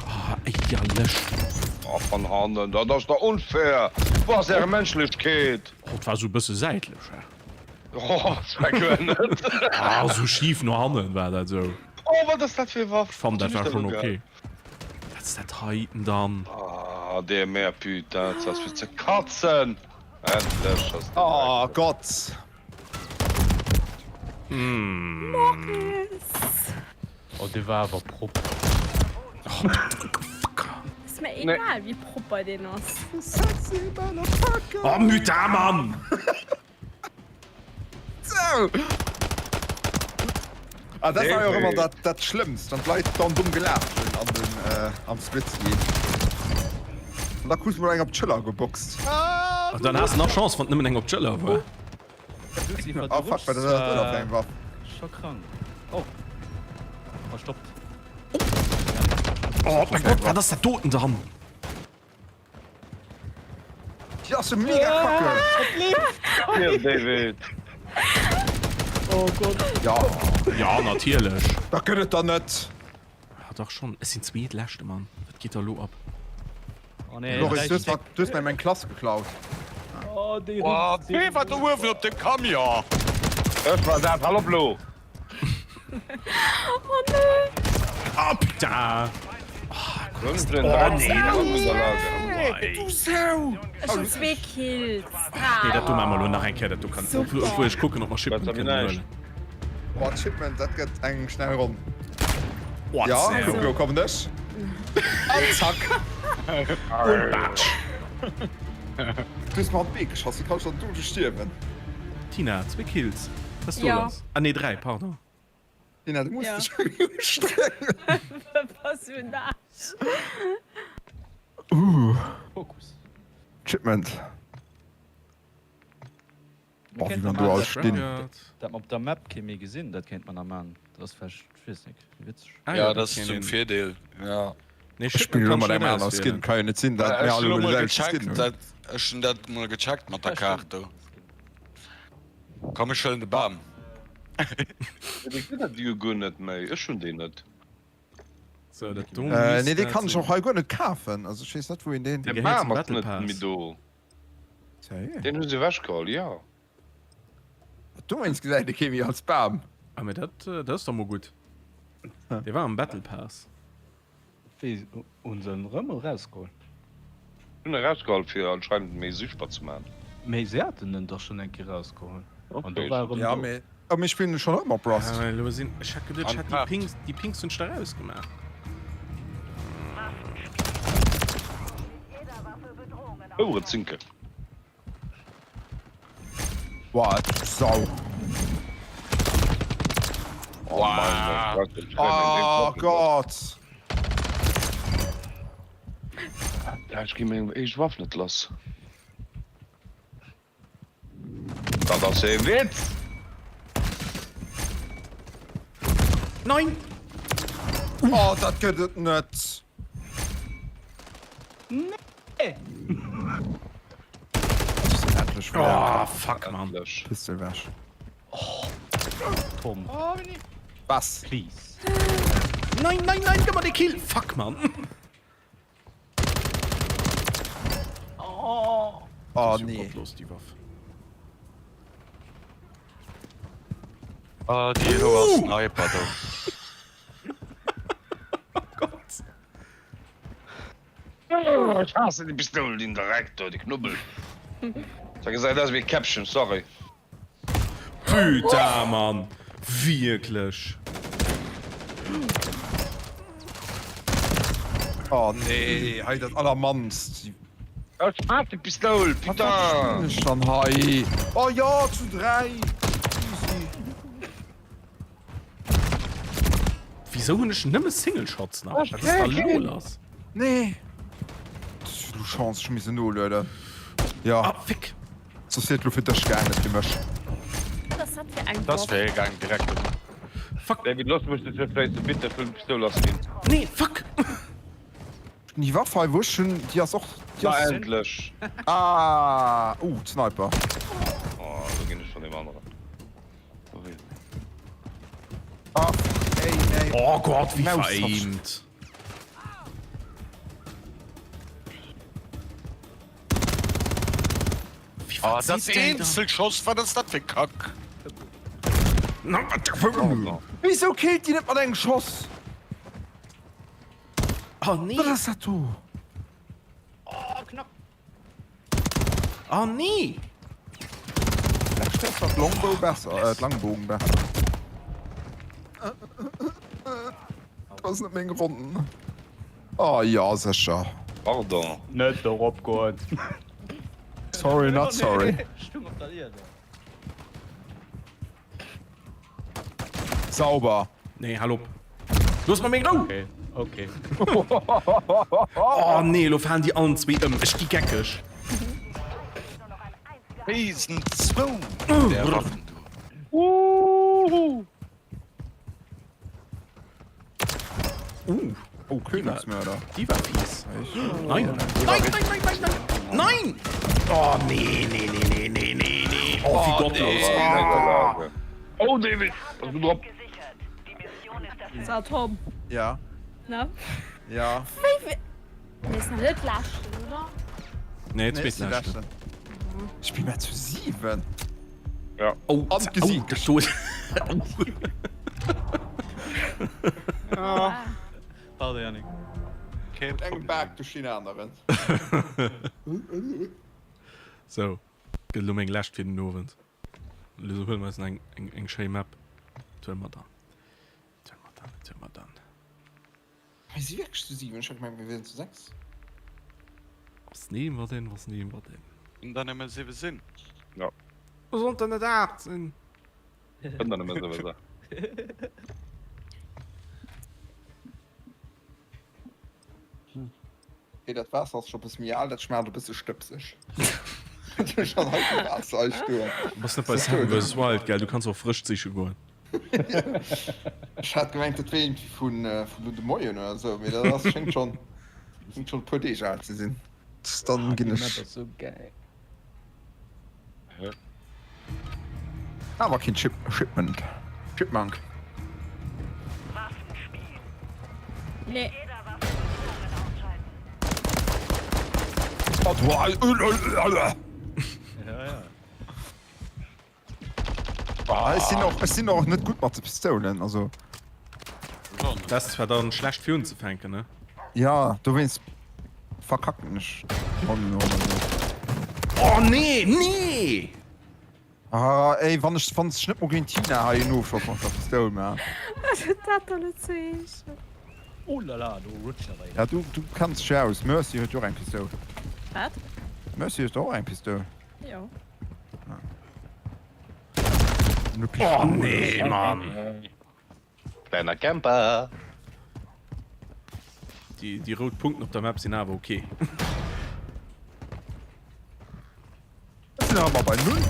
Ah, éierlech. Oh, van hannen, dat ass der unfair! Wou ass äre Menschlechkeet? Oh, et war sou e bësse säitlech, hä? Oh, dat war guer net. Ah, sou schif no hannen war dat sou. Oh, wat ass dat fir e Waff? Ech fannen, dat war schonn ok. Wat ass dat heiten dann? Ah, DMR, putain, dat ass fir ze katzen! Endlech ass den Oh Gott. Morris. Oh, dee war awer propper. Ass mir egal, wéi propper deen ass. Sexy motherfucker. Oh, Muta, Mann! Sou. Ah, dat war jo och ëmmer dat, dat Schlëmmst, wann d'Leit dann domm gelaacht hunn an den, äh, am Splitscreen. An da krus de mol eng op d'Schëller geboxt. An dann has de nach Chance, wann et nëmmen eng op d'Schëller war. Ah, fuck, wat ass dat da fir eng Waff? Scho krank. Oh. Verstoppt. Oh mein Gott, wat ass dat doten dann? Déi ass jo mega kacke! Hier, David. Oh Gott. Ja, Ja, natierlech. dat gëtt et der net! Ah, dach schon. Ech sinn zweetleschte, Mann. Wat geet da lo ab? Oh nee, Loris, du hues dräi mer, du hues mir meng Klass geklaut. Oh, déi Oh, Ritz- wee war do uewen op dem Camion? Ech war dat, hal op lo! Oh nee. Ah, putain! Oh nee, Du Sau! Ech hunn zwee Kills. Nee, dat do maache mer elo nach eng Kéier. Dat do kann. Super. Obwuel, ech kucken, ob mer Shipment kënnen huelen. Boah, Shipment, dat gëtt eng schnell Ronn. Oh, Ja, Zäh. kuck, lo kommen ech. An zack! Und batsch! Du hues mer an d'Bee geschoss, wéi kann ech dann do stierwen? Tina, zwee Kills. Was ist do Ja. lass? Ah nee, 3, pardon. Tina, du muss Ja. dech ustrengen. Bass du en Aarsch. Uh. Fokus. Shipment. Oh, wéi mer do all stinn. Dat mer op der Map kee méi gesinn, dat kéint mer nach man. Dat ass vläicht, ech weess nik, wéi witzeg. Ah, Ja, dat ass zum Virdeel, ja. Nee, Ech spillen elo mat engem anere Skin, ka jo net sinn, dat mir Ech hunn all elo elo mol de selwechte Skin gecheckt, hunn. dat, ech hunn dat mol gecheckt mat der Kaart do. Komm, ech huelen de Bam. Dee gëtt et jo guer net méi, ech hunn deen net. So, dat do Äh, misst nee, dee dat kann ech sinn. och hei guer net kafen. Also ech weess net, wou een deen. Dee De gehéiert zum Bam ass Battle net méi Pass. do. Sérieux? Deen hu se ewechgeholl, jo. Dowéinst gesäit e kee méi als Bam. Ah, mee dat, dat ass da mol gutt. Dee war am Battle Pass. Wéi, hunn se en erëm erausgeholl? Hunn erausgeholl fir anscheinend méi sichtbar ze man. Mee se haten en dach schonn eng Kéier erausgeholl an do war e rëm Ja, do. mee oh, mir spillen e schonn ëmmer op Rust. Ah, elo sinn, ech hat geduet, ech hätt déi Pings, déi Pings hunn ech da rausgemaach. Ouerezinke. Boah, du Sau. Oh mein Gott, Oh Gott. Ja, ech gi meng eege Waff net lass. Dat ass ee Witz! Nein! Oh, dat gëtt et net. Nee! Oh, fuck, man. Pistol weg. Tom. Was? Please. Nein, nein, nein, gëmm mer de Kill! Fuck, man. Oh, Das ist ja nee. gottlos, die Waff. Ah, déi hoer Sniper do. Oh Gott. Ech haassen déi Pistoul, deen Dreck do, dee Knubbel. Dat gesäit aus wéi e Käppchen, sorry. Putain, Mann. Wierklech. Oh nee, hei dat allermannst. Ech haass déi Pistoul, Wat putain. spillen ech dann hei? Oh jo, zu 3. Easy. Wieso hunn ech nëmme Single Shots nach? Was ist da lo lass? Nee. Das ist lo Chance, ech hu misse nolueden. Ja. Ah, fick. Soss wier et lo fir dech gaangen, net fir mech. Wat ass dat fir eng Das Waff? wär gaang direkt. Fuck. David, looss mech dech net vläicht bitte vun Pistoul lass ginn. Nee, fuck. Déi Waff hei wou ech hunn, déi ass och, déi Na ass. endlech. Ah, uh, Sniper. Oh, lo ginn ech von deem aneren. Ah, ey, nee. Oh Gott, wie Maus veraimt. Wie Ah, dat verzieht der da? Eenzelschoss, wat ass dat fir Kack? Wieso killt déi net mat engem Schoss? Oh nee. Wat ass dat do? Oh, knapp. Oh nee. Vielleicht ass dat Longbow besser, äh, d'Langbogen besser. Dat ass net meng Ronn. Oh ja, sécher. Pardon. Net dorop goen. Sorry, not sorry. Stung op der Ierde. Sauber. Nee, hal op. Looss mer meng Rou! Okay, okay. Oh nee, elo falen déi allen zwee ëm. Ech gi geckeg. Wéi sinn zwou där Waffen do? Uh, Oh, Königsmörder. die war fies. Nein. Nein, nein, nein, nein, nein. Nein! Oh nee, nee, nee, nee, nee, nee, nee. Oh, wie gottlos. Oh. Oh, David, pass du drop. So, Tom. Ja. Na? Ja. Wéi Nee, ist nach net leschten, oder? Nee, Nee, zweet ist die leschte. leschte. Ich bin mehr zu 7. Ja. Oh, An oh, gesiegt. das do. Ah. Pardon, Yannick. Keen Mit engem Problem. Bak duerch deen aneren. So, gëtt elo meng lescht fir den Owend. Elo huele mer eis eng, eng, eng schéi Map. Dat huele mer dann. Dat huele mer dann, dat huele mer dann. Hei si wierklech zu 7, ech hat gemengt mir wieren zu 6. Was nehmen wir denn, was nehmen wir denn? Kënnen der nëmme 7 sinn. Ja. Wo sollt denn net 8 sinn? Kënnen der nëmme 7 sinn. Okay, dat Waasser ass scho bësse méi al, dat schmaacht e bësse stëbseg. Wat hunn ech dann hei fir Waasser hei stoen? Du bass net bei Seven vs. Wild, gell? Du kanns och frëscht siche goen. Ech hat gemengt, dat wier iergendwéi vun vun de Moien oder esou, mee dat ass schéngt schonn schéngt schonn e puer Deeg al ze sinn. Dann ginn ech. Awer keen Chip Shipment Chipmunk. Nee. Ah, ech sinn och ech sinn och net gutt mat de Pistoulen, also. Dat ass zwar dann schlecht fir unzefänken, ne? Ja, dowéinst verkacken ech d'Ronnen och ëmmer esou. Oh nee, nee! Ah, ey, wann ech wann ech net mol géint Tina hei en Ofschoss mat der Pistoul man. Wat huet dat dann elo ze heeschen? Oh la la, do rutscht awer een. Ja, du du kenns dech jo aus. Mercy huet jo och eng Pistoul. Wat? Mercy huet och eng Pistoul. Jo. Oh nee, Mann! Kleiner Camper! Déi, déi rout Punkten op der Map sinn awer ok. Ech sinn nach ëmmer bei null.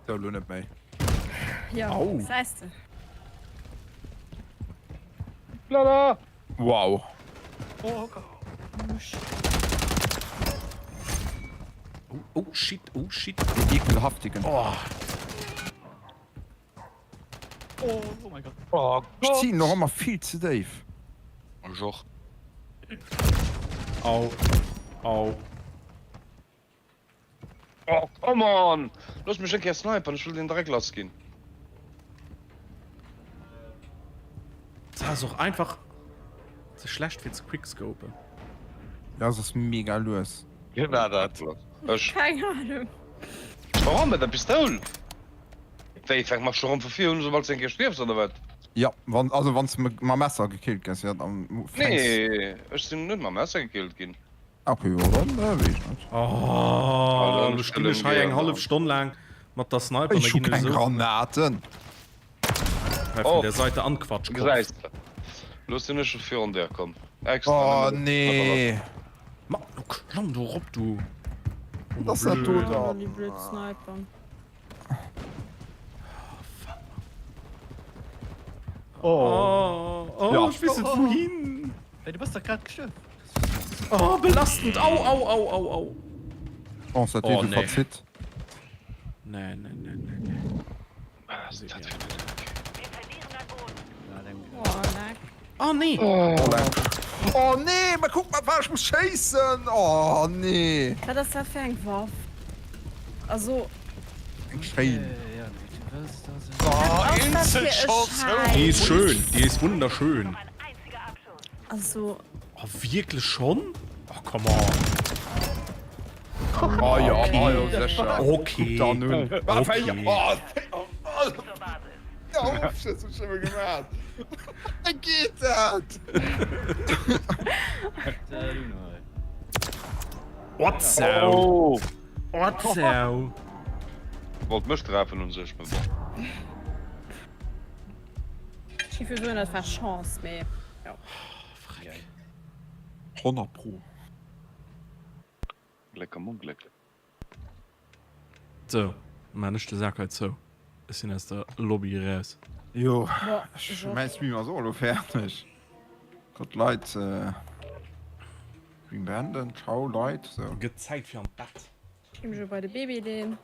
Sou, elo net méi. Jo, Au. gesäis de. Lala! Wow. Oh Gott. Oh, oh shit, oh shit. Den ekelhaftigen. Oh. Oh, oh mein Gott. Oh Ech Gott. ziehen noch ëmmer vill ze déif. Ech och. Au. Au. Oh come on! Looss mech eng Kéier snipern, ech wëll deen Dreck lass ginn. Dat ass och einfach ze schlecht fir ze quickscopen. Ja, se ass mega lues. Wien war dat? Ech. Keng Ahnung. Warum mat der Pistoul? Wéi, fänk mach scho rëm vu vir un, soubal s de eng Kéier stierfs oder wat? Ja, wann, also wann s de mam Messer gekillt gëss, ja, dann fänks. Nee, ech sinn net mam Messer gekillt ginn. Ok, jo dann weess ech net. Oh, lo stinn ech hei eng hallef Stonn laang mat der Sniper Ech hu keng Granaten. Hei vun der Seite an Quatschkopf. Gesäis de. Lo sinn ech scho virun der komm. Oh nee. Ma lo klamm do rop du. Wat ass dat do dann? Déi blöd Sniper. Oh, oh, Ja. ech weess net wouhin. Hey, du bass dach grad gestuerf. Oh, belastend. Au, au, au, au, au. Oh, dat Oh, huet nee. verzitt. Nee, nee, nee, nee, nee. Was ist dat fir en Dreck? Oh, leck. Oh nee. Oh, leck. Oh nee, ma kuck mat wat ech muss schéissen. Oh nee. Wat ass dat fir eng Waff? Also. Eng schéin. Oh, Was ass dat fir e Schäiss? Déi ist schön, déi ist wunderschön. Also. Oh, wierklech schonn? Oh, come on. Oh ja, oh jo, sécher. Okay. Kuck dann un. Okay. Oh, oh, oh, ech huet schon gemaat. Wéi geet dat? What so? What so? Wollt mech treffen un sech, mee bon. Ech géif jo soen, dat war Chance, mee jo. Freck. 100 pro. Gléck am Ongléck. Sou, maan ech de Sak hei zou. Ech sinn aus der Lobby eraus. Jo, ech, mäin Stream ass och elo fäerdeg. Gott Leit, Stream beenden. Ciao Leit. Sou. Gëtt Zäit fir an d'Bett. Ech gi mech elo bei de Baby leen.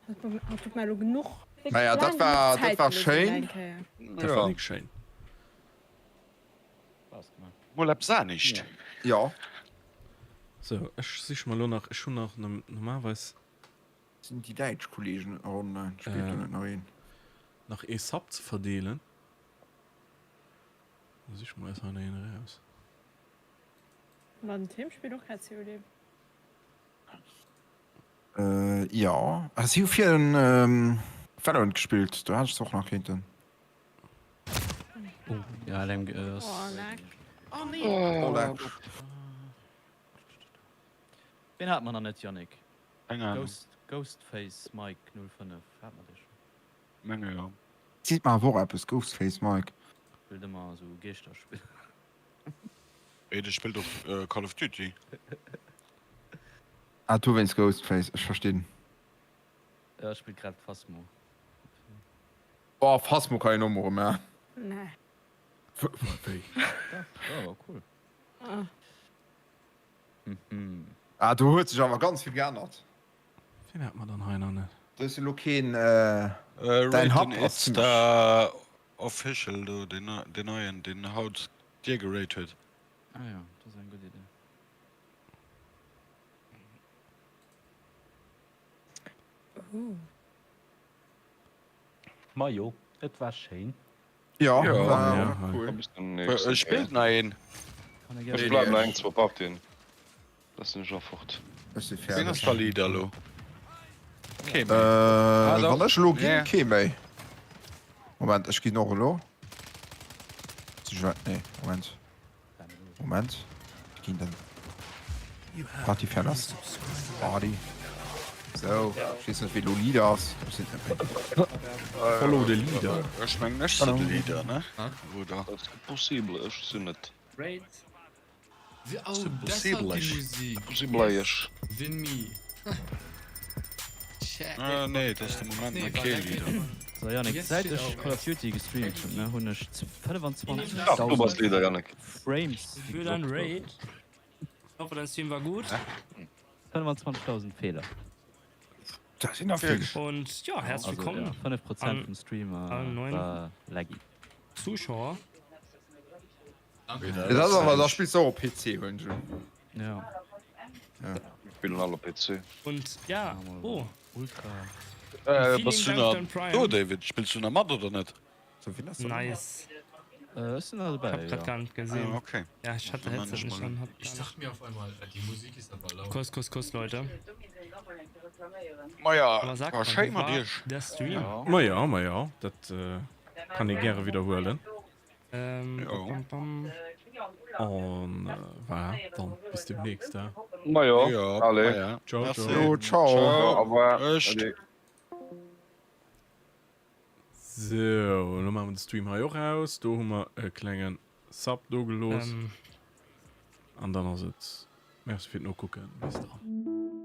Hatt huet mer elo genuch. Naja, dat war, dat war schéin. Dat war wierklech schéin. Mol eppes anescht. Jo. Sou, ech siche mer elo nach, ech hunn nach normalerweis. Sinn déi däitsch Kollegen online? Spillt do net nach een? Nach ee Sub ze verdeelen. Da siche mer eis hei nach een eraus. Ma den Tim spillt och grad COD. Jo, si hu virun Valorant gespillt, do hat ech se och nach kéinten. Oh, ja, LMG ass. Oh, leck. Oh nee! Oh, leck. Ween hat mer nach net, Yannick? Keng Ahnung. Ghost, Ghostface Mike 05, hat mer dee schon? Menge jo. Seet mer awer och eppes, Ghostface Mike. Spillt ëmmer esou Geeschterspiller. Mee de spillt och Call of Duty. Ah dowéinst Ghostface, ech verstinn. Jo, ech spillt grad Phasmo. Oh Phasmo kann een och mol man. Nee. Wéi? Jo, war cool. Ah do huet sech awer ganz vill geännert. Wien hat mer dann hei nach net? Do ass elo keen, däin Happ ass zimmlech. Official do, deen neien, deen haut dir gerate huet. Ah jo, dat ass eng gutt Idee. Majo, et war schéin. Jo, war cool. Ech spillt nach een. Ech bleiwen nach eng zwou Partien, da sinn ech och fort. Ech si Ween ass fäerdeg. da Leader elo? Kee méi. Äh, dach. wann ech elo ginn, Nee. kee méi. Moment, ech ginn och elo. Nee, Moment. Moment. Ech ginn dann. Party verlassen. Party. Sou, ech weess net, wee elo Leader ass. Ech sinn net méi. Follow the leader. Ech mengen ech sinn de Leader, ne? Oder? Dat ass possible, ech sinn et. Raid. Oh, deshalb die Musik. Possible. Win me. Ah, nee, dat ass de Moment nach kee Leader. So Yannick, säit ech Call of Duty gestreamt hunn, ne, hunn ech Ach, du bass Leader, 25.000 Yannick. Frames déi Für dein gedroppt Raid. goufen. Ich hoffe, dein Stream war gut. 25.000 Feeler. Dat sinn der vill. Und ja, herzlich Also, willkommen ja, 5 Prozent an vum Stream allen neuen war laggy. Zuschauer. Dat ass awer, da spills de och op PC, hunn ech un. Ja. Ja. Spillen all op PC. Und ja, oh. Ultra. Äh, Vielen bass du Dank nach für dein Prime. do, David? Spills du nach mat oder net? Nice. Äh, ech sinn nach Ich dobäi, hab grad ja. gar nicht gesehen. Ah, okay. Ja, ich hatte Dann Headset mach nicht mal. an. Hab Ich gar dachte mir auf einmal, äh, die Musik ist aber laut. Kuss, Kuss, Kuss, Leute. Maja, Aber sag war mal, schéin wie mat war iech. der Stream? Maja, maja, dat kann ee gäre widderhuelen. Ähm, Jo. bam, bam. An voilà, dann bis demnächst. He? Majo, Jo, allez. maja. Ciao, Merci. ciao. Jo, ciao. Ciao. Au revoir. Echt. Allez. Sou, elo maache mer de Stream hei och aus. Do hu mer e klenge Sub do gelooss. Ähm. An dann ass et Merci fir d'Nokucken. Bis dann.